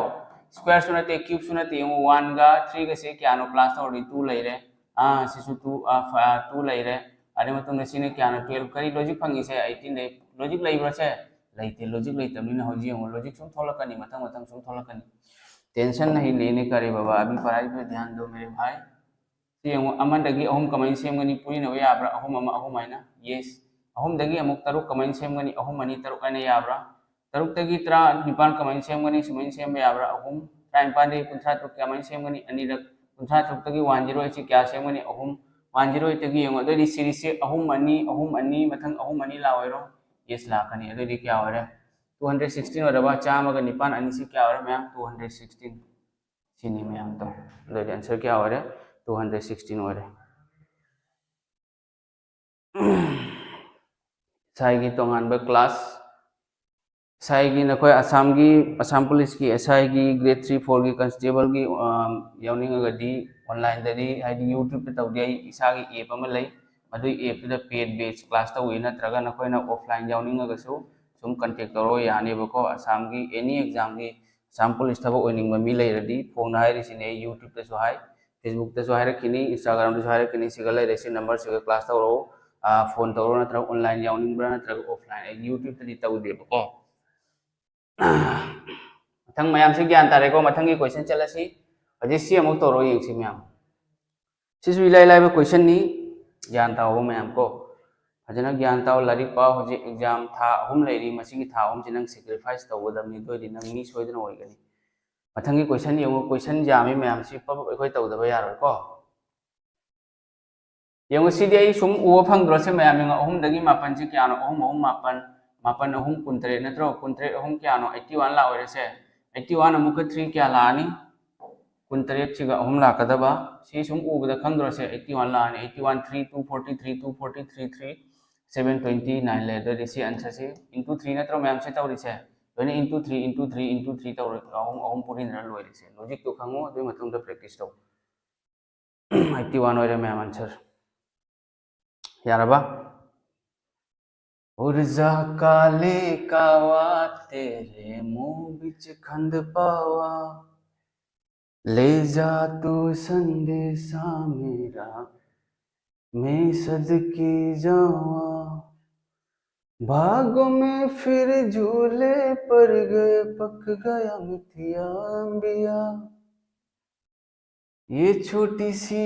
ꯁ꯭ꯀ꯭ꯋꯦꯔꯁꯨ ꯅꯠꯇꯦ, ꯀ꯭ꯌꯨꯕꯁꯨ ꯅꯠꯇꯦ꯫ ꯌꯦꯡꯉꯨ, ꯋꯥꯟꯒ ꯊ꯭ꯔꯤꯒꯁꯦ ꯀꯌꯥꯅꯣ? ꯄ꯭ꯂꯁ ꯇꯧꯔꯗꯤ ꯇꯨ ꯂꯩꯔꯦ꯫ ꯑꯥ, ꯁꯤꯁꯨ ꯇꯨ, ꯑꯥ, ꯐ-, ꯑꯥ, ꯇꯨ ꯂꯩꯔꯦ꯫ ꯑꯗꯨꯒꯤ ꯃꯇꯨꯡꯗ ꯁꯤꯅ ꯀꯌꯥꯅꯣ? ꯇꯨꯌꯦꯜꯐ꯫ ꯀꯔꯤ ꯂꯣꯖꯤꯛ ꯐꯪꯉꯤꯁꯦ? ꯑꯩꯠꯇꯤꯟꯗꯩ꯫ ꯂꯣꯖꯤꯛ ꯂꯩꯕ꯭ꯔꯥ ꯁꯦ? ꯂꯩꯇꯦ꯫ ꯂꯣꯖꯤꯛ ꯂꯩꯇꯕꯅꯤꯅ ꯍꯧꯖꯤꯛ ꯌꯦꯡꯉꯨ, ꯂꯣꯖꯤꯛ ꯁꯨꯝ ꯊꯣꯛꯂꯛꯀꯅꯤ, ꯃꯊꯪ ꯃꯊꯪ ꯁꯨꯝ ꯊꯣꯛꯂꯛꯀꯅꯤ꯫ ꯇꯦꯟꯁꯟ ꯅꯍꯤ ꯂꯦꯅꯦ ꯀꯥ ꯔꯦ ꯕꯥꯕꯥ, ꯑꯕꯤ ꯄꯔꯥꯏ ꯄꯦ ꯙ꯭ꯌꯥꯟ ꯗꯣ ꯃꯦꯔꯦ ꯚꯥꯏ꯫ ꯁꯤ ꯌꯦꯡꯉꯨ, ꯑꯃꯗꯒꯤ ꯑꯍꯨꯝ ꯀꯃꯥꯏꯅ ꯁꯦꯝꯒꯅꯤ? ꯄꯨꯔꯤꯅꯕ ꯌꯥꯕ꯭ꯔꯥ? ꯑꯍꯨꯝ ꯑꯃ, ꯑꯍꯨꯝ ꯍꯥꯏꯅ? ꯌꯦꯁ꯫ ꯑꯍꯨꯝꯗꯒꯤ ꯑꯃꯨꯛ ꯇꯔꯨꯛ ꯀꯃꯥꯏꯅ ꯁꯦꯝꯒꯅꯤ? ꯑꯍꯨꯝ ꯑꯅꯤ ꯇꯔꯨꯛ ꯍꯥꯏꯅ ꯌꯥꯕ꯭ꯔꯥ? ꯇꯔꯨꯛꯇꯒꯤ ꯇꯔꯥ ꯅꯤꯄꯥꯟ ꯀꯃꯥꯏꯅ ꯁꯦꯝꯒꯅꯤ? ꯁꯨꯃꯥꯏꯅ ꯁꯦꯝꯕ ꯌꯥꯕ꯭ꯔꯥ? ꯑꯍꯨꯝ꯫ ꯇꯔꯥꯅꯤꯄꯥꯟꯗꯒꯤ ꯀꯨꯟꯊ꯭ꯔꯥ ꯇꯔꯨꯛ ꯀꯃꯥꯏꯅ ꯁꯦꯝꯒꯅꯤ? ꯑꯅꯤꯔꯛ꯫ ꯀꯨꯟꯊ꯭ꯔꯥ ꯇꯔꯨꯛꯇꯒꯤ ꯋꯥꯟ ꯖꯤꯔꯣ ꯑꯩꯠꯁꯤ ꯀꯌꯥ ꯁꯦꯝꯒꯅꯤ? ꯑꯍꯨꯝ꯫ ꯋꯥꯟ ꯖꯤꯔꯣ ꯑꯩꯠꯇꯒꯤ ꯌꯦꯡꯉꯣ, ꯑꯗꯨꯑꯣꯏꯗꯤ ꯁꯤꯔꯤꯁꯁꯦ ꯑꯍꯨꯝ ꯑꯅꯤ, ꯑꯍꯨꯝ ꯑꯅꯤ, ꯃꯊꯪ ꯑꯍꯨꯝ ꯑꯅꯤ ꯂꯥꯛꯑꯣꯏꯔꯣ? ꯌꯦꯁ, ꯂꯥꯛꯀꯅꯤ꯫ ꯑꯗꯨꯑꯣꯏꯗꯤ ꯀꯌꯥ ꯑꯣꯏꯔꯦ? ꯇꯨ ꯍꯟꯗ꯭ꯔꯦꯠ ꯁꯤꯛꯁꯇꯤꯟ ꯑꯣꯏꯔꯕ? ꯆꯥꯝꯃꯒ ꯅꯤꯄꯥꯟ ꯑꯅꯤꯁꯤ ꯀꯌꯥ ꯑꯣꯏꯔꯦ ꯃꯌꯥꯝ? Two hundred sixteen. ꯁꯤꯅꯤ ꯃꯌꯥꯝꯗꯣ꯫ ꯑꯗꯨꯑꯣꯏꯗꯤ ꯑꯟꯁꯔ ꯀꯌꯥ ꯑꯣꯏꯔꯦ? ꯇꯨ ꯍꯟꯗ꯭ꯔꯦꯠ ꯁꯤꯛꯁꯇꯤꯟ ꯑꯣꯏꯔꯦ꯫ ꯉꯁꯥꯏꯒꯤ ꯇꯣꯉꯥꯟꯕ ꯀ꯭ꯂꯥꯁ, ꯉꯁꯥꯏꯒꯤ ꯅꯈꯣꯏ ꯑꯁꯥꯝꯒꯤ, ꯑꯁꯥꯝ ꯄꯨꯂꯤꯁꯀꯤ ꯑꯦꯁ ꯑꯥꯏꯒꯤ ꯒ꯭ꯔꯦꯗ ꯊ꯭ꯔꯤ ꯐꯣꯔꯒꯤ ꯀꯟꯁꯇꯦꯕꯜꯒꯤ, ꯑ, ꯌꯥꯎꯅꯤꯡꯉꯒꯗꯤ ꯑꯣꯟꯂꯥꯏꯟꯗꯗꯤ, ꯍꯥꯏꯗꯤ ꯌꯨꯇ꯭ꯌꯨꯕꯇ ꯇꯧꯗꯦ, ꯑꯩ ꯏꯁꯥꯒꯤ ꯑꯦꯞ ꯑꯃ ꯂꯩ, ꯃꯗꯨꯒꯤ ꯑꯦꯞꯇꯨꯗ ꯄꯦꯗ ꯕꯦꯆ ꯀ꯭ꯂꯥꯁ ꯇꯧꯏ, ꯅꯠꯇ꯭ꯔꯒ ꯅꯈꯣꯏꯅ ꯑꯣꯐꯂꯥꯏꯟ ꯌꯥꯎꯅꯤꯡꯉꯒꯁꯨ ꯁꯨꯝ ꯀꯟꯇꯦꯛ ꯇꯧꯔꯛꯑꯣ, ꯌꯥꯅꯦꯕꯀꯣ꯫ ꯑꯁꯥꯝꯒꯤ ꯑꯦꯅꯤ ꯑꯦꯛꯖꯥꯝꯒꯤ ꯑꯁꯥꯝ ꯄꯨꯂꯤꯁ ꯊꯕꯛ ꯑꯣꯏꯅꯤꯡꯕ ꯃꯤ ꯂꯩꯔꯗꯤ ꯐꯣꯟꯗ ꯍꯥꯏꯔꯤꯁꯤꯅꯦ, ꯑꯩ ꯌꯨꯇ꯭ꯌꯨꯕꯇꯁꯨ ꯍꯥꯏ, ꯐꯦꯁꯕꯨꯛꯇꯁꯨ ꯍꯥꯏꯔꯛꯈꯤꯅꯤ, ꯏꯟꯁꯇꯥꯒ꯭ꯔꯥꯝꯗꯁꯨ ꯍꯥꯏꯔꯛꯈꯤꯅꯤ, ꯁꯤꯒ ꯂꯩꯔꯦ, ꯁꯤ ꯅꯝꯕꯔꯁꯤꯒ ꯀ꯭ꯂꯥꯁ ꯇꯧꯔꯛꯑꯣ, ꯑ, ꯐꯣꯟ ꯇꯧꯔꯣ, ꯅꯠꯇ꯭ꯔꯒ ꯑꯣꯟꯂꯥꯏꯟ ꯌꯥꯎꯅꯤꯡꯕ꯭ꯔꯥ ꯅꯠꯇ꯭ꯔꯒ ꯑꯣꯐꯂꯥꯏꯟ, ꯑꯩ ꯌꯨꯇ꯭ꯌꯨꯕꯇꯗꯤ ꯇꯧꯗꯦꯕꯀꯣ꯫ ꯃꯊꯪ ꯃꯌꯥꯝꯁꯤ ꯒ꯭ꯌꯥꯟ ꯇꯥꯔꯦꯀꯣ? ꯃꯊꯪꯒꯤ ꯀꯣꯏꯁꯟ ꯆꯠꯂꯁꯤ꯫ ꯍꯧꯖꯤꯛ ꯁꯤ ꯑꯃꯨꯛ ꯇꯧꯔꯣ ꯌꯦꯡꯁꯤ ꯃꯌꯥꯝ꯫ ꯁꯤꯁꯨ ꯏꯂꯥꯏ ꯂꯥꯏꯕ ꯀꯣꯏꯁꯟꯅꯤ, ꯒ꯭ꯌꯥꯟ ꯇꯥꯎꯕ ꯃꯌꯥꯝ ꯀꯣ꯫ ꯐꯖꯅ ꯒ꯭ꯌꯥꯟ ꯇꯥꯎ, ꯂꯥꯏꯔꯤꯛ ꯄꯥꯎ꯫ ꯍꯧꯖꯤꯛ ꯑꯦꯛꯖꯥꯝ ꯊꯥ ꯑꯍꯨꯝ ꯂꯩꯔꯤ, ꯃꯁꯤꯒꯤ ꯊꯥ ꯑꯍꯨꯝꯁꯤ ꯅꯪ ꯁꯦꯀ꯭ꯔꯤꯐꯥꯏꯁ ꯇꯧꯒꯗꯕꯅꯤ, ꯑꯗꯨ ꯑꯣꯏꯔꯗꯤ ꯅꯪ ꯃꯤ ꯁꯣꯏꯗꯅ ꯑꯣꯏꯒꯅꯤ꯫ ꯃꯊꯪꯒꯤ ꯀꯣꯏꯁꯟ ꯌꯦꯡꯉꯨ, ꯀꯣꯏꯁꯟ ꯌꯥꯝꯃꯤ ꯃꯌꯥꯝꯁꯤ ꯄꯞ ꯄꯞ ꯑꯩꯈꯣꯏ ꯇꯧꯗꯕ ꯌꯥꯔꯣꯏꯀꯣ꯫ ꯌꯦꯡꯉꯨ, ꯁꯤꯗꯤ ꯑꯩ ꯁꯨꯝ ꯎꯕ ꯐꯪꯗ꯭ꯔꯣ? ꯁꯤ ꯃꯌꯥꯝ ꯌꯦꯡꯉꯨ, ꯑꯍꯨꯝꯗꯒꯤ ꯃꯥꯄꯟꯁꯤ ꯀꯌꯥꯅꯣ? ꯑꯍꯨꯝ ꯑꯍꯨꯝ ꯃꯥꯄꯟ, ꯃꯥꯄꯟ ꯑꯍꯨꯝ ꯀꯨꯟꯇꯔꯦꯠ ꯅꯠꯇ꯭ꯔꯣ? ꯀꯨꯟꯇꯔꯦꯠ ꯑꯍꯨꯝ ꯀꯌꯥꯅꯣ? ꯑꯩꯠꯇꯤ ꯋꯥꯟ ꯂꯥꯛꯑꯣꯏꯔꯦ ꯁꯦ꯫ ꯑꯩꯠꯇꯤ ꯋꯥꯟ ꯑꯃꯨꯛꯀ ꯊ꯭ꯔꯤ ꯀꯌꯥ ꯂꯥꯛꯑꯅꯤ? ꯀꯨꯟꯇꯔꯦꯠꯁꯤꯒ ꯑꯍꯨꯝ ꯂꯥꯛꯀꯗꯕ꯫ ꯁꯤ ꯁꯨꯝ ꯎꯕꯗ ꯈꯪꯗ꯭ꯔꯣ ꯁꯦ? ꯑꯩꯠꯇꯤ ꯋꯥꯟ ꯂꯥꯛꯑꯅꯤ꯫ Eighty one, three, two forty three, two forty three, three, seven twenty nine ꯂꯩ꯫ ꯑꯗꯨꯗꯤ ꯁꯤ ꯑꯟꯁꯔꯁꯤ ꯏꯟꯇꯨ ꯊ꯭ꯔꯤ ꯅꯠꯇ꯭ꯔꯣ ꯃꯌꯥꯝꯁꯦ ꯇꯧꯔꯤꯁꯦ? ꯂꯣꯏꯅ into three into three into three ꯇꯧꯔ ꯑꯍꯨꯝ ꯑꯍꯨꯝ ꯄꯨꯔꯤꯅꯔ ꯂꯣꯏꯔꯦꯁꯦ꯫ Logic ꯇꯨ ꯈꯪꯉꯣ, ꯑꯗꯨꯒꯤ ꯃꯇꯨꯡꯗ practice ꯇꯧ꯫ Eighty one ꯑꯣꯏꯔꯦ ꯃꯌꯥꯝ answer꯫ ꯌꯥꯔꯕ? उड़ जा काले कावा, तेरे मुंह बिच खंद पावा, ले जा तू संदेशा मेरा, मैं सदके जावा। बागों में फिर झूले पड़ गए, पक गया मिथिया अंबिया। ये छोटी सी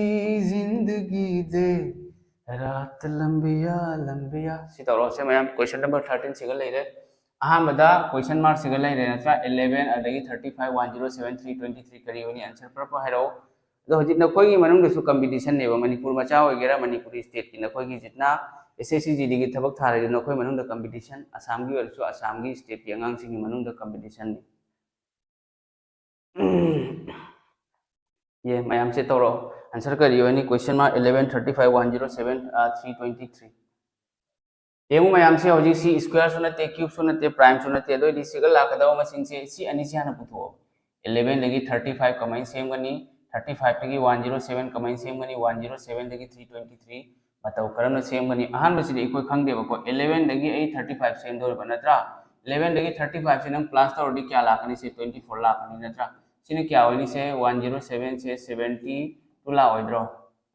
जिंदगी दे, रात लंबिया लंबिया꯫ ꯁꯤ ꯇꯧꯔꯛꯑꯣꯁꯦ ꯃꯌꯥꯝ, question number thirteen ꯁꯤꯒ ꯂꯩꯔꯦ꯫ ꯑꯍꯥꯟꯕꯗ question mark ꯁꯤꯒ ꯂꯩꯔꯦ ꯅꯠꯇ꯭ꯔꯥ? Eleven, ꯑꯗꯒꯤ thirty five, one zero seven, three twenty three ꯀꯔꯤ ꯑꯣꯏꯅꯤ? Answer ꯄꯨꯔꯞ ꯄꯨꯔꯞ ꯍꯥꯏꯔꯛꯑꯣ꯫ ꯑꯗꯣ ꯍꯧꯖꯤꯛ ꯅꯈꯣꯏꯒꯤ ꯃꯅꯨꯡꯗꯁꯨ competition ꯅꯦꯕ, ꯃꯅꯤꯄꯨꯔ ꯃꯆꯥ ꯑꯣꯏꯒꯦꯔꯥ, ꯃꯅꯤꯄꯨꯔꯤ state ꯀꯤ ꯅꯈꯣꯏꯒꯤ ꯖꯤꯠꯅ S S C G D ꯒꯤ ꯊꯕꯛ ꯊꯥꯔꯗꯤ ꯅꯈꯣꯏ ꯃꯅꯨꯡꯗ competition, ꯑꯁꯥꯝꯒꯤ ꯑꯣꯏꯔꯁꯨ ꯑꯁꯥꯝꯒꯤ state ꯀꯤ ꯑꯉꯥꯡꯁꯤꯡꯒꯤ ꯃꯅꯨꯡꯗ competition ꯅꯤ꯫ ꯌꯦ, ꯃꯌꯥꯝꯁꯦ ꯇꯧꯔꯛꯑꯣ꯫ Answer ꯀꯔꯤ ꯑꯣꯏꯅꯤ? Question mark eleven, thirty five, one zero seven, three twenty three꯫ ꯌꯦꯡꯉꯨ ꯃꯌꯥꯝꯁꯦ, ꯍꯧꯖꯤꯛꯁꯤ square ꯁꯨ ꯅꯠꯇꯦ, cube ꯁꯨ ꯅꯠꯇꯦ, prime ꯁꯨ ꯅꯠꯇꯦ꯫ ꯑꯗꯨ ꯑꯣꯏꯗꯤ ꯁꯤꯒ ꯂꯥꯛꯀꯗꯕ ꯃꯁꯤꯡꯁꯦ ꯁꯤ ꯑꯅꯤꯁꯤ ꯍꯥꯟꯅ ꯄꯨꯊꯣꯛꯑꯣ꯫ Eleven ꯗꯒꯤ thirty five ꯀꯃꯥꯏꯅ ꯁꯦꯝꯒꯅꯤ? Thirty five ꯇꯒꯤ one zero seven ꯀꯃꯥꯏꯅ ꯁꯦꯝꯒꯅꯤ? One zero seven ꯗꯒꯤ three twenty three ꯃꯇꯧ ꯀꯔꯝꯅ ꯁꯦꯝꯒꯅꯤ? ꯑꯍꯥꯟꯕꯁꯤꯗꯤ ꯑꯩꯈꯣꯏ ꯈꯪꯗꯦꯕꯀꯣ꯫ Eleven ꯗꯒꯤ ꯑꯩ thirty five ꯁꯦꯝꯗꯧꯔꯤꯕ ꯅꯠꯇ꯭ꯔꯥ? Eleven ꯗꯒꯤ thirty five ꯁꯦ ꯅꯪ plus ꯇꯧꯔꯗꯤ ꯀꯌꯥ ꯂꯥꯛꯀꯅꯤ? ꯁꯦ twenty four ꯂꯥꯛꯀꯅꯤ ꯅꯠꯇ꯭ꯔꯥ? ꯁꯤꯅ ꯀꯌꯥ ꯑꯣꯏꯅꯤ? ꯁꯦ one zero seven ꯁꯦ seventy two ꯂꯥꯛꯑꯣꯏꯗ꯭ꯔꯣ?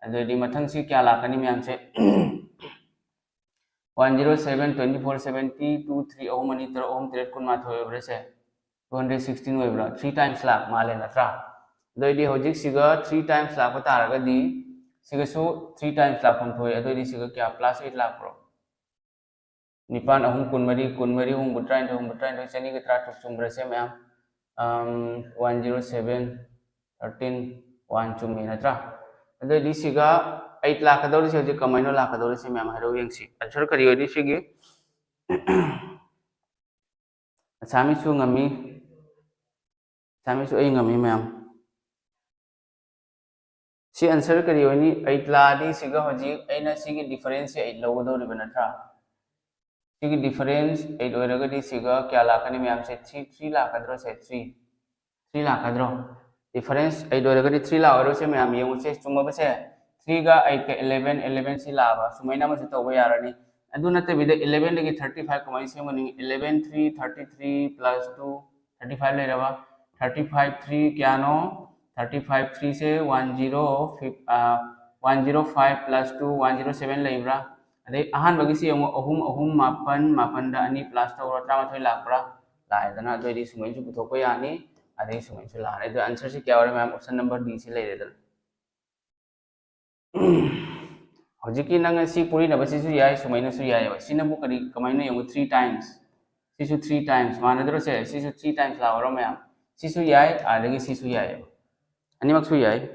ꯑꯗꯨꯗꯤ ꯃꯊꯪꯁꯤ ꯀꯌꯥ ꯂꯥꯛꯀꯅꯤ ꯃꯌꯥꯝꯁꯦ? One zero seven, twenty four, seventy two, three, ꯑꯍꯨꯝ ꯑꯅꯤ ꯇꯔꯨꯛ, ꯑꯍꯨꯝ ꯇꯔꯦꯠ, ꯀꯨꯟꯃꯥꯊꯣꯏ ꯑꯣꯏꯕ꯭ꯔꯥ ꯁꯦ? Two hundred sixteen ꯑꯣꯏꯕ꯭ꯔꯥ? Three times ꯂꯥꯛ ꯃꯥꯜꯂꯦ ꯅꯠꯇ꯭ꯔꯥ? ꯑꯗꯨꯑꯣꯏꯗꯤ ꯍꯧꯖꯤꯛ ꯁꯤꯒ three times ꯂꯥꯛꯄ ꯇꯥꯔꯒꯗꯤ ꯁꯤꯒꯁꯨ three times ꯂꯥꯛꯐꯝ ꯊꯣꯛꯑꯦ꯫ ꯑꯗꯨꯑꯣꯏꯗꯤ ꯁꯤꯒ ꯀꯌꯥ? Plus eight ꯂꯥꯛꯄ꯭ꯔꯣ? ꯅꯤꯄꯥꯟ ꯑꯍꯨꯝ ꯀꯨꯟꯃꯔꯤ, ꯀꯨꯟꯃꯔꯤ ꯑꯍꯨꯝ ꯇꯔꯥꯅꯤꯊꯣꯏ, ꯍꯨꯝꯐꯨ ꯇꯔꯥꯅꯤꯊꯣꯏ, ꯆꯅꯤꯒ ꯇꯔꯥꯇꯔꯨꯛ ꯆꯨꯝꯕ꯭ꯔꯥ ꯁꯦ ꯃꯌꯥꯝ? One zero seven, thirteen, one ꯆꯨꯝꯃꯤ ꯅꯠꯇ꯭ꯔꯥ? ꯑꯗꯨꯑꯣꯏꯗꯤ ꯁꯤꯒ eight ꯂꯥꯛꯀꯗꯧꯔꯤꯁꯦ ꯍꯧꯖꯤꯛ ꯀꯃꯥꯏꯅ ꯂꯥꯛꯀꯗꯧꯔꯤꯁꯦ ꯃꯌꯥꯝ ꯍꯥꯏꯔꯛꯎ ꯌꯦꯡꯁꯤ꯫ Answer ꯀꯔꯤ ꯑꯣꯏꯅꯤ ꯁꯤꯒꯤ? ꯑꯁꯥꯃꯤꯁꯁꯨ ꯉꯝꯃꯤ, ꯑꯁꯥꯃꯤꯁꯁꯨ ꯑꯩ ꯉꯝꯃꯤ ꯃꯌꯥꯝ꯫ ꯁꯤ answer ꯀꯔꯤ ꯑꯣꯏꯅꯤ? Eight ꯂꯥꯛꯑꯗꯤ ꯁꯤꯒ ꯍꯧꯖꯤꯛ ꯑꯩꯅ ꯁꯤꯒꯤ difference ꯁꯦ eight ꯂꯧꯒꯗꯧꯔꯤꯕ ꯅꯠꯇ꯭ꯔꯥ? ꯁꯤꯒꯤ difference eight ꯑꯣꯏꯔꯒꯗꯤ ꯁꯤꯒ ꯀꯌꯥ ꯂꯥꯛꯀꯅꯤ ꯃꯌꯥꯝꯁꯦ? Three, three ꯂꯥꯛꯀꯗ꯭ꯔꯣ ꯁꯦ? Three, three ꯂꯥꯛꯀꯗ꯭ꯔꯣ? Difference eight ꯑꯣꯏꯔꯒꯗꯤ three ꯂꯥꯛꯑꯣꯏꯗ꯭ꯔꯣ ꯁꯦ ꯃꯌꯥꯝ? ꯌꯦꯡꯉꯨꯁꯦ, ꯆꯨꯝꯃꯕꯁꯦ꯫ Three ꯒ eight ꯀ eleven, eleven ꯁꯤ ꯂꯥꯛꯑꯕ, ꯁꯨꯃꯥꯏꯅ ꯑꯃꯁꯨ ꯇꯧꯕ ꯌꯥꯔꯅꯤ꯫ ꯑꯗꯨ ꯅꯠꯇꯕꯤꯗ eleven ꯗꯒꯤ thirty five ꯀꯃꯥꯏꯅ ꯁꯦꯝꯒꯅꯤ? Eleven, three, thirty three plus two, thirty five ꯂꯩꯔꯕ꯫ Thirty five three ꯀꯌꯥꯅꯣ? Thirty five three ꯁꯦ one zero, one zero five plus two, one zero seven ꯂꯩꯕ꯭ꯔꯥ? ꯑꯗꯩ ꯑꯍꯥꯟꯕꯒꯤꯁꯤ ꯌꯦꯡꯉꯣ, ꯑꯍꯨꯝ, ꯑꯍꯨꯝ, ꯃꯥꯄꯟ, ꯃꯥꯄꯟꯗ ꯑꯅꯤ plus ꯇꯧꯔꯣ, ꯇꯔꯥꯃꯥꯊꯣꯏ ꯂꯥꯛꯄ꯭ꯔꯥ? ꯂꯥꯛꯑꯦꯗꯅ꯫ ꯑꯗꯨ ꯑꯣꯏꯗꯤ ꯁꯨꯃꯥꯏꯅꯁꯨ ꯄꯨꯊꯣꯛꯄ ꯌꯥꯅꯤ, ꯑꯗꯩ ꯁꯨꯃꯥꯏꯅꯁꯨ ꯂꯥꯛꯑꯅꯤ꯫ ꯑꯗꯨ answer ꯁꯤ ꯀꯌꯥ ꯑꯣꯏꯔꯦ ꯃꯌꯥꯝ? Option number D ꯁꯤ ꯂꯩꯔꯦꯗꯅ꯫ ꯍꯧꯖꯤꯛꯀꯤ ꯅꯪꯅ ꯁꯤ ꯄꯨꯔꯤꯅꯕꯁꯤꯁꯨ ꯌꯥꯏ, ꯁꯨꯃꯥꯏꯅꯁꯨ ꯌꯥꯏꯑꯕ꯫ ꯁꯤꯅꯕꯨ ꯀꯔꯤ, ꯀꯃꯥꯏꯅ ꯌꯦꯡꯉꯨ? Three times꯫ ꯁꯤꯁꯨ three times꯫ ꯃꯥꯟꯅꯗ꯭ꯔꯣ ꯁꯦ? ꯁꯤꯁꯨ three times ꯂꯥꯛꯑꯣꯔꯣ ꯃꯌꯥꯝ? ꯁꯤꯁꯨ ꯌꯥꯏ, ꯑꯗꯒꯤ ꯁꯤꯁꯨ ꯌꯥꯏꯑꯕ꯫ ꯑꯅꯤꯃꯛꯁꯨ ꯌꯥꯏ꯫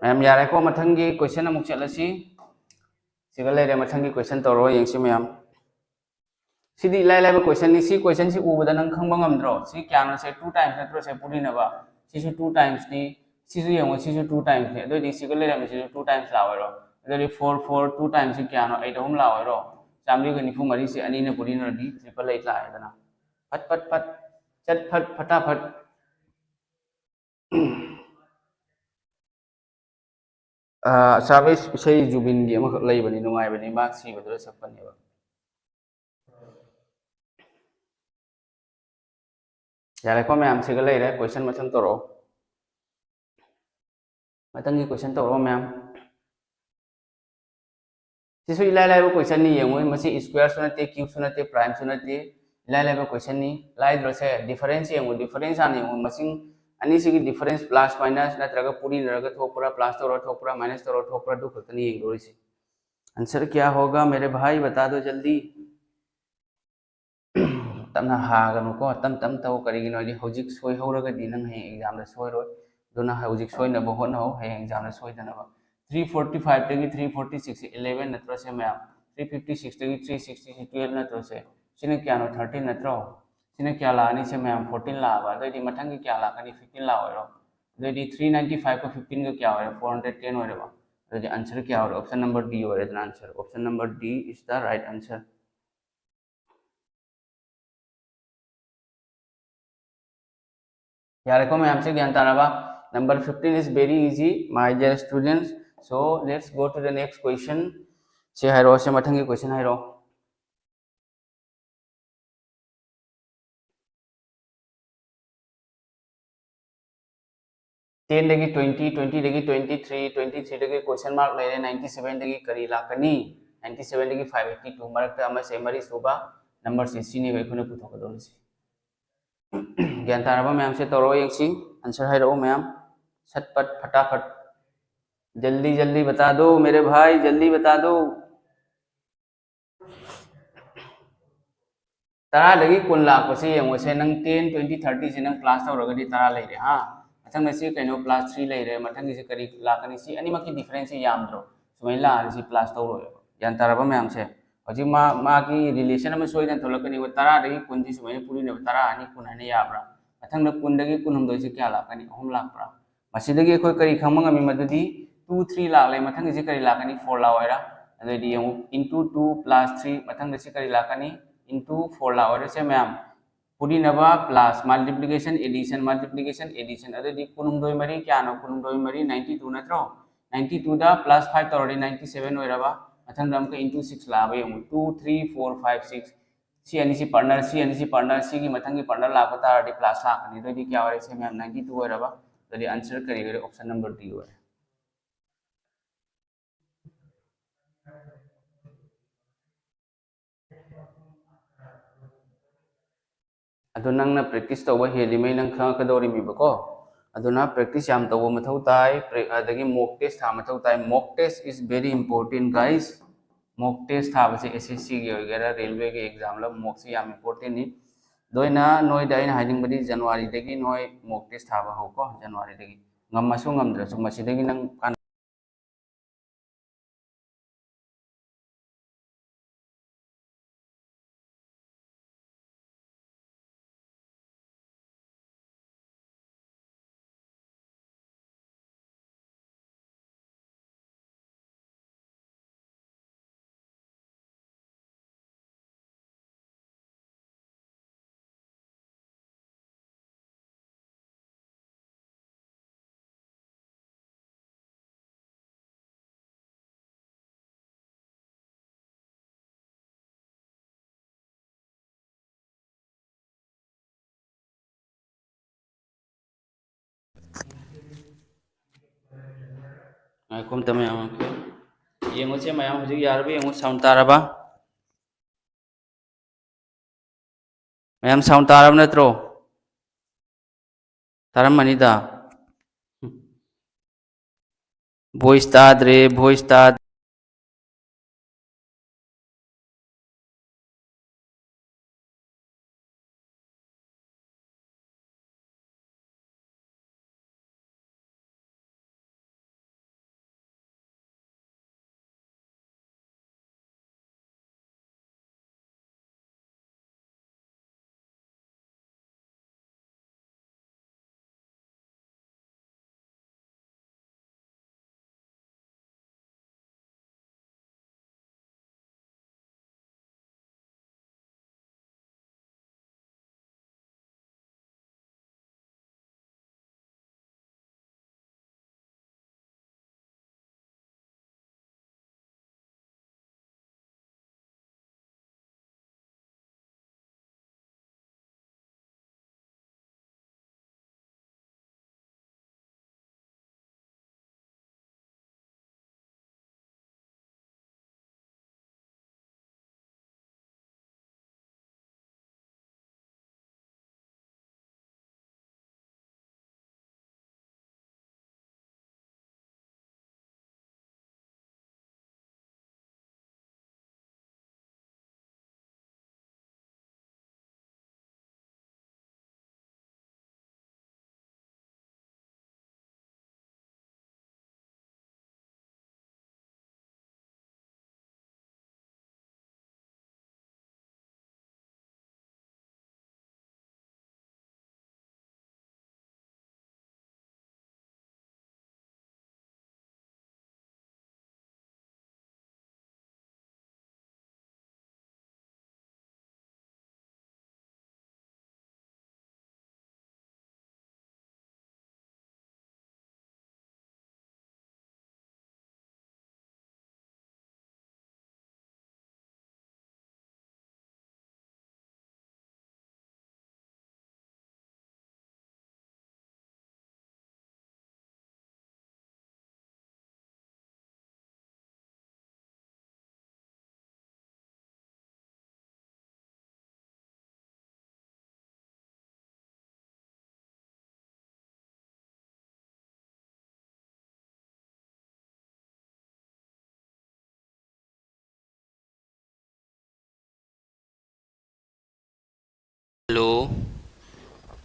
ꯃꯌꯥꯝ ꯌꯥꯔꯦꯀꯣ? ꯃꯊꯪꯒꯤ question ꯑꯃꯨꯛ ꯆꯠꯂꯁꯤ꯫ ꯁꯤꯒ ꯂꯩꯔꯦ, ꯃꯊꯪꯒꯤ question ꯇꯧꯔꯣ ꯌꯦꯡꯁꯤ ꯃꯌꯥꯝ꯫ ꯁꯤꯗꯤ ꯏꯂꯥꯏ ꯂꯥꯏꯕ question ꯅꯤ꯫ ꯁꯤ question ꯁꯤ ꯎꯕꯗ ꯅꯪ ꯈꯪꯕ ꯉꯝꯗ꯭ꯔꯣ? ꯁꯤ ꯀꯌꯥꯅꯣ ꯁꯦ? Two times ꯅꯠꯇ꯭ꯔꯣ ꯁꯦ ꯄꯨꯔꯤꯅꯕ? ꯁꯤꯁꯨ two times ꯅꯤ, ꯁꯤꯁꯨ ꯌꯦꯡꯉꯣ, ꯁꯤꯁꯨ two times ꯅꯤ꯫ ꯑꯗꯨꯑꯣꯏꯗꯤ ꯁꯤꯒ ꯂꯩꯔꯝꯃꯤꯁꯤꯁꯨ two times ꯂꯥꯛꯑꯣꯏꯔꯣ? ꯑꯗꯨꯑꯣꯏꯗꯤ four, four, two times ꯁꯤ ꯀꯌꯥꯅꯣ? Eight ꯑꯍꯨꯝ ꯂꯥꯛꯑꯣꯏꯔꯣ? ꯆꯥꯝꯃꯔꯤꯒ ꯅꯤꯐꯨ ꯃꯔꯤꯁꯦ ꯑꯅꯤꯅ ꯄꯨꯔꯤꯅꯔꯗꯤ triple eight ꯂꯥꯛꯑꯦꯗꯅ꯫ ꯐꯠ ꯐꯠ ꯐꯠ, ꯆꯠ ꯐꯠ, ꯐꯇꯥꯐꯠ꯫ ꯑꯥ, ꯑꯆꯥꯕ ꯏꯁꯩ ꯖꯨꯕꯤꯟꯒꯤ ꯑꯃꯈꯛ ꯂꯩꯕꯅꯤ, ꯅꯨꯡꯉꯥꯏꯕꯅꯤ, ꯃꯍꯥꯛ ꯁꯤꯕꯗꯨꯗ ꯁꯛꯄꯅꯦꯕ꯫ ꯌꯥꯔꯦꯀꯣ ꯃꯌꯥꯝ, ꯁꯤꯒ ꯂꯩꯔꯦ꯫ Question ꯃꯊꯪ ꯇꯧꯔꯛꯑꯣ꯫ ꯃꯊꯪꯒꯤ question ꯇꯧꯔꯛꯑꯣ ꯃꯌꯥꯝ꯫ ꯁꯤꯁꯨ ꯏꯂꯥꯏ ꯂꯥꯏꯕ question ꯅꯤ, ꯌꯦꯡꯉꯨ꯫ ꯃꯁꯤ square ꯁꯨ ꯅꯠꯇꯦ, cube ꯁꯨ ꯅꯠꯇꯦ, prime ꯁꯨ ꯅꯠꯇꯦ, ꯏꯂꯥꯏ ꯂꯥꯏꯕ question ꯅꯤ꯫ ꯂꯥꯏꯗ꯭ꯔꯣ ꯁꯦ? Difference ꯌꯦꯡꯉꯨ, difference ꯍꯥꯟꯅ ꯌꯦꯡꯉꯨ꯫ ꯃꯁꯤꯡ ꯑꯅꯤꯁꯤꯒꯤ difference plus minus ꯅꯠꯇ꯭ꯔꯒ ꯄꯨꯔꯤꯅꯔꯒ ꯊꯣꯛꯄ꯭ꯔꯥ, plus ꯇꯧꯔꯒ ꯊꯣꯛꯄ꯭ꯔꯥ, minus ꯇꯧꯔꯒ ꯊꯣꯛꯄ꯭ꯔꯥ, ꯑꯗꯨ ꯈꯛꯇꯅꯤ ꯌꯦꯡꯗꯧꯔꯤꯁꯤ꯫ Answer क्या होगा मेरे भाई, बता दो जल्दी। ꯇꯞꯅ ꯍꯥꯒꯅꯨꯀꯣ, ꯇꯞ ꯇꯞ ꯇꯧ꯫ ꯀꯔꯤꯒꯤꯅꯣ ꯍꯥꯏꯗꯤ ꯍꯧꯖꯤꯛ ꯁꯣꯏꯍꯧꯔꯒꯗꯤ ꯅꯪ ꯍꯌꯦꯡ exam ꯗ ꯁꯣꯏꯔꯣꯏ꯫ ꯑꯗꯨꯅ ꯍꯧꯖꯤꯛ ꯁꯣꯏꯅꯕ ꯍꯣꯠꯅꯧ, ꯍꯌꯦꯡ exam ꯗ ꯁꯣꯏꯗꯅꯕ꯫ Three forty five ꯗꯒꯤ three forty six ꯁꯦ eleven ꯅꯠꯇ꯭ꯔꯣ ꯁꯦ ꯃꯌꯥꯝ? Three fifty six ꯇꯒꯤ three sixty ꯁꯦ twelve ꯅꯠꯇ꯭ꯔꯣ ꯁꯦ? ꯁꯤꯅ ꯀꯌꯥꯅꯣ? Thirteen ꯅꯠꯇ꯭ꯔꯣ? ꯁꯤꯅ ꯀꯌꯥ ꯂꯥꯛꯑꯅꯤ ꯁꯦ ꯃꯌꯥꯝ? Fourteen ꯂꯥꯛꯑꯕ꯫ ꯑꯗꯨꯑꯣꯏꯗꯤ ꯃꯊꯪꯒꯤ ꯀꯌꯥ ꯂꯥꯛꯀꯅꯤ? Fifteen ꯂꯥꯛꯑꯣꯏꯔꯣ? ꯑꯗꯨꯑꯣꯏꯗꯤ three ninety five ꯀ fifteen ꯒ ꯀꯌꯥ ꯑꯣꯏꯔꯦ? Four hundred ten ꯑꯣꯏꯔꯦꯕ꯫ ꯑꯗꯨꯗꯤ answer ꯀꯌꯥ ꯑꯣꯏꯔꯦ? Option number D ꯑꯣꯏꯔꯦꯗꯅ answer. Option number D is the right answer. ꯌꯥꯔꯦꯀꯣ ꯃꯌꯥꯝꯁꯦ, ꯒ꯭ꯌꯥꯟ ꯇꯥꯔꯕ? Number fifteen is very easy, my dear students. So let's go to the next question. ꯁꯤ ꯍꯥꯏꯔꯛꯑꯣ, ꯁꯤ ꯃꯊꯪꯒꯤ question ꯍꯥꯏꯔꯛꯑꯣ. Tenꯗꯒꯤ twenty, twentyꯗꯒꯤ twenty three, twenty threeꯗꯒꯤ question mark ꯂꯩꯔꯦ, ninety sevenꯗꯒꯤ ꯀꯔꯤ ꯂꯥꯛꯀꯅꯤ? Ninety sevenꯗꯒꯤ five eighty two ꯃꯔꯛꯇ ꯑꯃꯁꯦ ꯃꯔꯤ ꯁꯨꯕ numberꯁꯦ ꯁꯤꯅꯦꯕ ꯑꯩꯈꯣꯏꯅ ꯄꯨꯊꯣꯛꯀꯗꯧꯔꯤꯁꯦ. ꯒ꯭ꯌꯥꯟ ꯇꯥꯔꯕ ꯃꯌꯥꯝꯁꯦ? ꯇꯧꯔꯛꯑꯣ ꯌꯦꯡꯁꯤ, answer ꯍꯥꯏꯔꯛꯑꯣ ꯃꯌꯥꯝ, ꯁꯠꯄꯠ ꯐꯇꯥꯐꯠ. ꯖꯜꯗꯤ ꯖꯜꯗꯤ ꯕꯇꯥ ꯗꯣ ꯃꯦꯔꯦ ꯚꯥꯏ, ꯖꯜꯗꯤ ꯕꯇꯥ ꯗꯣ. ꯇꯔꯥꯗꯒꯤ ꯀꯨꯟ ꯂꯥꯛꯄꯁꯦ ꯌꯦꯡꯉꯣꯁꯦ, ꯅꯪ ten, twenty, thirtyꯁꯦ ꯅꯪ plus ꯇꯧꯔꯒꯗꯤ ꯇꯔꯥ ꯂꯩꯔꯦ ꯍꯥ. ꯃꯊꯪꯗ ꯁꯤ ꯀꯩꯅꯣ, plus three ꯂꯩꯔꯦ, ꯃꯊꯪꯒꯤꯁꯦ ꯀꯔꯤ ꯂꯥꯛꯀꯅꯤ? ꯁꯤ ꯑꯅꯤꯃꯛꯀꯤ differenceꯁꯦ ꯌꯥꯝꯗ꯭ꯔꯣ? ꯁꯨꯃꯥꯏꯅ ꯂꯥꯛꯑꯗꯤ ꯁꯤ plus ꯇꯧꯔꯣꯏꯕ. ꯒ꯭ꯌꯥꯟ ꯇꯥꯔꯕ ꯃꯌꯥꯝꯁꯦ? ꯍꯧꯖꯤꯛ ꯃꯥ ꯃꯥꯒꯤ relation ꯑꯃ ꯁꯣꯏꯗꯅ ꯊꯣꯛꯂꯛꯀꯅꯤꯕ. ꯇꯔꯥꯗꯒꯤ ꯀꯨꯟꯁꯤ ꯁꯨꯃꯥꯏꯅ ꯄꯨꯔꯤꯅꯦꯕ, ꯇꯔꯥ ꯑꯅꯤ ꯀꯨꯟ ꯍꯥꯏꯅ ꯌꯥꯕ꯭ꯔꯥ? ꯃꯊꯪꯗ ꯀꯨꯟꯗꯒꯤ ꯀꯨꯟꯍꯨꯝꯗꯣꯏꯁꯤ ꯀꯌꯥ ꯂꯥꯛꯀꯅꯤ? ꯑꯍꯨꯝ ꯂꯥꯛꯄ꯭ꯔꯥ? ꯃꯁꯤꯗꯒꯤ ꯑꯩꯈꯣꯏ ꯀꯔꯤ ꯈꯪꯕ ꯉꯝꯃꯤ? ꯃꯗꯨꯗꯤ two three ꯂꯥꯛꯂꯦ, ꯃꯊꯪꯒꯤꯁꯤ ꯀꯔꯤ ꯂꯥꯛꯀꯅꯤ? Four ꯂꯥꯛꯑꯣꯏꯔꯥ? ꯑꯗꯨꯑꯣꯏꯗꯤ ꯌꯦꯡꯉꯨ, into two plus three, ꯃꯊꯪꯗ ꯁꯤ ꯀꯔꯤ ꯂꯥꯛꯀꯅꯤ? Into four ꯂꯥꯛꯑꯣꯏꯔꯥ? ꯁꯦ ꯃꯌꯥꯝ, ꯄꯨꯔꯤꯅꯕ plus multiplication addition, multiplication addition. ꯑꯗꯨꯗꯤ ꯀꯨꯟꯍꯨꯝꯗꯣꯏ ꯃꯔꯤ ꯀꯌꯥꯅꯣ? ꯀꯨꯟꯍꯨꯝꯗꯣꯏ ꯃꯔꯤ ninety two ꯅꯠꯇ꯭ꯔꯣ? Ninety twoꯗ plus five ꯇꯧꯔꯗꯤ ninety seven ꯑꯣꯏꯔꯕ? ꯃꯊꯪꯗ ꯑꯃꯨꯛꯀ into six ꯂꯥꯛꯑꯕ ꯌꯦꯡꯉꯨ, two three four five six. ꯁꯤ ꯑꯅꯤꯁꯤ partner, ꯁꯤ ꯑꯅꯤꯁꯤ partner, ꯁꯤꯒꯤ ꯃꯊꯪꯒꯤ partner ꯂꯥꯛꯄ ꯇꯥꯔꯗꯤ plus ꯂꯥꯛꯀꯅꯤ. ꯑꯗꯨꯑꯣꯏꯗꯤ ꯀꯌꯥ ꯑꯣꯏꯔꯦ? ꯁꯦ ꯃꯌꯥꯝ, ninety two ꯑꯣꯏꯔꯕ? ꯑꯗꯨꯗꯤ answer ꯀꯔꯤ ꯑꯣꯏꯔꯦ? Option number D ꯑꯣꯏꯔꯦ. ꯑꯗꯨ ꯅꯪꯅ practice ꯇꯧꯕ ꯍꯦꯜꯂꯤꯉꯩ ꯅꯪ ꯈꯪꯉꯛꯀꯗꯧꯔꯤꯃꯤꯕꯀꯣ. ꯑꯗꯨꯅ practice ꯌꯥꯝ ꯇꯧꯕ ꯃꯊꯧ ꯇꯥꯏ, pra-, ꯑꯗꯒꯤ mock test ꯊꯥ ꯃꯊꯧ ꯇꯥꯏ. Mock test is very important, guys. Mock test ꯊꯥꯕꯁꯦ S S C ꯒꯤ ꯑꯣꯏꯒꯦꯔꯥ, railway ꯒꯤ exam ꯂ mockꯁꯤ ꯌꯥꯝ importantꯅꯤ. ꯑꯗꯨ ꯑꯣꯏꯅ ꯅꯣꯏꯗ ꯑꯩꯅ ꯍꯥꯏꯅꯤꯡꯕꯗꯤ Januaryꯗꯒꯤ ꯅꯣꯏ mock test ꯊꯥꯕ ꯍꯧꯀꯣ, Januaryꯗꯒꯤ. ꯉꯝꯃꯁꯨ ꯉꯝꯗ꯭ꯔꯁꯨ ꯃꯁꯤꯗꯒꯤ ꯅꯪ ꯀꯥꯟ- ꯉꯥꯏꯈꯣ ꯑꯝꯇ ꯃꯌꯥꯝ, ꯌꯦꯡꯉꯨꯁꯦ ꯃꯌꯥꯝ, ꯍꯧꯖꯤꯛ ꯌꯥꯔꯕ ꯌꯦꯡꯉꯨ, sound ꯇꯥꯔꯕ? ꯃꯌꯥꯝ sound ꯇꯥꯔꯕ ꯅꯠꯇ꯭ꯔꯣ? ꯇꯥꯔꯝꯃꯅꯤꯗ꯫ Voice ꯇꯥꯗ꯭ꯔꯦ, voice ꯇꯥꯗ꯭ꯔꯦ꯫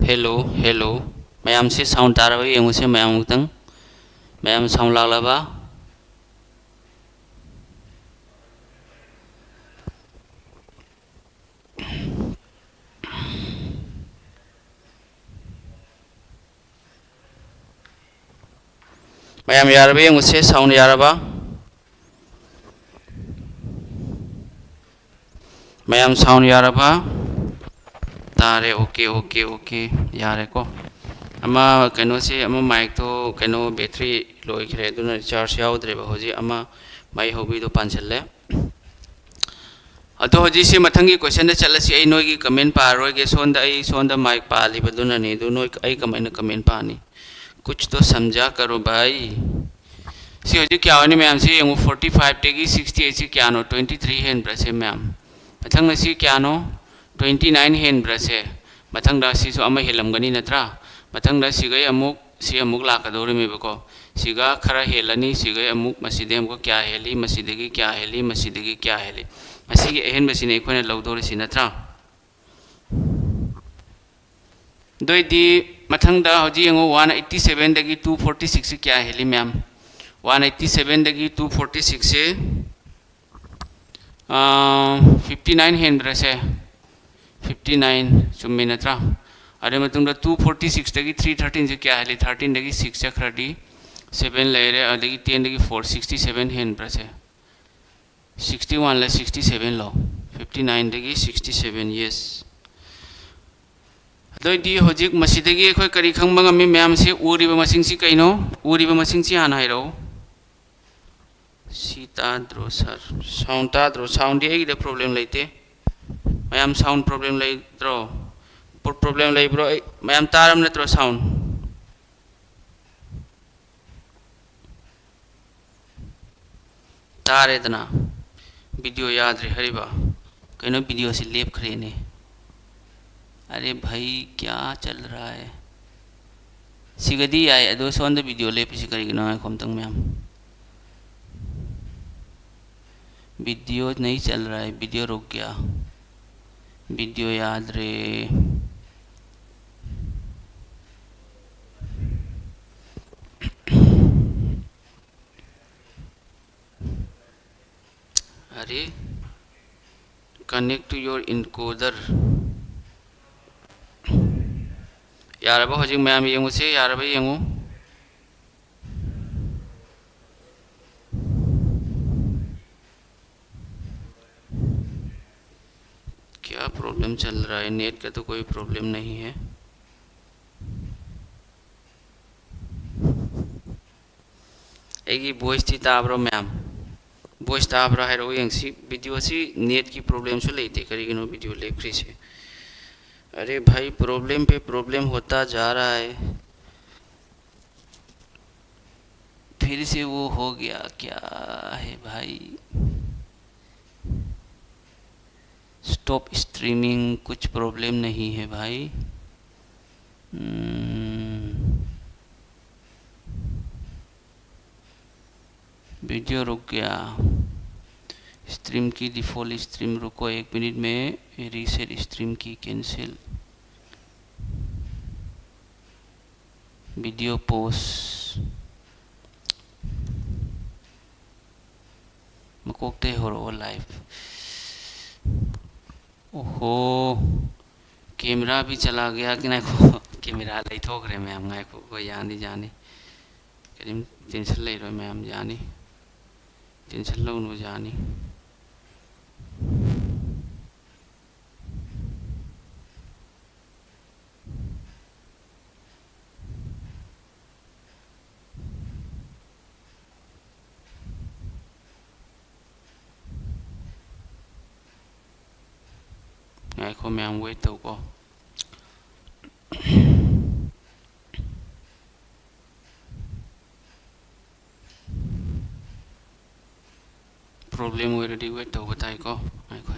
Hello, hello. ꯃꯌꯥꯝꯁꯤ sound ꯇꯥꯔꯕ ꯌꯦꯡꯉꯨꯁꯦ, ꯃꯌꯥꯝ ꯑꯃꯨꯛꯇꯪ꯫ ꯃꯌꯥꯝ sound ꯂꯥꯛꯂꯕ? ꯃꯌꯥꯝ ꯌꯥꯔꯕ ꯌꯦꯡꯉꯨꯁꯦ, sound ꯌꯥꯔꯕ? ꯃꯌꯥꯝ sound ꯌꯥꯔꯕ? ꯇꯥꯔꯦ, okay, okay, okay, ꯌꯥꯔꯦꯀꯣ꯫ ꯑꯃ ꯀꯩꯅꯣꯁꯦ, ꯑꯃ micꯇꯣ ꯀꯩꯅꯣ battery ꯂꯣꯏꯈ꯭ꯔꯦ, ꯑꯗꯨꯅ charge ꯌꯥꯎꯗ꯭ꯔꯦꯕ꯫ ꯍꯧꯖꯤꯛ ꯑꯃ ꯃꯩ ꯍꯧꯕꯤꯗꯣ ꯄꯥꯟꯁꯤꯜꯂꯦ꯫ ꯑꯗꯣ ꯍꯧꯖꯤꯛꯁꯦ ꯃꯊꯪꯒꯤ questionꯗ ꯆꯠꯂꯁꯤ꯫ ꯑꯩ ꯅꯣꯏꯒꯤ comment ꯄꯥꯔꯔꯣꯏꯒꯦ, ꯁꯣꯝꯗ ꯑꯩ ꯁꯣꯝꯗ mic ꯄꯥꯜꯂꯤꯕꯗꯨꯅꯅꯦ꯫ ꯑꯗꯨ ꯅꯣꯏ, ꯑꯩ ꯀꯃꯥꯏꯅ comment ꯄꯥꯅꯤ? ꯀꯨꯆ ꯇꯣ ꯁꯝꯖꯥ ꯀꯔꯣ ꯚꯥꯏ꯫ ꯁꯤ ꯍꯧꯖꯤꯛ ꯀꯌꯥ ꯑꯣꯏꯅꯤ ꯃꯌꯥꯝꯁꯤ ꯌꯦꯡꯉꯨ, forty fiveꯇꯒꯤ sixty eightꯁꯤ ꯀꯌꯥꯅꯣ? Twenty three ꯍꯦꯟꯕ꯭ꯔꯥ ꯁꯦ ꯃꯌꯥꯝ? ꯃꯊꯪꯗ ꯁꯤ ꯀꯌꯥꯅꯣ? Twenty nine ꯍꯦꯟꯕ꯭ꯔꯥ ꯁꯦ? ꯃꯊꯪꯗ ꯁꯤꯁꯨ ꯑꯃ ꯍꯦꯜꯂꯝꯒꯅꯤ ꯅꯠꯇ꯭ꯔꯥ? ꯃꯊꯪꯗ ꯁꯤꯒꯩ ꯑꯃꯨꯛ, ꯁꯤ ꯑꯃꯨꯛ ꯂꯥꯛꯀꯗꯧꯔꯤꯃꯦꯕꯀꯣ꯫ ꯁꯤꯒ ꯈꯔ ꯍꯦꯜꯂꯅꯤ, ꯁꯤꯒꯩ ꯑꯃꯨꯛ, ꯃꯁꯤꯗꯩ ꯑꯃꯨꯛꯀ ꯀꯌꯥ ꯍꯦꯜꯂꯤ, ꯃꯁꯤꯗꯒꯤ ꯀꯌꯥ ꯍꯦꯜꯂꯤ, ꯃꯁꯤꯗꯒꯤ ꯀꯌꯥ ꯍꯦꯜꯂꯤ? ꯃꯁꯤꯒꯤ ꯑꯍꯦꯟꯕꯁꯤꯅꯤ ꯑꯩꯈꯣꯏꯅ ꯂꯧꯗꯧꯔꯤꯁꯤ ꯅꯠꯇ꯭ꯔꯥ? ꯑꯗꯨꯑꯣꯏꯗꯤ ꯃꯊꯪꯗ ꯍꯧꯖꯤꯛ ꯌꯦꯡꯉꯨ, one eighty sevenꯗꯒꯤ two forty sixꯁꯤ ꯀꯌꯥ ꯍꯦꯜꯂꯤ ꯃꯌꯥꯝ? One eighty sevenꯗꯒꯤ two forty sixꯁꯦ, ꯑꯥ, fifty nine ꯍꯦꯟꯕ꯭ꯔꯥ ꯁꯦ? Fifty nine ꯆꯨꯝꯃꯤ ꯅꯠꯇ꯭ꯔꯥ? ꯑꯗꯨꯒꯤ ꯃꯇꯨꯡꯗ two forty sixꯇꯒꯤ three thirteenꯁꯦ ꯀꯌꯥ ꯍꯦꯜꯂꯤ? Thirteenꯗꯒꯤ six ꯆꯠꯈ꯭ꯔꯗꯤ seven ꯂꯩꯔꯦ, ꯑꯗꯒꯤ tenꯗꯒꯤ four, sixty seven ꯍꯦꯟꯕ꯭ꯔꯥ ꯁꯦ? Sixty oneꯂ sixty sevenꯂꯣ? Fifty nineꯗꯒꯤ sixty seven, yes꯫ ꯑꯗꯨꯑꯣꯏꯗꯤ ꯍꯧꯖꯤꯛ ꯃꯁꯤꯗꯒꯤ ꯑꯩꯈꯣꯏ ꯀꯔꯤ ꯈꯪꯕ ꯉꯝꯃꯤ? ꯃꯌꯥꯝꯁꯤ ꯎꯔꯤꯕ ꯃꯁꯤꯡꯁꯤ ꯀꯩꯅꯣ? ꯎꯔꯤꯕ ꯃꯁꯤꯡꯁꯤ ꯍꯥꯟꯅ ꯍꯥꯏꯔꯛꯎ꯫ ꯁꯤ ꯇꯥꯗ꯭ꯔꯣ sir? Sound ꯇꯥꯗ꯭ꯔꯣ? Soundꯗꯤ ꯑꯩꯒꯤꯗ problem ꯂꯩꯇꯦ꯫ ꯃꯌꯥꯝ sound problem ꯂꯩꯇ꯭ꯔꯣ? Pro-, problem ꯂꯩꯕ꯭ꯔꯣ? ꯑꯩ, ꯃꯌꯥꯝ ꯇꯥꯔꯕ ꯅꯠꯇ꯭ꯔꯣ sound? ꯇꯥꯔꯦꯗꯅ꯫ Video ꯌꯥꯗ꯭ꯔꯦ ꯍꯥꯏꯔꯤꯕ? ꯀꯩꯅꯣ videoꯁꯤ ꯂꯦꯞꯈ꯭ꯔꯦꯅꯦ? ꯑꯔꯦ ꯚꯥꯏ, ꯀꯌꯥ ꯆꯜ ꯔꯍꯥ ꯍꯥꯏ? ꯁꯤꯒꯗꯤ ꯌꯥꯏ, ꯑꯗꯣ ꯁꯣꯝꯗ video ꯂꯦꯞꯄꯤꯁꯤ ꯀꯔꯤꯒꯤꯅꯣ? ꯉꯥꯏꯈꯣ ꯑꯝꯇꯪ ꯃꯌꯥꯝ꯫ Video नहीं चल रहा है, video रुक गया, video ꯌꯥꯗ꯭ꯔꯦ꯫ ꯑꯔꯦ, connect to your encoder. ꯌꯥꯔꯕ? ꯍꯧꯖꯤꯛ ꯃꯌꯥꯝ ꯌꯦꯡꯉꯨꯁꯦ, ꯌꯥꯔꯕ ꯌꯦꯡꯉꯨ꯫ क्या प्रॉब्लम चल रहा है? नेट का तो कोई प्रॉब्लम नहीं है। ꯑꯩꯒꯤ ꯚꯣꯏꯁꯇꯤ ꯇꯥꯕ꯭ꯔꯣ ꯃꯌꯥꯝ? ꯚꯣꯏꯁ ꯇꯥꯕ꯭ꯔꯥ ꯍꯥꯏꯔꯛꯑꯣ ꯌꯦꯡꯁꯤ꯫ ꯚꯤꯗꯤꯑꯣꯁꯤ ꯅꯦꯠꯀꯤ ꯄ꯭ꯔꯣꯕ꯭ꯂꯦꯝꯁꯨ ꯂꯩꯇꯦ, ꯀꯔꯤꯒꯤꯅꯣ ꯚꯤꯗꯤꯑꯣ ꯂꯦꯞꯈ꯭ꯔꯤꯁꯦ? अरे भाई, प्रॉब्लम पे प्रॉब्लम होता जा रहा है। फिर से वो हो गया, क्या है भाई? स्टॉप स्ट्रीमिंग, कुछ प्रॉब्लम नहीं है भाई। हम्म, वीडियो रुक गया। स्ट्रीम की डिफ़ॉल्ट स्ट्रीम, रुको एक मिनट, मैं रीसेट स्ट्रीम की कैंसिल। वीडियो पोस्ट, ꯃꯀꯣꯛꯇꯩ ꯍꯧꯔꯛꯑꯣ ꯂꯥꯏꯐ꯫ ꯑꯣꯍꯣ, ꯀꯦꯃꯦꯔꯥ ꯚꯤ ꯆꯂꯥ ꯒꯌꯥ꯫ ꯉꯥꯏꯈꯣ, ꯀꯦꯃꯦꯔꯥ ꯂꯩꯊꯣꯛꯈ꯭ꯔꯦ ꯃꯌꯥꯝ꯫ ꯉꯥꯏꯈꯣ, ꯍꯣꯏ, ꯌꯥꯅꯤ, ꯌꯥꯅꯤ, ꯀꯔꯤꯝ ꯇꯦꯟꯁꯟ ꯂꯩꯔꯣꯏ ꯃꯌꯥꯝ, ꯌꯥꯅꯤ, ꯇꯦꯟꯁꯟ ꯂꯧꯅꯨ, ꯌꯥꯅꯤ꯫ ꯉꯥꯏꯈꯣ ꯃꯌꯥꯝ, ꯋꯦꯠ ꯇꯧꯀꯣ꯫ ꯄ꯭ꯔꯣꯕ꯭ꯂꯦꯝ ꯑꯣꯏꯔꯗꯤ ꯋꯦꯠ ꯇꯧꯕ ꯇꯥꯏꯀꯣ꯫ ꯉꯥꯏꯈꯣ꯫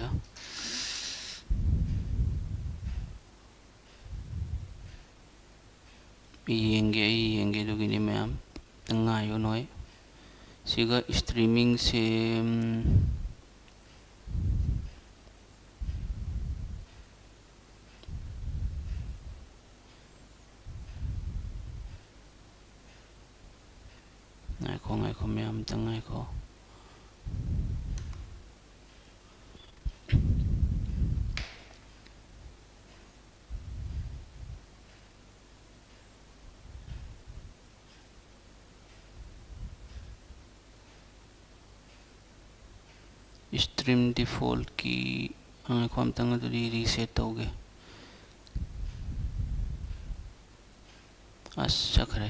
ꯑꯩ ꯌꯦꯡꯒꯦ, ꯑꯩ ꯌꯦꯡꯒꯦ, ꯑꯗꯨꯒꯤꯅꯤ ꯃꯌꯥꯝ꯫ ꯈꯤꯇꯪ ꯉꯥꯏꯌꯣ ꯅꯣꯏ꯫ ꯁꯤꯒ ꯁ꯭ꯇ꯭ꯔꯤꯃꯤꯡꯁꯦ, ꯎꯝ, ꯉꯥꯏꯈꯣ, ꯉꯥꯏꯈꯣ, ꯃꯌꯥꯝ ꯑꯝꯇꯪ ꯉꯥꯏꯈꯣ꯫ ꯁ꯭ꯇ꯭ꯔꯤꯝ ꯗꯤꯐꯣꯜꯠꯀꯤ, ꯉꯥꯏꯈꯣ, ꯑꯝꯇꯪ ꯑꯗꯨꯗꯤ ꯔꯤꯁꯦꯠ ꯇꯧꯒꯦ꯫ ꯑꯁ, ꯆꯠꯈ꯭ꯔꯦ꯫